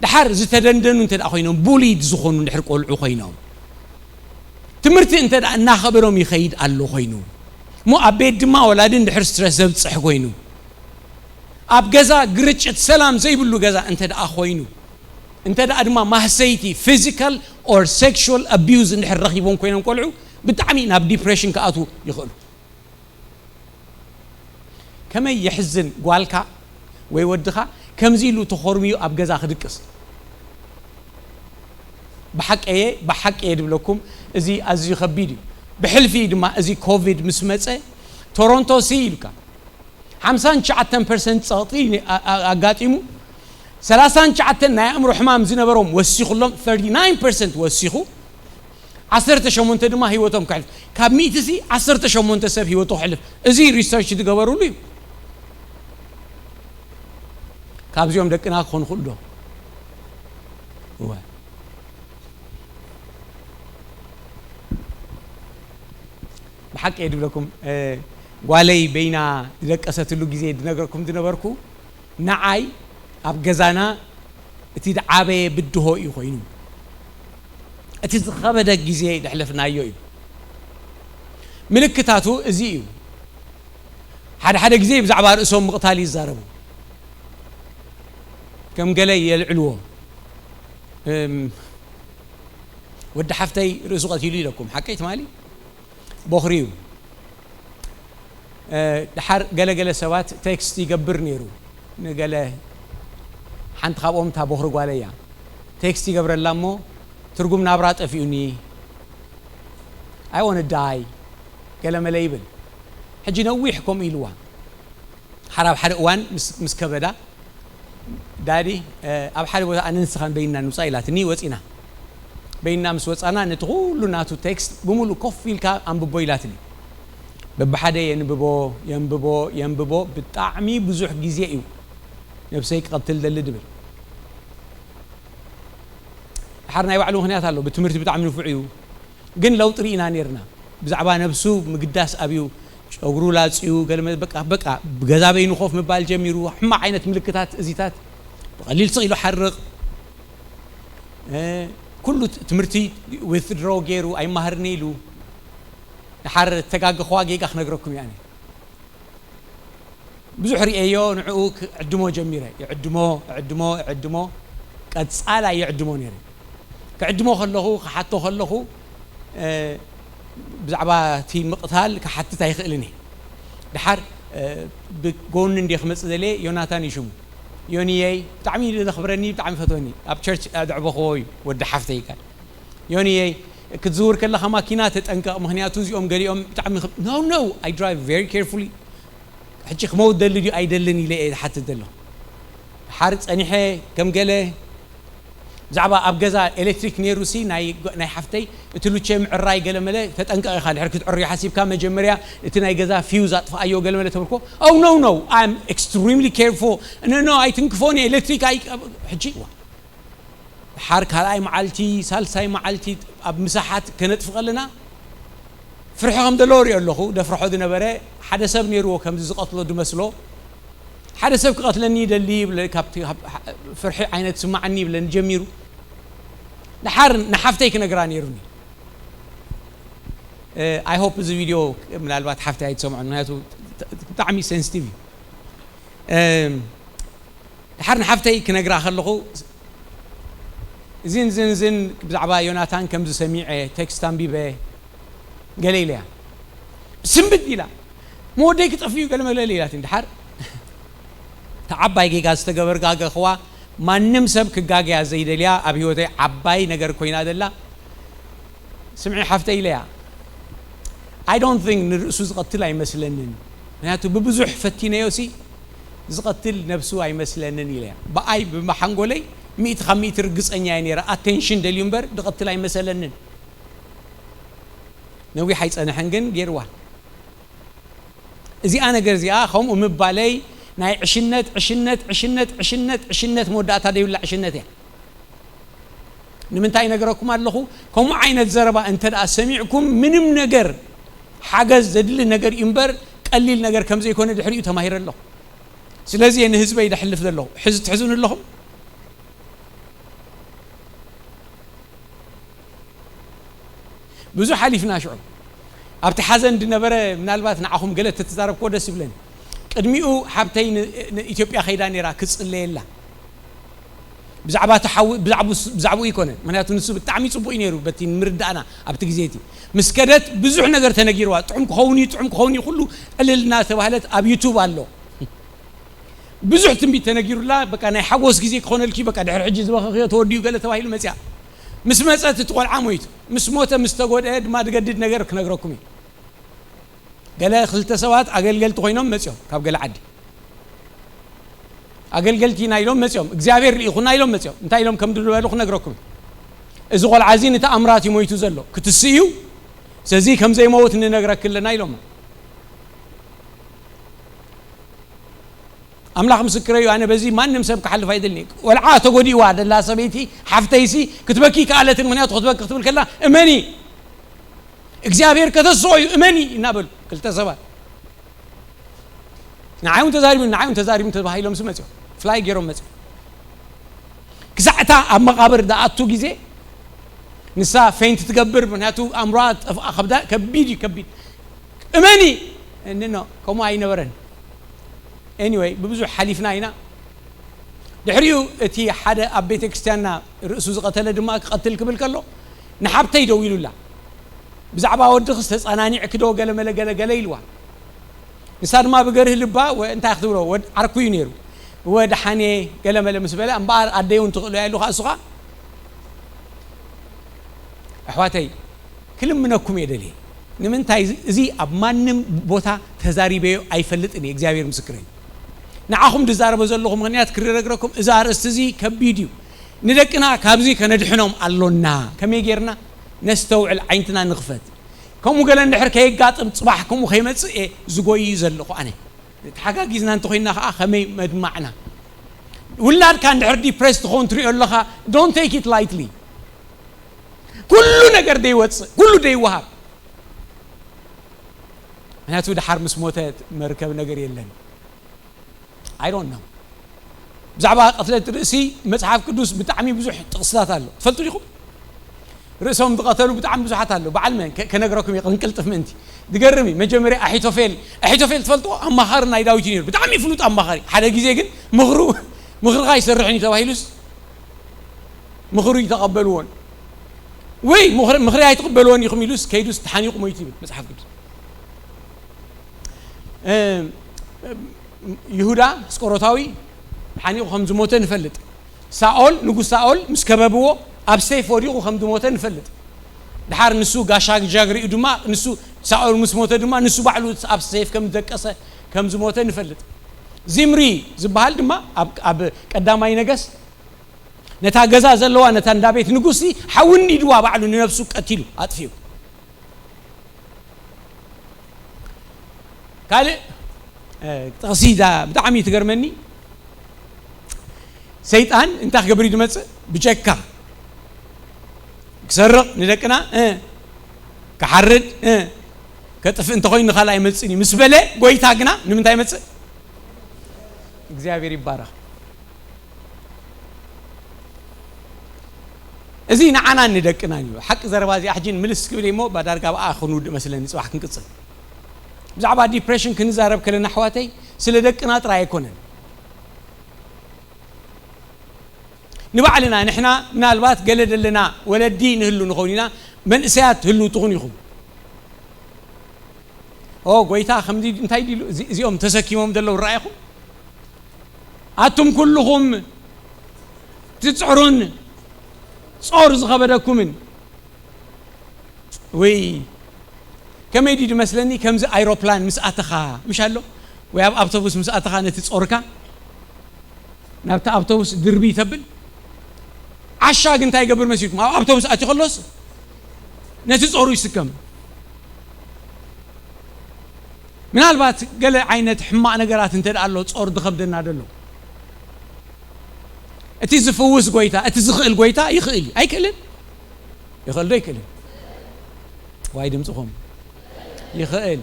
ድሓር ዝተደንደኑ እንተ ደኣ ኮይኖም ቡሊድ ዝኾኑ እንድሕር ቆልዑ ኮይኖም ትምህርቲ እንተ ደኣ እናኸበሮም ይኸይድ ኣሎ ኮይኑ እሞ ኣብ ቤት ድማ ወላዲ እንድሕር ስትረስ ዘብጽሕ ኮይኑ ኣብ ገዛ ግርጭት ሰላም ዘይብሉ ገዛ እንተ ደኣ ኮይኑ እንተ ደኣ ድማ ማህሰይቲ physical or sexual abuse እንድሕር ረኺቦም ኮይኖም ቆልዑ፣ ብጣዕሚ ናብ ዲፕሬሽን ክኣትዉ ይኽእሉ። ከመይ የሕዝን ጓልካ ወይ ወድኻ ከምዚ ኢሉ ተኾርምዩ ኣብ ገዛ ክድቅስ። ብሓቀየ ብሓቀየ ድብለኩም፣ እዚ ኣዝዩ ከቢድ እዩ። ብሕልፊ ድማ እዚ ኮቪድ ምስ መጸ፣ ቶሮንቶ ሲ ኢልካ ሓምሳን ትሽዓተን ፐርሰንት ጸቕጢ ኣጋጢሙ፣ ሰላሳን ትሽዓተን ናይ ኣእምሮ ሕማም ዝነበሮም ወሲኹሎም፣ thirty nine percent ወሲኹ፣ ዓሰርተ ሸሞንተ ድማ ህይወቶም ከሕልፍ። ካብ ሚእቲ ሲ ዓሰርተ ሸሞንተ ሰብ ህይወቱ ክሕልፍ፣ እዚ ሪሰርች ዝገበሩሉ እዩ። ካብዚኦም ደቅና ክኾኑ ክእሉ ዶ? እወ። ብሓቂ እየ ድብለኩም፣ እ፣ ጓለይ በይና ዝደቀሰትሉ ግዜ ዝነግረኩም ዝነበርኩ፣ ንዓይ ኣብ ገዛና እቲ ዝዓበየ ብድሆ እዩ ኮይኑ። እቲ ዝኸበደ ግዜ ዘሕለፍናዮ እዩ። ምልክታቱ እዚ እዩ። ሓደ ሓደ ግዜ ብዛዕባ ርእሶም ምቕታል ይዛረቡ። ከም ገለ የልዕልዎ። እም፣ ወዲ ሓፍተይ ርእሱ ቀቲሉ ኢለኩም፣ ሓቀይ ትማሊ ቦኽሪ እዩ። እ፣ ድሓር ገለ ገለ ሰባት ቴክስት ይገብር ነይሩ። ንገለ ሓንቲ ካብኦም እታ ቦኽሪ ጓለይ እያ። ቴክስት ይገብረላ እሞ፣ "ትርጉም ናብራ ጠፊኡኒ፣ I wanna die" ገለ መለ ይብል። ሕጂ ነዊሕ ከምኡ ኢልዋ። ሓር ኣብ ሓደ እዋን ምስ፣ ምስ ከበዳ፣ "ዳዲ፣ እ፣ ኣብ ሓደ ቦታ ኣነ ንስኻን በይንና ንውጻእ" ኢላትኒ። ወጺና። በይንና ምስ ወጻና፣ ነቲ ኩሉ ናቱ ቴክስት ብምሉእ ኮፍ ኢልካ ኣንብቦ ኢላትኒ። በብሓደ የንብቦ፣ የንብቦ፣ የንብቦ። ብጣዕሚ ብዙሕ ግዜ እዩ ነብሰይ ክቐትል ደሊ ድብል። ድሓር ናይ ባዕሉ ምኽንያት ኣሎ። ብትምህርቲ ብጣዕሚ ንፉዕ እዩ። ግን ለውጢ ርኢና ነይርና። ብዛዕባ ነብሱ ምግዳስ ኣብዩ፣ ጨጉሩ ላጽዩ፣ ገለ መ-፣ በቃ፣ በቃ፣ ብገዛ በይኑ ኮፍ ምባል ጀሚሩ። ሕማቕ ዓይነት ምልክታት እዚታት። ብቐሊል ስቕ ኢሉ ሓርቕ። እ፣ ኩሉ ት-፣ ትምህርቲ ዊዝድሮ ገይሩ፣ ኣይመሃርኒ ኢሉ። ድሓር እተጋገኽዋ ጌጋ ክነግረኩም እየ ኣነ። ብዙሕ ርእየዮ፣ ንዕኡ ክዕድሞ ጀሚረ። ይዕድሞ፣ እዕድሞ፣ እዕድሞ። ቀጻላይ ይዕድሞ ነይረ። ክዕድሞ ከለኹ፣ ክሓቶ ከለኹ፣ እ፣ ብዛዕባ እቲ ምቕታል ክሓትት ኣይኽእልን እየ። ድሓር፣ እ፣ ብጎኒ እንድየ ክመጽእ ዘልየ፣ ዮናታን እዩ ሽሙ። ዮኒየይ፣ ብጣዕሚ እዩ ዘኽብረኒ፣ ብጣዕሚ ይፈትወኒ። ኣብ ቸርች ኣድዕበኽዎ እዩ፣ ወዲ ሓፍተይ ይካል። ዮኒየይ፣ ክትዝውር ከለኻ ማኪና ተጠንቀቕ፣ ምኽንያቱ እዚኦም ገሊኦም ብጣዕሚ ኽ-፣ "No, no, I drive very carefully." ሕጂ ክመውት ደሊ ድዩ ኣይደልን ኢለ እየ ዝሓትት ዘለኹ። ድሓር ጸኒሐ ከም ገለ ብዛዕባ ኣብ ገዛ ኤሌክትሪክ ነይሩ ሲ ናይ፣ ናይ ሓፍተይ እቲ ሉቼ ምዕራይ ገለ መለ ተጠንቀቕ ኢኻ፣ ድሕሪ ክትዕርዮ ሓሲብካ መጀመርያ እቲ ናይ ገዛ ፊውዝ ኣጥፍኣዮ ገለ መለ ተበልኮ። "Oh, no, no, I'm extremely careful. No, no, ኣይትንክፎን እየ፣ ኤሌክትሪክ ኣይ-," ሕጂ፣ ዋ። ድሓር ካልኣይ መዓልቲ፣ ሳልሳይ መዓልቲ ኣብ ምሳሓት ከነጥፊ ከለና፣ ፍርሒ ከም ዘለዎ ሪኦ ኣለኹ። ደፍርሖ ዝነበረ ሓደ ሰብ ነይርዎ፣ ከምዚ ዝቐትሎ ዝመስሎ። ሓደ ሰብ ክቐትለኒ ይደሊ ይብለ፣ ካብቲ፣ ካብ ፍርሒ ዓይነት ስማዓኒ ይብለኒ ጀሚሩ። ድሓር ንሓፍተይ ክነግራ ነይሩኒ። እ፣ I hope እዚ ቪድዮ ምናልባት ሓፍተይ ኣይትሰምዖን፣ ምክንያቱ ብጣዕሚ ሴንሲቲቭ እዩ። እም፣ ድሓር ንሓፍተይ ክነግራ ከለኹ፣ "እዝን፣ እዝን፣ እዝን ብዛዕባ ዮናታን ከምዚ ሰሚዐ፣ ቴክስት ኣንቢበ" ገለ ኢለያ። ስንብድ ኢላ፣ "መወደይ ክጠፍእ እዩ ገለ መለ" ኢላትኒ። ድሓር፣ እታ ዓባይ ጌጋ ዝተገበርጋ ገኽዋ፣ ማንም ሰብ ክጋገያ ዘይደልያ፣ ኣብ ህይወተይ ዓባይ ነገር ኮይና ዘላ፣ "ስምዒ ሓፍተይ" ኢለያ። "I don't think ንርእሱ ዝቐትል ኣይመስለንን። ምክንያቱ ብብዙሕ ፈቲነዮ ሲ ዝቐትል ነብሱ ኣይመስለንን" ኢለያ። ብኣይ ብመሓንጎለይ ሚእቲ ካብ ሚእቲ ርግጸኛ እየ ነይረ። ኣቴንሽን ደልዩ እምበር ዝቐትል ኣይመሰለንን። ነዊሕ ኣይጸንሐን ግን ገይርዋ። እዚኣ ነገር እዚኣ ከምኡ ምባለይ ናይ ዕሽነት፣ ዕሽነት፣ ዕሽነት፣ ዕሽነት፣ ዕሽነት መወዳእታ ዘይብላ ዕሽነት እያ። ንምንታይ ይነግረኩም ኣለኹ? ከምኡ ዓይነት ዘረባ እንተ ደኣ ሰሚዕኩም፣ ምንም ነገር ሓገዝ ዘድሊ ነገር እዩ እምበር፣ ቀሊል ነገር ከም ዘይኮነ ድሕሪኡ ተማሂረ ኣለኹ። ስለዚ እየ ንህዝበይ ደሕልፍ ዘለኹ። ሕዚ ትሕዝኑ ኣለኹም? ብዙሕ ሓሊፍና ሽዑ። ኣብቲ ሓዘን ዝነበረ፣ ምናልባት ንዓኹም ገለ ተተዛረብክዎ ደስ ይብለኒ። ቅድሚኡ ሓብተይ ን-፣ ንኢትዮጵያ ከይዳ ነይራ ክጽለየላ። ብዛዕባ እቲ ሓዊ ብዛዕቡ ብዛዕቡ ኣይኮነን። ምክንያቱ ንሱ ብጣዕሚ ጽቡቅ እዩ ነይሩ፣ በቲ ንምርዳእና ኣብቲ ግዜ እቲ ምስ ከደት ብዙሕ ነገር ተነጊርዋ። ጥዑም ክኸውን እዩ፣ ጥዑም ክኸውን እዩ፣ ኩሉ ዕልል እናተባህለት ኣብ ዩቱብ ኣሎ። ብዙሕ ትንቢት ተነጊሩላ። በቃ ናይ ሓጎስ ግዜ ክኾነልኪ፣ በቃ ድሕሪ ሕጂ ዝበኸኽዮ ተወዲኡ ገለ ተባሂሉ መጽያ። ምስ መጸት እቲ ቆልዓ ሞይቱ። ምስ ሞተ ምስ ተጎድአ ድማ ዝገድድ ነገር ክነግረኩም እዩ። ገለ ክልተ ሰባት ኣገልገልቲ ኮይኖም መጽዮም ካብ ገለ ዓዲ። ኣገልገልቲ ኢና ኢሎም መጽዮም፣ እግዚኣብሔር ልኢኹና ኢሎም መጽዮም። እንታይ ኢሎም ከም ዝበሉ ክነግረኩም። እዚ ቆልዓ እዚ ንተኣምራት እዩ ሞይቱ ዘሎ፣ ክትስእ እዩ። ስለዚ ከም ዘይመውት ንነግረክ ኣለና ኢሎም። ኣምላኽ ምስክረይ እዩ፣ ኣነ በዚ ማንም ሰብ ክሓልፍ ኣይደልኒ። ቆልዓ ተጎዲእዋ ደላ ሰበይቲ ሓፍተይሲ ክትበኪ ከኣለትን፣ ምክንያቱ ክትበኪ ክትብል ከላ እመኒ እግዚኣብሔር ከተስኦ እዩ እመኒ እናበሉ ክልተ ሰባት ንዓይ እውን ተዛሪቡ ንዓይ እውን ተዛሪቡ ተባሂሎም ስ መፅኦም ፍላይ ገይሮም መፅኦም። ክሳዕታ ኣብ መቓብር ዝኣቱ ግዜ ንሳ ፌንት ትገብር፣ ምክንያቱ ኣእምሮኣ ጠፍኣ። ከብዳ ከቢድ እዩ፣ ከቢድ እመኒ እንኖ ከምኡ ኣይነበረን። ኤኒወይ ብብዙሕ ሓሊፍና ኢና። ድሕሪኡ እቲ ሓደ ኣብ ቤተ ክርስቲያንና ርእሱ ዝቐተለ ድማ ክቐትል ክብል ከሎ ንሓብተይ ደዊሉላ። ብዛዕባ ወድኽስ ተጸናኒዕኪ ዶ ገለ መለ ገለ ገለ ኢልዋ። ንሳ ድማ ብገርህ ልባ ወ- እንታይ ክትብሎ ወድ ዓርኩ እዩ ነይሩ። ወድሓኔ ገለ መለ ምስ በለ እምበኣር ኣደይ እውን ትኽእሎ እያ ኢሉ ከዓ እሱ ከዓ ኣሕዋተይ ክልምነኩም እየ ደልየ። ንምንታይ እዚ- እዚ ኣብ ማንም ቦታ ተዛሪበዮ ኣይፈልጥን እየ እግዚኣብሔር ምስክረይ። ንዓኹም ድዛረቦ ዘለኹ ምኽንያት ክረግረኩም እዚ ኣርእስቲ እዚ ከቢድ እዩ። ንደቅና ካብዚ ከነድሕኖም ኣሎና። ከመይ ጌርና ነስተውዕል ዓይንትና ንኽፈት። ከምኡ ገለ እንድሕር ከየጋጥም ጽባሕ ከምኡ ከይመጽእ እየ ዝጎይ ዘለኹ ኣነ። ተሓጋጊዝና እንተኮይንና ከዓ ከመይ መድማዕና። ውላድካ እንድሕር ዲፕሬስ ትኸውን ትሪኦ ኣለኻ don't take it lightly። ኩሉ ነገር ደይወፅእ ኩሉ ደይወሃብ። ምክንያቱ ድሓር ምስ ሞተ መርከብ ነገር የለን። I don't know። ብዛዕባ ቅትለት ርእሲ መፅሓፍ ቅዱስ ብጣዕሚ ብዙሕ ጥቕስታት ኣሎ። ትፈልጡ ዲኹም? ርእሶም ዝቐተሉ ብጣዕሚ ብዙሓት ኣሎ። በዓል መን ከ- ከነግረኩም እየ ቅንቅልጥፍ ምእንቲ ዝገርም እዩ። መጀመርያ ኣሒቶፌል ኣሒቶፌል ትፈልጥዎ ኣማኻሪ ናይ ዳዊት እዩ ነይሩ። ብጣዕሚ ፍሉጥ ኣማኻሪ። ሓደ ግዜ ግን ምኽሩ ምኽርኻ ይሰርሕን እዩ ተባሂሉስ ምኽሩ ይተቐበልዎን ወይ ምኽሪ ኣይትቕበልዎን ኢኹም ኢሉስ ከይዱስ ተሓኒቑ ሞይቱ ይብል መፅሓፍ ቅዱስ። ይሁዳ ስቆሮታዊ ተሓኒቑ ከም ዝሞተ ንፈልጥ። ሳኦል ንጉስ ሳኦል ምስ ከበብዎ ኣብ ሴፍ ወዲቑ ከም ዝሞተ ንፈልጥ። ድሓር ንሱ ጋሻ ጃግሪኡ ድማ ንሱ ሳኦል ምስ ሞተ ድማ ንሱ ባዕሉ ኣብ ሴፍ ከም ዝደቀሰ ከም ዝሞተ ንፈልጥ። ዚምሪ ዝበሃል ድማ ኣብ ቀዳማይ ነገስ ነታ ገዛ ዘለዋ ነታ እንዳ ቤት ንጉሲ ሓዊ እንዲድዋ ባዕሉ ንነብሱ ቀቲሉ ኣጥፊኡ። ካልእ ጥቕሲ እዛ ብጣዕሚ ትገርመኒ። ሰይጣን እንታይ ክገብር እዩ ዝመፅእ? ብጀካ ክሰርቕ ንደቅና ክሓርድ ከጥፍእ እንተኮይኑ ንካልእ ኣይመፅእን እዩ ምስ በለ ጎይታ ግና ንምንታይ ይመፅእ? እግዚኣብሔር ይባረኽ። እዚ ንዓናን ንደቅናን እዩ። ሓቂ ዘረባ እዚኣ ሕጂ ምልስ ክብል እሞ ባዳርጋ ብኣ ክንውድእ መስለኒ። ፅባሕ ክንቅፅል። ብዛዕባ ዲፕሬሽን ክንዛረብ ከለና ኣሕዋተይ ስለ ደቅና ጥራይ ኣይኮነን። ንባዕልና ንሕና ምናልባት ገለ ዘለና ወለዲ ንህሉ ንኸውን ኢና። መንእሰያት ትህሉ ትኹን ኢኹም። ኦ ጎይታ ከምዚ እንታይ ዲሉ እዚ- እዚኦም ተሰኪሞም ዘለዉ ረኣይኹም ኣቱም ኩልኹም ትፅዕሩን ጾር ዝኸበደኩምን ወይ ከመይ ድዩ ዝመስለኒ ከምዚ ኣይሮፕላን ምስ ኣተኻ ምሽ ኣሎ ወይ ኣብ ኣብቶቡስ ምስ ኣተኻ ነቲ ጾርካ ናብቲ ኣብቶቡስ ድርቢ ተብል ዓሻ ግን እንታይ ይገብር መሲልኩም ኣብ ኣብቶቡስ ኣትዩ ከሎስ ነቲ ጾሩ ይስከም ምናልባት ገለ ዓይነት ሕማቕ ነገራት እንተ ኣሎ ጾር ዝኸብደና ደሎ እቲ ዝፍውስ ጎይታ እቲ ዝኽእል ጎይታ ይኽእል እዩ ኣይክእልን ይኽእል ዶ ይክእልን ዋይ ድምፅኹም ይኽእል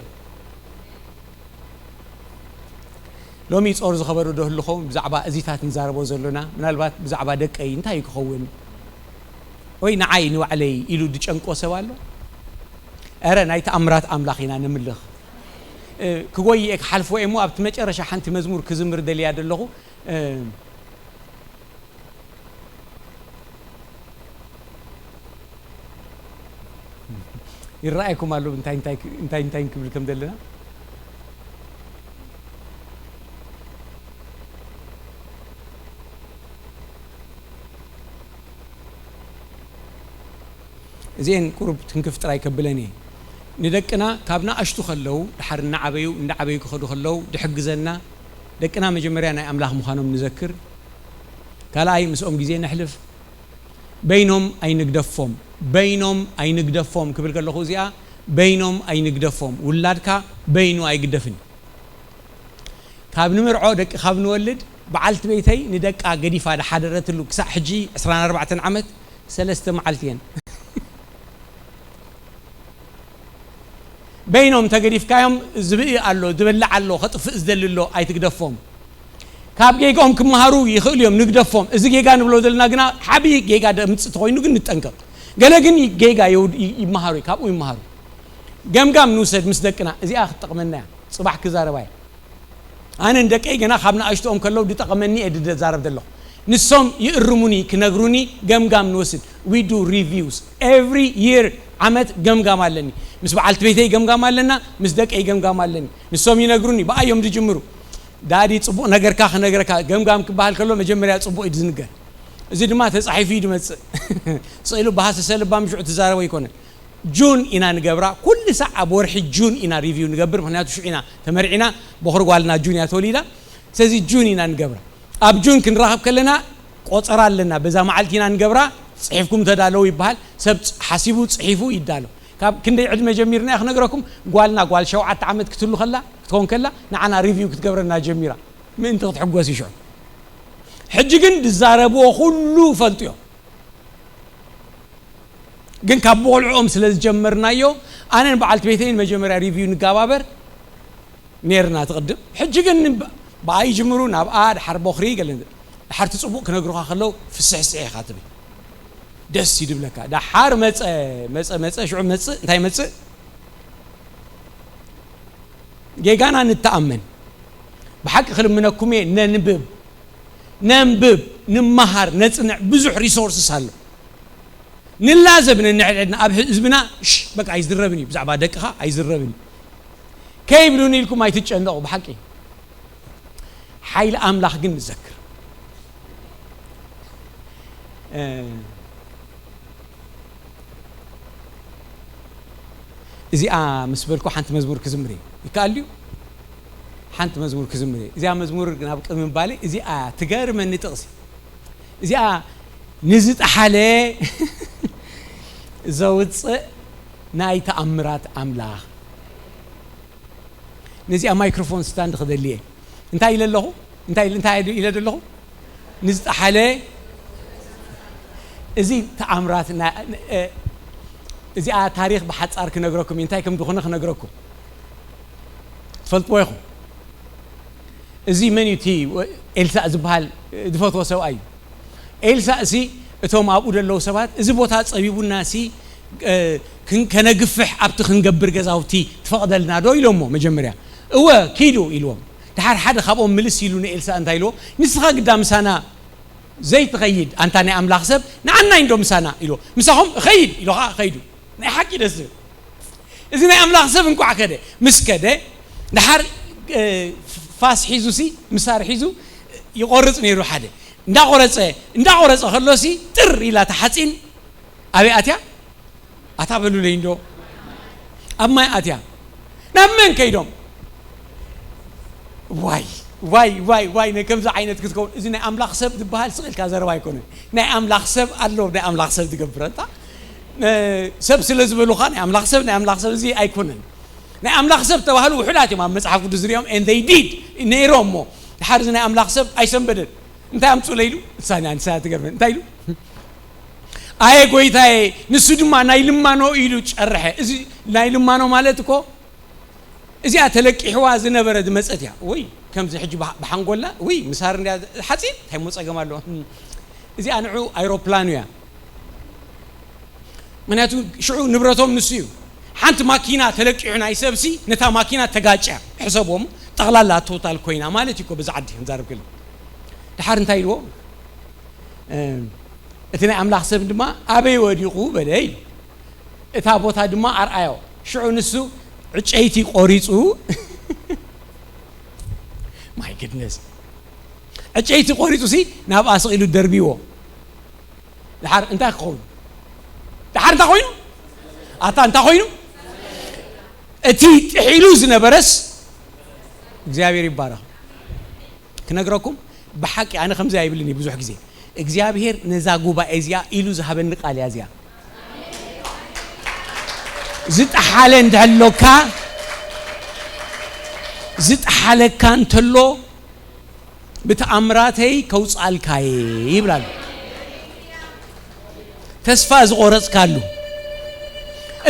ሎሚ ጾር ዝኸበሩ ዶ ህልኾም ብዛዕባ እዚታት ንዛረቦ ዘሎና ምናልባት ብዛዕባ ደቀይ እንታይ ክኸውን ወይ ንዓይ ንባዕለይ ኢሉ ዝጨንቆ ሰብ ኣሎ ረ ናይ ተኣምራት ኣምላኽ ኢና ንምልኽ ክጎይኤ ክሓልፍዎ እሞ ኣብቲ መጨረሻ ሓንቲ መዝሙር ክዝምር ደልያ ዘለኹ ይረኣየኩም ኣሎ እንታይ እንታይ እንታይ እንታይ ክብል ከም ዘለና። እዚኤን ቁሩብ ትንክፍ ጥራይ ከብለን እየ። ንደቅና ካብ ንኣሽቱ ከለዉ፣ ድሓር እናዓበዩ እንዳዓበዩ ክኸዱ ከለዉ ድሕግዘና፣ ደቅና መጀመርያ ናይ ኣምላኽ ምዃኖም ንዘክር። ካልኣይ ምስኦም ግዜ ነሕልፍ። በይኖም ኣይንግደፎም፣ በይኖም ኣይንግደፎም ክብል ከለኹ እዚኣ በይኖም ኣይንግደፎም፣ ውላድካ በይኑ ኣይግደፍን። ካብ ንምርዖ ደቂ ካብ ንወልድ በዓልቲ ቤተይ ንደቃ ገዲፋ ድሓደረትሉ ክሳዕ ሕጂ ዕስራን ኣርባዕተን ዓመት ሰለስተ መዓልቲ እየን። በይኖም ተገዲፍካዮም ዝብኢ ኣሎ፣ ዝበልዕ ኣሎ፣ ከጥፍእ ዝደሊ ኣሎ፣ ኣይትግደፎም። ካብ ጌጋኦም ክመሃሩ ይኽእሉ እዮም፣ ንግደፎም። እዚ ጌጋ ንብሎ ዘለና ግና ዓብዪ ጌጋ ደምፅእ ተኾይኑ ግን ንጠንቀቕ። ገለ ግን ጌጋ የውድ-፣ ይ-፣ ይመሃሩ፣ ካብኡ ይመሃሩ። ገምጋም ንውሰድ ምስ ደቅና፣ እዚኣ ክትጠቕመና እያ፣ ፅባሕ ክዛረባ እያ። ኣነ ንደቀይ ገና ካብ ንኣሽቶኦም ከለዉ ዝጠቐመኒ እየ ዝዛረብ ዘለኹ። ንሶም ይእርሙኒ፣ ክነግሩኒ፣ ገምጋም ንወስድ። We do reviews every year። ዓመት ገምጋም ኣለኒ። ምስ በዓልቲ ቤተይ ገምጋም ኣለና፣ ምስ ደቀይ ገምጋም ኣለኒ። ንሶም ይነግሩኒ፣ ብኣዮም ዝጅምሩ። ዳዲ፣ ጽቡቕ ነገርካ ክነግረካ፣ ገምጋም ክበሃል ከሎ መጀመርያ ጽቡቕ እዩ ዝንገር። እዚ ድማ ተጻሒፉ እዩ ዝመጽእ። ስቕ ኢሉ ብሃሰሰ ልባም ሽዑ ትዛረቦ ኣይኮነን። ጁን ኢና ንገብራ። ኩሉ ሳዕ ኣብ ወርሒ ጁን ኢና ሪቪው ንገብር፣ ምኽንያቱ ሽዑ ኢና ተመርዒና፣ በኹሪ ጓልና ጁን እያ ተወሊዳ። ስለዚ ጁን ኢና ንገብራ። ኣብ ጁን ክንራኸብ ከለና ቆጸራ ኣለና፣ በዛ መዓልቲ ኢና ንገብራ። ጽሒፍኩም ተዳለዉ ይበሃል። ሰብ ጽ-፣ ሓሲቡ ጽሒፉ ይዳሎ። ካብ ክንደይ ዕድመ ጀሚርና እየ ክነግረኩም፣ ጓልና ጓል ሸውዓተ ዓመት ክትህሉ ከላ፣ ክትኮን ከላ፣ ንዓና ሪቪው ክትገብረና ጀሚራ። ምእንቲ ክትሕጎስ እዩ ሽዑ። ሕጂ ግን ዝዛረብዎ ኩሉ ይፈልጡ እዮም። ግን ካብ ብቆልዕኦም ስለ ዝጀመርናዮ፣ ኣነን በዓልቲ ቤተይን መጀመርያ ሪቪው ንጋባበር ነይርና ትቕድም። ሕጂ ግን ብ-፣ ብኣ ይጅምሩ፣ ናብኣ፣ ድሓር ቦኽሪ፣ ገለ፣ ድሓር እቲ ጽቡቕ ክነግሩኻ ከለዉ ፍስሕስሕ ኢኻ ትብል። ደስ እዩ ድብለካ። ድሓር መጸ፣ መጸ፣ መጸ፣ ሽዑ መጽእ፣ እንታይ መጽእ? ጌጋና ንተኣመን። ብሓቂ ክልምነኩም እየ፣ ነንብብ፣ ነንብብ፣ ንመሃር፣ ነጽንዕ፣ ብዙሕ ሪሶርስስ ኣሎ። ንላዘብ ነንሕድሕድና፣ ኣብ ህዝብና፣ ሽ፣ በቃ ኣይዝረብን እዩ፣ ብዛዕባ ደቅኻ ኣይዝረብን እዩ። ከይብሉኒ ኢልኩም ኣይትጨነቑ፣ ብሓቂ። ሓይሊ ኣምላኽ ግን ንዘክር። እ፣ እዚኣ ምስ በልኩ ሓንቲ መዝሙር ክዝምር እየ። ይከኣል ድዩ? ሓንቲ መዝሙር ክዝምር እየ። እዚኣ መዝሙር ናብ ቅድሚ ምባለይ፣ እዚኣ ትገርመኒ ጥቕሲ። እዚኣ ንዝጠሓለ ዘውፅእ ናይ ተኣምራት ኣምላኽ። ነዚኣ ማይክሮፎን ስታንድ ክደሊ እየ። እንታይ ኢለ ኣለኹ? እንታይ፣ እንታይ ኢለ ዘለኹ? ንዝጠሓለ እዚ ተኣምራት ና-፣ እ፣ እዚኣ ታሪኽ ብሓጻር ክነግረኩም እዩ። እንታይ ከም ዝኾነ ክነግረኩም። ትፈልጥዎ ኢኹም። እዚ መን እዩ? እቲ ኤልሳእ ዝበሃል ዝፈትዎ ሰብኣይ እዩ። ኤልሳእ ሲ እቶም ኣብኡ ዘለዉ ሰባት፣ "እዚ ቦታ ጸቢቡና ሲ፣ እ፣ ክን-፣ ከነግፍሕ ኣብቲ ክንገብር ገዛውቲ ትፈቕደልና ዶ?" ኢሎሞ መጀመርያ። "እወ፣ ኪዱ" ኢልዎም። ድሓር ሓደ ካብኦም ምልስ ኢሉ ንኤልሳእ እንታይ ኢልዎ? "ንስኻ ግዳ ምሳና ዘይትኸይድ ኣንታ ናይ ኣምላኽ ሰብ፣ ንዓናይ እንዶ ምሳና?" ኢልዎ። "ምሳኹም እኸይድ" ኢሉ ኸዓ ኸይዱ። ናይ ሓቂ ደስ ዝብል። እዚ ናይ ኣምላኽ ሰብ እንኳዕ ከደ፣ ምስ ከደ፣ ድሓር፣ እ፣ ፋስ ሒዙ ሲ፣ ምሳር ሒዙ ይቖርጽ ነይሩ ሓደ። እንዳቖረጸ፣ እንዳቖረጸ ከሎ ሲ፣ ጥር ኢላ እታ ሓጺን ኣበይ ኣትያ? ኣታ በሉለይ እንዶ። ኣብ ማይ ኣትያ። ናብ መን ከይዶም? ዋይ፣ ዋይ፣ ዋይ፣ ዋይ፣ ናይ ከምዚ ዓይነት ክትከውን፣ እዚ ናይ ኣምላኽ ሰብ ዝበሃል ስቕ ኢልካ ዘረባ ኣይኮነን። ናይ ኣምላኽ ሰብ ኣሎ፣ ናይ ኣምላኽ ሰብ ዝገብር። እንታ፣ እ፣ ሰብ ስለ ዝበሉኻ ናይ ኣምላኽ ሰብ፣ ናይ ኣምላኽ ሰብ እዚ ኣይኮነን። ናይ ኣምላኽ ሰብ ተባህሉ ውሑዳት እዮም ኣብ መጽሓፍ ቅዱስ ዝሪኦም፣ and they did፣ ነይሮም እሞ። ድሓር እዚ ናይ ኣምላኽ ሰብ ኣይሰንበደን። እንታይ ኣምጹለይ ኢሉ? ንሳ፣ ንሳ ትገርመን። እንታይ ኢሉ? "ኣየ ጎይታዬ፣ ንሱ ድማ ናይ ልማኖ ኢሉ ጨርሐ።" እዚ ናይ ልማኖ ማለት እኮ እዚኣ ተለቂሕዋ ዝነበረ ዝመጸት እያ። ወይ ከምዚ ሕጂ ብሓ-፣ ብሓንጎልና፣ ወይ ምሳር እንድያ ሓጺን፣ እንታይ እሞ ጸገም ኣለዎ? እዚኣ ንዑ ኣይሮፕላኑ እያ። ምኽንያቱ ሽዑ ንብረቶም ንሱ እዩ። ሓንቲ ማኪና ተለቂሑ ናይ ሰብሲ ነታ ማኪና ተጋጭያ። ሕሰብዎም፣ ጠቕላላ ቶታል ኮይና ማለት እዩ እኮ፣ በዛ ዓዲ ክንዛረብ ከለና። ድሓር እንታይ ኢልዎ? እ፣ እቲ ናይ ኣምላኽ ሰብ ድማ፣ "ኣበይ ወዲቑ?" በለ ኢሉ። እታ ቦታ ድማ ኣርኣዮ። ሽዑ ንሱ ዕጨይቲ ቆሪጹ፣ my goodness፣ ዕጨይቲ ቆሪጹ ሲ ናብኣ ስቕ ኢሉ ደርቢዎ። ድሓር እንታይ ክኸውን? ድሓር እንታይ ኮይኑ? ኣታ እንታይ ኮይኑ? እቲ ጥሒሉ ዝነበረስ እግዚኣብሔር ይባረኽ። ክነግረኩም ብሓቂ ኣነ ከምዚ ኣይብልን እየ ብዙሕ ግዜ። እግዚኣብሔር ነዛ ጉባኤ እዚኣ ኢሉ ዝሃበኒ ቃል እያ እዚኣ። ዝጠሓለ እንተህሎካ፣ ዝጠሓለካ እንተሎ ብተኣምራተይ ከውፅኣልካ እየ ይብላሉ። ተስፋ ዝቆረፅካሉ፣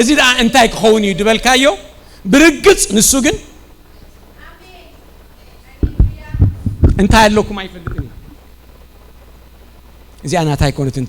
እዚ ደኣ እንታይ ክኸውን እዩ ድበልካዮ? ብርግፅ ንሱ ግን እንታይ ኣለኩም ኣይፈልጥን እዩ። እዚኣ ናታ ኣይኮነትን።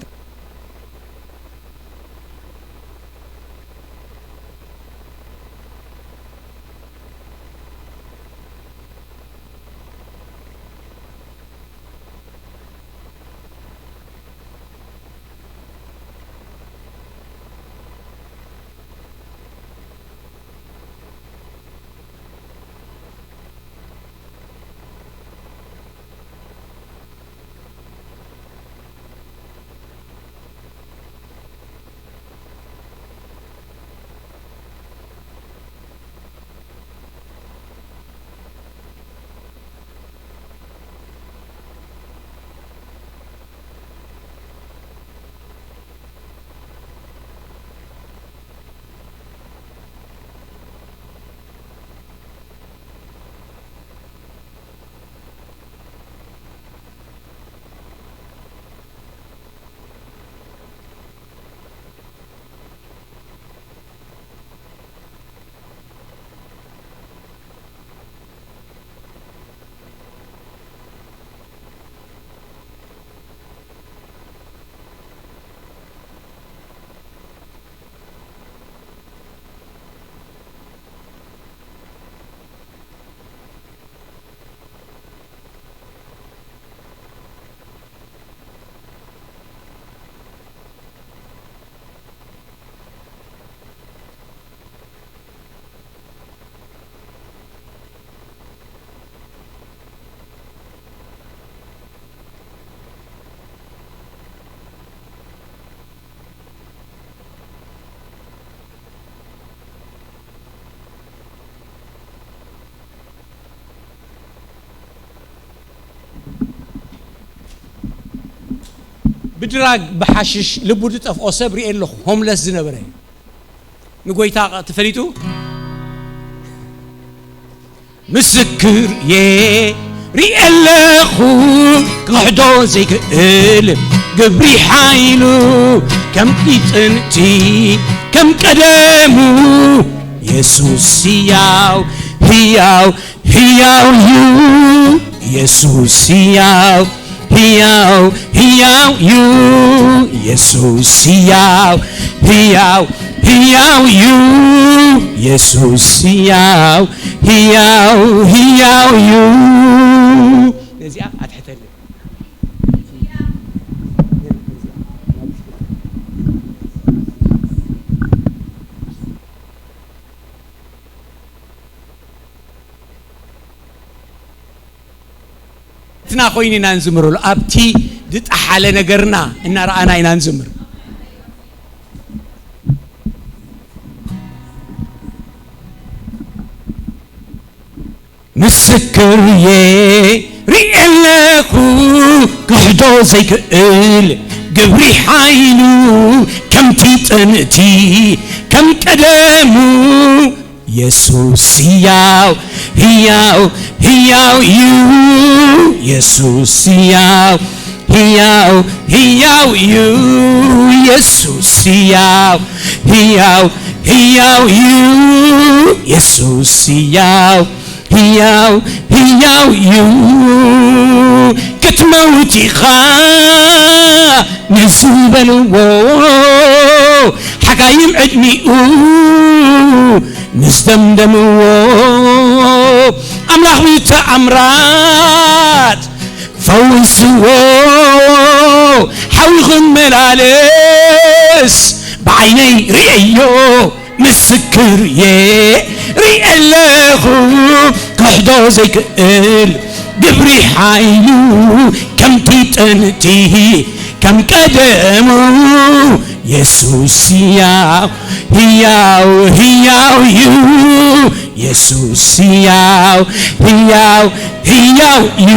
ብድራግ ብሓሽሽ ልቡ ዝጠፍኦ ሰብ ርኤ ኣለኹ። ሆምለስ ዝነበረ ንጎይታ ተፈሊጡ ምስክር እየ ርኤ ኣለኹ ክሕዶ ዘይክእል ግብሪ ሓይሉ ከም ጥንቲ ከም ቀደሙ የሱስ ህያው ህያው ህያው እዩ የሱስ ህያው ህያው ህያው እዩ የሱስ ህያው ህያው ህያው እዩ የሱስ ህያው ህያው ህያው እዩ። ነዚኣ ኣትሕተኒ። እትና ኮይኑ ኢና ንዝምረሉ ኣብቲ ዝጠሓለ ነገርና እናረኣና ኢና ንዝምር። ምስክር እየ ርኤ ኣለኹ ክሕዶ ዘይክእል ግብሪ ሓይሉ ከምቲ ጥንቲ ከም ቀደሙ የሱስ ህያው ህያው ህያው እዩ የሱስ ህያው ህያው ህያው እዩ የሱስ ህያው ህያው ህያው እዩ የሱስ ህያው ህያው ህያው እዩ ክትመውት ኢኻ ንዝበልዎ ሓካይም ዕድሚኡ ምስ ደምደምዎ ኣምላኽ ብተኣምራት ፈውስዎ ሓዊ ክመላለስ ብዓይነይ ርእየዮ ምስክር እየ ርእየ ኣለኹ ክሕዶ ዘይክእል ግብሪ ሓይሉ ከምቲ ጥንቲ ከም ቀደሙ የሱስ ህያው ህያው ህያው እዩ የሱስ ህያው ህያው ህያው እዩ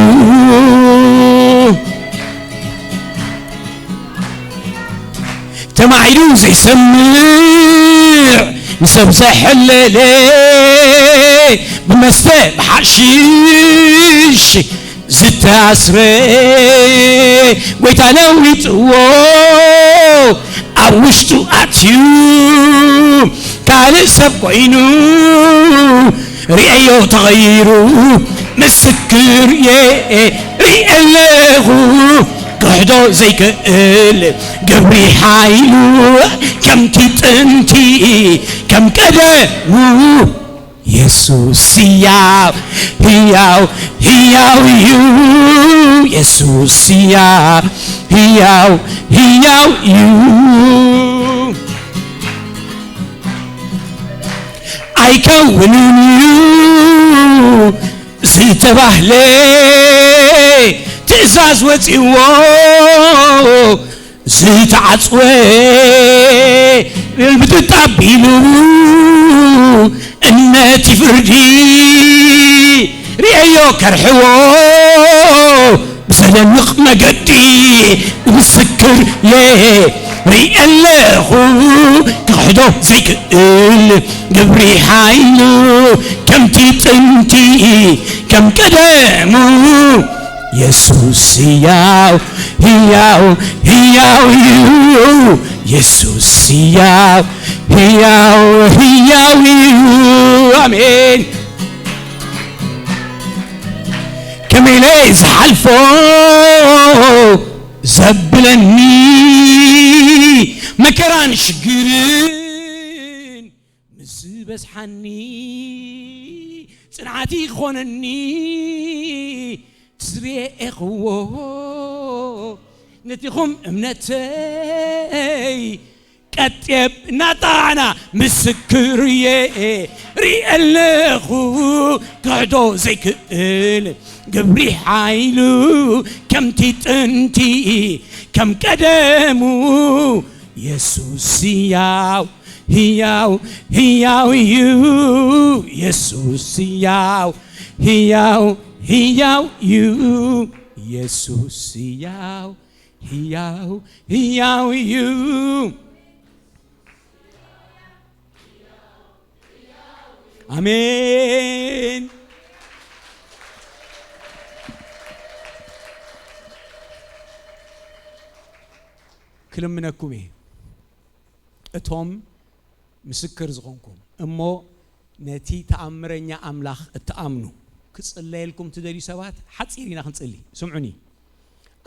ተማዒዱ ዘይሰምዕ ንሰብ ዘሐለለ ብመስተ ብሓሽሽ ዝተኣስረ ጎይታ ለዊጥዎ ኣብ ውሽጡ ኣትዩ ካልእ ሰብ ኮይኑ ርእዮ ተቐይሩ ምስክር እየ ርእየ ኣለኹ ክሕዶ ዘይክእል ግብሪ ሓይሉ ከምቲ ጥንቲ ከም ቀደሙ የሱስ ህያው ህያው ህያው እዩ የሱስ ህያው ህያው ህያው እዩ ኣይከውንን እዩ ዝተባህለ ትእዛዝ ወፂዎ ዝተዓፅወ ብጥጣቢሉ እነቲ ፍርዲ ርእዮ ከርሕዎ ብዘደንቕ መገዲ ምስክር እየ ርእየ ኣለኹ ክሕዶ ዘይክእል ግብሪ ሓይሉ ከምቲ ጥንቲ ከም ቀደሙ የሱስ ህያው ህያው ህያው እዩ የሱስ ህያው ህያው ህያው እዩ ኣሜን ከመይ ኢለ ዝሓልፎ ዘብለኒ መከራን ሽግርን ምስ በዝሓኒ ጽንዓት ይኾነኒ ትዝሬኤኽዎ ነቲኹም እምነተይ ቀጤብ እናጣዕና ምስክር እየ ርኢ ኣለኹ ክሕዶ ዘይክእል ግብሪ ሓይሉ ከምቲ ጥንቲ ከም ቀደሙ የሱስ ህያው ህያው ህያው እዩ የሱስ ህያው ህያው ህያው እዩ የሱስ ህያው ህያው ህያው እዩ ኣሜን ክልምነኩም እየ እቶም ምስክር ዝኾንኩም እሞ ነቲ ተኣምረኛ ኣምላኽ እትኣምኑ ክጽለየልኩም ትደልዩ ሰባት ሓጺር ኢና ክንጽሊ ስምዑኒ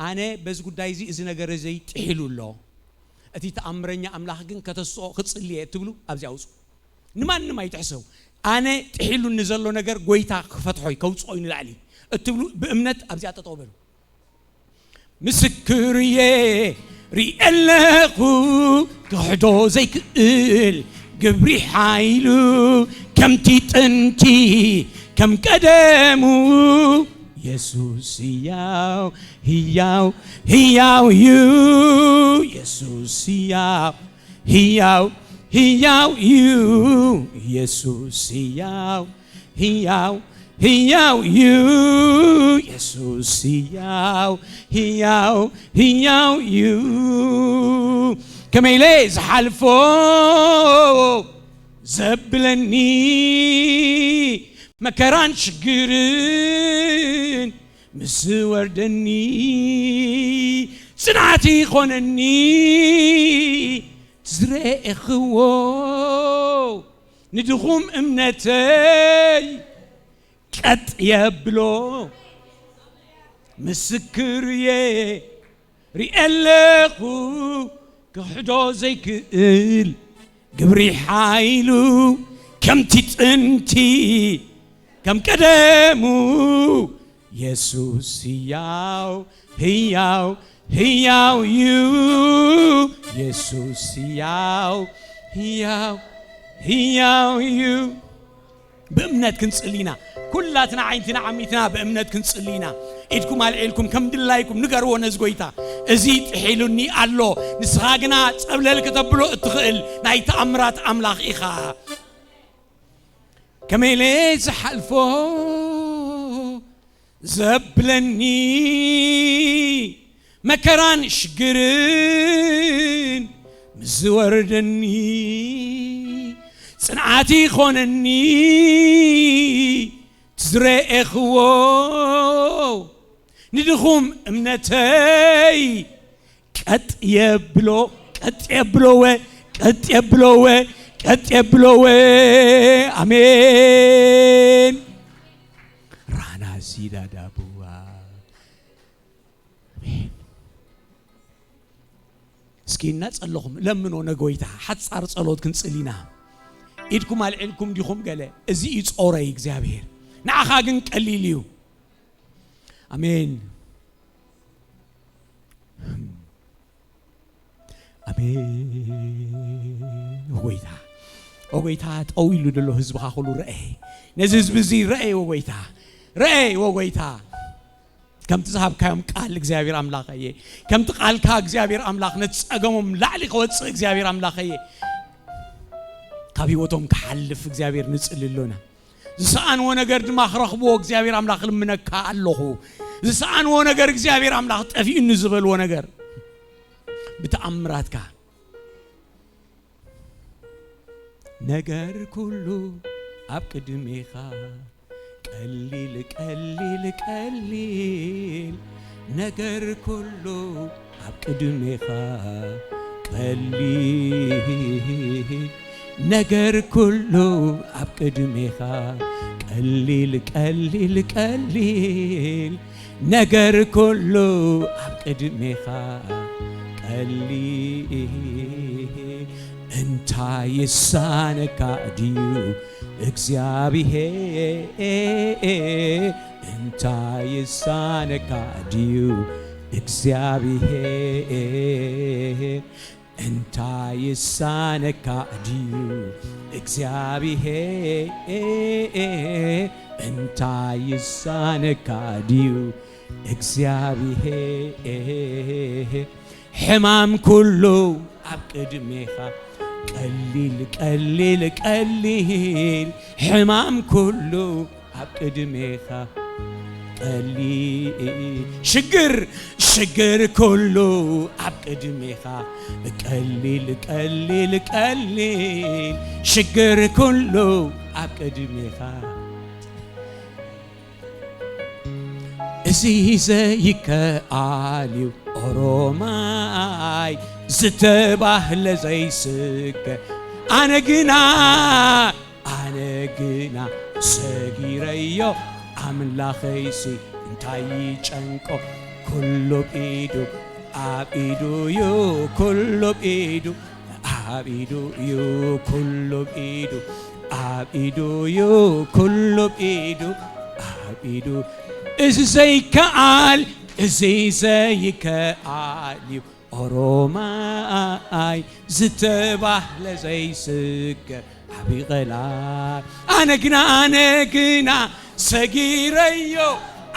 ኣነ በዚ ጉዳይ እዚ እዚ ነገር እዚ ጥሒሉ ኣሎ እቲ ተኣምረኛ ኣምላኽ ግን ከተስኦ ክጽልየ እትብሉ ኣብዚ ኣውፁ ንማንም ኣይትሕሰቡ ኣነ ጥሒሉኒ ዘሎ ነገር ጎይታ ክፈትሖ ከውፅኦ ንላዕሊ እትብሉ ብእምነት ኣብዚኣ ጠጠው በሉ ምስክር እየ ርኢ ኣለኹ ክሕዶ ዘይክእል ግብሪ ሓይሉ ከምቲ ጥንቲ ከም ቀደሙ የሱስ ህያው ህያው ህያው እዩ የሱስ ህያው ህያው ህያው እዩ የሱስ ህያው ህያው ህያው እዩ የሱስ ህያው ህያው ህያው እዩ ከመይ ኢለ ዝሓልፎ ዘብለኒ መከራን ሽግርን ምስ ወርደኒ ጽንዓት ይኾነኒ ዝረኤኽዎ ንድኹም እምነተይ ቀጥ የብሎ ምስክር እየ ርኢ ኣለኹ ክሕዶ ዘይክእል ግብሪ ሓይሉ ከምቲ ጥንቲ ከም ቀደሙ የሱስ ህያው ህያው ህያው እዩ የሱስ፣ ህያው፣ ህያው፣ ህያው እዩ። ብእምነት ክንጽሊ ኢና። ኩላትና ዓይንትና ዓሚትና ብእምነት ክንጽሊ ኢና። ኢድኩም ኣልዒልኩም ከም ድላይኩም ንገርዎ ነዚ ጐይታ፣ "እዚ ጥሒሉኒ ኣሎ፣ ንስኻ ግና ጸብለል ከተብሎ እትኽእል ናይ ተኣምራት ኣምላኽ ኢኻ። ከመይ ኢለ ዝሓልፎ ዘብለኒ መከራን ሽግርን ምስ ዝወርደኒ፣ ጽንዓት ይኾነኒ ዝረኤኽዎ፣ ንድኹም እምነተይ ቀጥ የብሎ፣ ቀጥ የብሎወ፣ ቀጥ የብሎወ፣ ቀጥ የብሎወ። ኣሜን። ራና ዚዳ ዳቡዋ። ኣሜን። እስኪ እናጸለኹም ለምኖ ነጎይታ ሓጻር ጸሎት ክንጽል ኢና። ኢድኩም ኣልዒልኩም ዲኹም ገለ? እዚ እዩ ጾረይ እግዚኣብሔር። ንዓኻ ግን ቀሊል እዩ። ኣሜን። ኣሜን። ወጎይታ፣ ወጎይታ፣ ጠው ኢሉ ዘሎ ህዝብኻ ኩሉ ረኤ። ነዚ ህዝቢ እዚ ረኤ ወጎይታ፣ ረኤ ወጎይታ። ከምቲ ዝሃብካዮም ቃል እግዚኣብሔር ኣምላኸየ፣ ከምቲ ቃልካ እግዚኣብሔር ኣምላኽ ነቲ ጸገሞም ላዕሊ ከወጽእ እግዚኣብሔር ኣምላኸየ፣ ካብ ህይወቶም ክሓልፍ እግዚኣብሔር ንጽሊ ኣሎና። ዝሰኣንዎ ነገር ድማ ክረኽብዎ እግዚኣብሔር ኣምላኽ ልምነካ ኣለኹ። ዝሰኣንዎ ነገር እግዚኣብሔር ኣምላኽ ጠፊኡኒ ዝበልዎ ነገር ብተኣምራትካ። ነገር ኩሉ ኣብ ቅድሜኻ ቀሊል፣ ቀሊል፣ ቀሊል። ነገር ኩሉ ኣብ ቅድሜኻ ቀሊል። ነገር ኩሉ ኣብ ቅድሜኻ ቀሊል፣ ቀሊል፣ ቀሊል። ነገር ኩሉ ኣብ ቅድሜኻ ቀሊል። እንታይ ይሳነካ ድዩ እግዚኣብሔር? እንታይ ይሳነካ ድዩ እግዚኣብሔር? እንታይ ይሳነካ ድዩ እግዚኣብሔር? እንታይ ይሳነካ ድዩ እግዚኣብሔር? ሕማም ኩሉ ኣብ ቅድሜኻ ቀሊል፣ ቀሊል፣ ቀሊል። ሕማም ኩሉ ኣብ ቅድሜኻ ቀሊል። ሽግር፣ ሽግር ኩሉ ኣብ ቅድሜኻ ቀሊል፣ ቀሊል፣ ቀሊል። ሽግር ኩሉ ኣብ ቅድሜኻ። እዚ ዘይከኣል እዩ ኦሮማይ ዝተባህለ ዘይስገ። ኣነ ግና፣ ኣነ ግና ሰጊረዮ ኣምላኸይሲ እንታይ ይጨንቆ? ኩሉ ብኢዱ፣ ኣብ ኢዱ እዩ ኩሉ ብኢዱ፣ ኣብ ኢዱ እዩ ኩሉ ብኢዱ፣ ኣብ ኢዱ እዩ ኩሉ ብኢዱ፣ ኣብ ኢዱ። እዚ ዘይከኣል፣ እዚ ዘይከኣል እዩ ኦሮማይ ዝተባህለ ዘይስገ ዓቢ ቐላይ። ኣነ ግና፣ ኣነ ግና ሰጊረዮ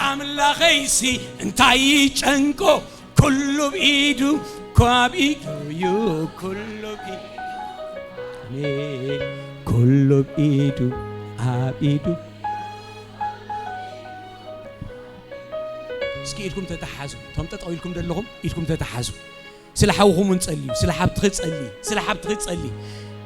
ኣምላኸይሲ እንታይ ይጨንቆ? ኩሉ ብኢዱ፣ ካብ ኢዱ እዩ ኩሉ ብኢዱ። ኣሜን። ኩሉ ብኢዱ፣ ኣብ ኢዱ። እስኪ ኢድኩም ተተሓዙ። እቶም ጠጠው ኢልኩም ዘለኹም ኢድኩም ተተሓዙ። ስለ ሓውኹም እውን ጸልዩ። ስለ ሓብትኺ ጸሊ። ስለ ሓብትኺ ጸሊ።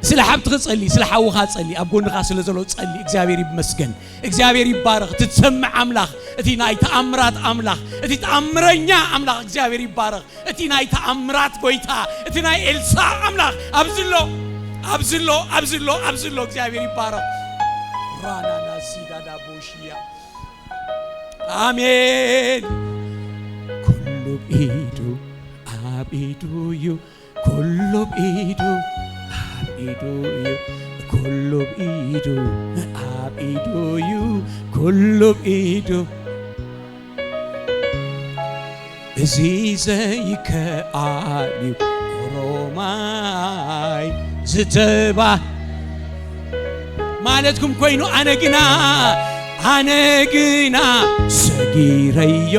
ስለ ሓብትኺ ጸሊ። ስለ ሓውኻ ጸሊ። ኣብ ጎንኻ ስለ ዘሎ ጸሊ። እግዚኣብሔር ይመስገን። እግዚኣብሔር ይባረኽ። እቲ ትሰምዕ ኣምላኽ፣ እቲ ናይ ተኣምራት ኣምላኽ፣ እቲ ተኣምረኛ ኣምላኽ እግዚኣብሔር ይባረኽ። እቲ ናይ ተኣምራት ጎይታ፣ እቲ ናይ ኤልሳ ኣምላኽ ኣብዚ ኣሎ፣ ኣብዚ ኣሎ፣ ኣብዚ ኣሎ፣ ኣብዚ ኣሎ። እግዚኣብሔር ይባረኽ። ራናና ሲዳዳ ቦሽያ። ኣሜን። ኩሉ ብኢዱ፣ ኣብ ኢዱ እዩ። ኩሉ ብኢዱ፣ ኣብ ኢዱ እዩ። ኩሉ ብኢዱ፣ ኣብ ኢዱ እዩ። ኩሉ ብኢዱ። እዚ ዘይከኣል እዩ ኦሮማይ ዝተባ ማለትኩም ኮይኑ፣ ኣነ ግና፣ ኣነ ግና ሰጊረዮ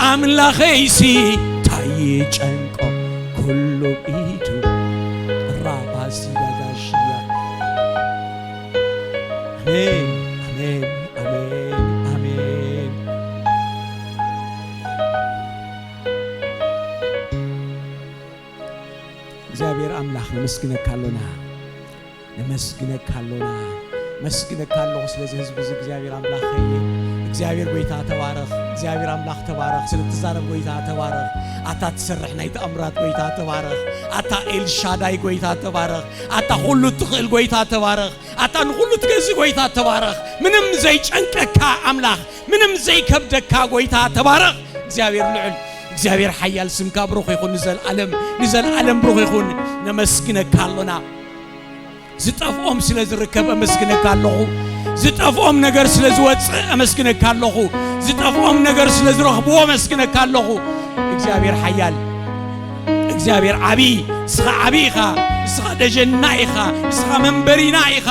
ኣምላኸይሲ ታይ ይጨንቆ ኩሉ ኢዱ ራባሲ ዳጋሽያ። ኣሜን፣ ኣሜን፣ ኣሜን፣ ኣሜን። እግዚኣብሔር ኣምላኽ ነመስግነካ ኣሎና፣ ነመስግነካ ኣሎና። መስግነካ ኣለኹ ስለዚ ህዝቢ እዚ እግዚኣብሔር ኣምላኸይ። እግዚኣብሔር ጎይታ ተባረኽ፣ እግዚኣብሔር ኣምላኽ ተባረኽ። ስለ እትዛረብ ጎይታ ተባረኽ። ኣታ ትሰርሕ ናይ ተኣምራት ጎይታ ተባረኽ። ኣታ ኤልሻዳይ ጎይታ ተባረኽ። ኣታ ኩሉ እትኽእል ጎይታ ተባረኽ። ኣታ ንኹሉ ትገዝእ ጎይታ ተባረኽ። ምንም ዘይጨንቀካ ኣምላኽ፣ ምንም ዘይከብደካ ጎይታ ተባረኽ። እግዚኣብሔር ልዑል፣ እግዚኣብሔር ሓያል ስምካ ብሩኽ ይኹን ንዘልኣለም፣ ንዘልኣለም ብሩኽ ይኹን። ነመስግነካ ኣሎና። ዝጠፍኦም ስለ ዝርከብ ኣመስግነካ ኣለኹ። ዝጠፍኦም ነገር ስለ ዝወጽእ ኣመስግነካ ኣለኹ። ዝጠፍኦም ነገር ስለ ዝረኽብዎ ኣመስግነካ ኣለኹ። እግዚኣብሔር ሓያል፣ እግዚኣብሔር ዓቢ፣ ንስኻ ዓቢ ኢኻ። ንስኻ ደጀንና ኢኻ። ንስኻ መንበሪና ኢኻ።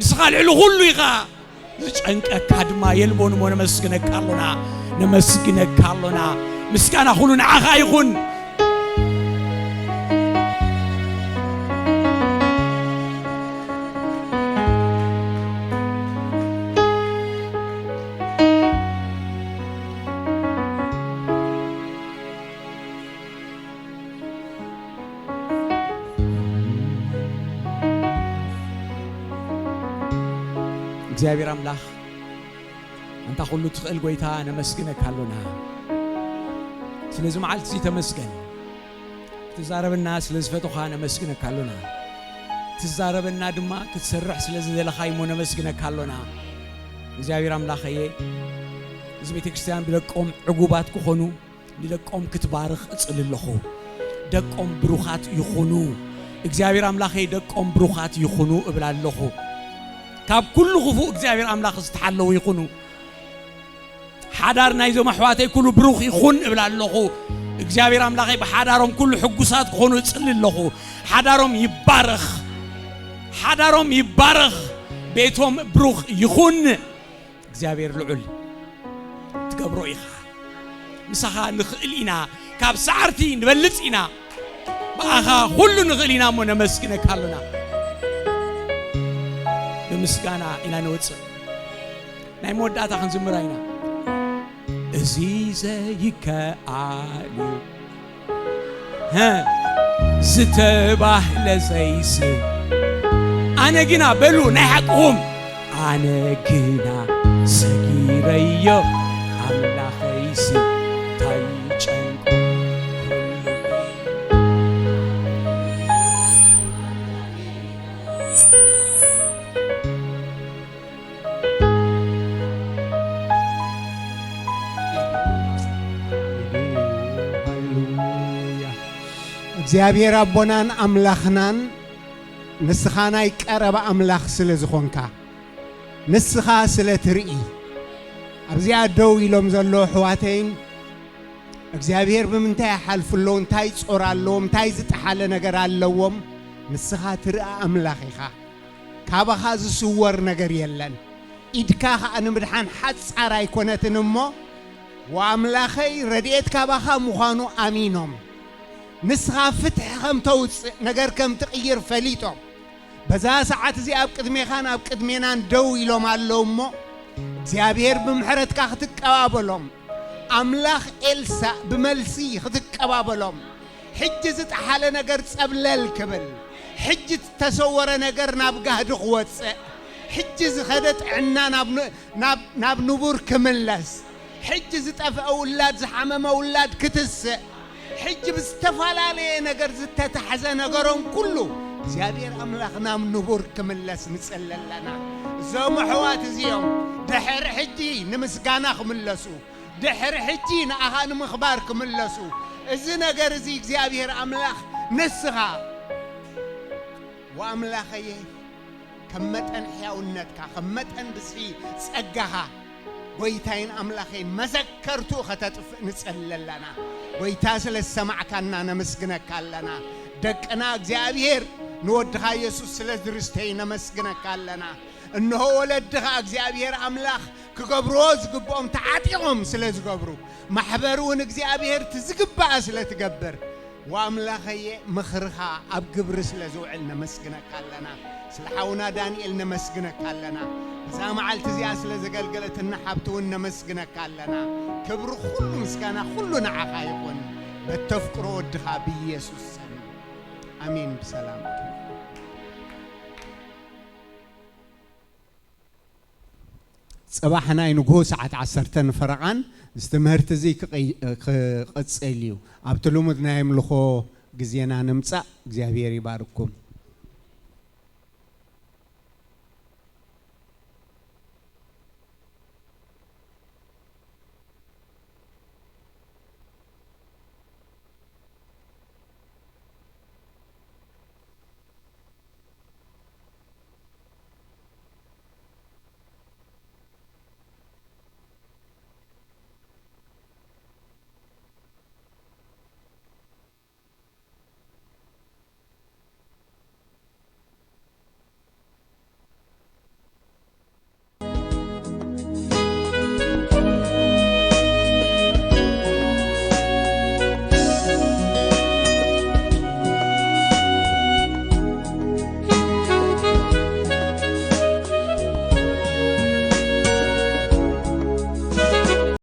ንስኻ ልዕሊ ኩሉ ኢኻ። ዝጨንቀካ ድማ የልቦን እሞ ነመስግነካ ኣሎና፣ ነመስግነካ ኣሎና። ምስጋና ኩሉ ንዓኻ ይኹን። እግዚኣብሔር ኣምላኽ፣ ኣንታ ኩሉ ትኽእል ጎይታ፣ ነመስግነካ ኣሎና። ስለዚ መዓልቲ እዚ ተመስገን። ክትዛረበና ስለ ዝፈተኻ ነመስግነካ ኣሎና። ክትዛረበና ድማ ክትሰርሕ ስለ ዝደለኻ እሞ ነመስግነካ ኣሎና። እግዚኣብሔር ኣምላኸየ፣ እዚ ቤተ ክርስቲያን ብደቆም ዕጉባት ክኾኑ፣ ንደቆም ክትባርኽ እጽሊ ኣለኹ። ደቆም ብሩኻት ይኹኑ። እግዚኣብሔር ኣምላኸይ፣ ደቆም ብሩኻት ይኹኑ እብል ኣለኹ። ካብ ኩሉ ክፉእ እግዚኣብሔር ኣምላኽ ዝተሓለዉ ይኹኑ። ሓዳር ናይዞም ኣሕዋተይ ኩሉ ብሩኽ ይኹን እብል ኣለኹ። እግዚኣብሔር ኣምላኸይ፣ ብሓዳሮም ኩሉ ሕጉሳት ክኾኑ እጽሊ ኣለኹ። ሓዳሮም ይባረኽ። ሓዳሮም ይባረኽ። ቤቶም ብሩኽ ይኹን። እግዚኣብሔር ልዑል ትገብሮ ኢኻ። ምሳኻ ንኽእል ኢና። ካብ ሰዓርቲ ንበልጽ ኢና። ብኣኻ ኩሉ ንኽእል ኢና እሞ ነመስግነካ ኣሎና። ብምስጋና ኢና ንወጽእ። ናይ መወዳእታ ክንዝምራ ኢና። እዚ ዘይከኣል እዩ። ሀ፣ ዝተባህለ ዘይስእ። ኣነ ግና በሉ ናይ ሓቅኹም። ኣነ ግና ሰጊረዮ ኣምላኸይሲ ታይ ጨንቆ ኩሉ እግዚኣብሔር ኣቦናን ኣምላኽናን፣ ንስኻ ናይ ቀረባ ኣምላኽ ስለ ዝኾንካ፣ ንስኻ ስለ ትርኢ፣ ኣብዚኣ ደው ኢሎም ዘለዉ ኣሕዋተይን እግዚኣብሔር ብምንታይ ይሓልፉ ኣለዉ፣ እንታይ ጾር ኣለዎም፣ እንታይ ዝጠሓለ ነገር ኣለዎም፣ ንስኻ ትርኢ ኣምላኽ ኢኻ። ካባኻ ዝስወር ነገር የለን። ኢድካ ኸኣ ንምድሓን ሓጻር ኣይኮነትን እሞ፣ ወኣምላኸይ፣ ረድኤት ካባኻ ምዃኑ ኣሚኖም፣ ንስኻ ፍትሒ ከም ተውጽእ፣ ነገር ከም ትቕይር ፈሊጦም፣ በዛ ሰዓት እዚኣ ኣብ ቅድሜኻን ኣብ ቅድሜናን ደው ኢሎም ኣለዉ እሞ፣ እግዚኣብሔር ብምሕረትካ ክትቀባበሎም፣ ኣምላኽ ኤልሳእ ብመልሲ ክትቀባበሎም፣ ሕጂ ዝጠሓለ ነገር ጸብለል ክብል፣ ሕጂ ዝተሰወረ ነገር ናብ ጋህዲ ክወጽእ፣ ሕጂ ዝኸደ ጥዕና ናብ ን-፣ ናብ፣ ናብ ንቡር ክምለስ፣ ሕጂ ዝጠፍአ ውላድ፣ ዝሓመመ ውላድ ክትስእ፣ ሕጂ ብዝተፈላለየ ነገር ዝተታሕዘ ነገሮም ኩሉ እግዚኣብሔር ኣምላኽ ናብ ንቡር ክምለስ ንጽሊ ኣለና። እዞም ኣሕዋት እዚኦም ድሕሪ ሕጂ ንምስጋና ክምለሱ፣ ድሕሪ ሕጂ ንኣኻ ንምኽባር ክምለሱ፣ እዚ ነገር እዚ እግዚኣብሔር ኣምላኽ ንስኻ ወኣምላኸየ ከም መጠን ሕያውነትካ፣ ከም መጠን ብዝሒ ጸጋኻ፣ ጎይታይን ኣምላኸይን መዘከርትኡ ከተጥፍእ ንጸሊ ኣለና። ጎይታ ስለ ዝሰማዕካና ነመስግነካ ኣለና። ደቅና እግዚኣብሔር ንወድኻ ኢየሱስ ስለ ዝርስተዩ ነመስግነካ ኣለና። እንሆ ወለድኻ እግዚኣብሔር ኣምላኽ ክገብርዎ ዝግብኦም ተዓጢቖም ስለ ዝገብሩ፣ ማሕበር እውን እግዚኣብሔር እቲ ዝግባኣ ስለ ትገብር፣ ወኣምላኸየ ምኽርኻ ኣብ ግብሪ ስለ ዝውዕል ነመስግነካ ኣለና። ስለ ሓውና ዳንኤል ነመስግነካ ኣለና። እዛ መዓልቲ እዚኣ ስለ ዘገልገለትና ሓብቲ እውን ነመስግነካ ኣለና። ክብሪ ኩሉ ምስጋና ኩሉ ንዓኻ ይኹን። በተፍቅሮ ወድኻ ብኢየሱስ ስም ኣሜን። ብሰላም ጽባሕ ናይ ንግሆ ሰዓት ዓሰርተ ንፈረቓን እዚ ትምህርቲ እዚ ክቕይ- ክቕጽል እዩ። ኣብቲ ልሙድ ናይ ኣምልኾ ግዜና ንምጻእ እግዚኣብሔር ይባርኩም።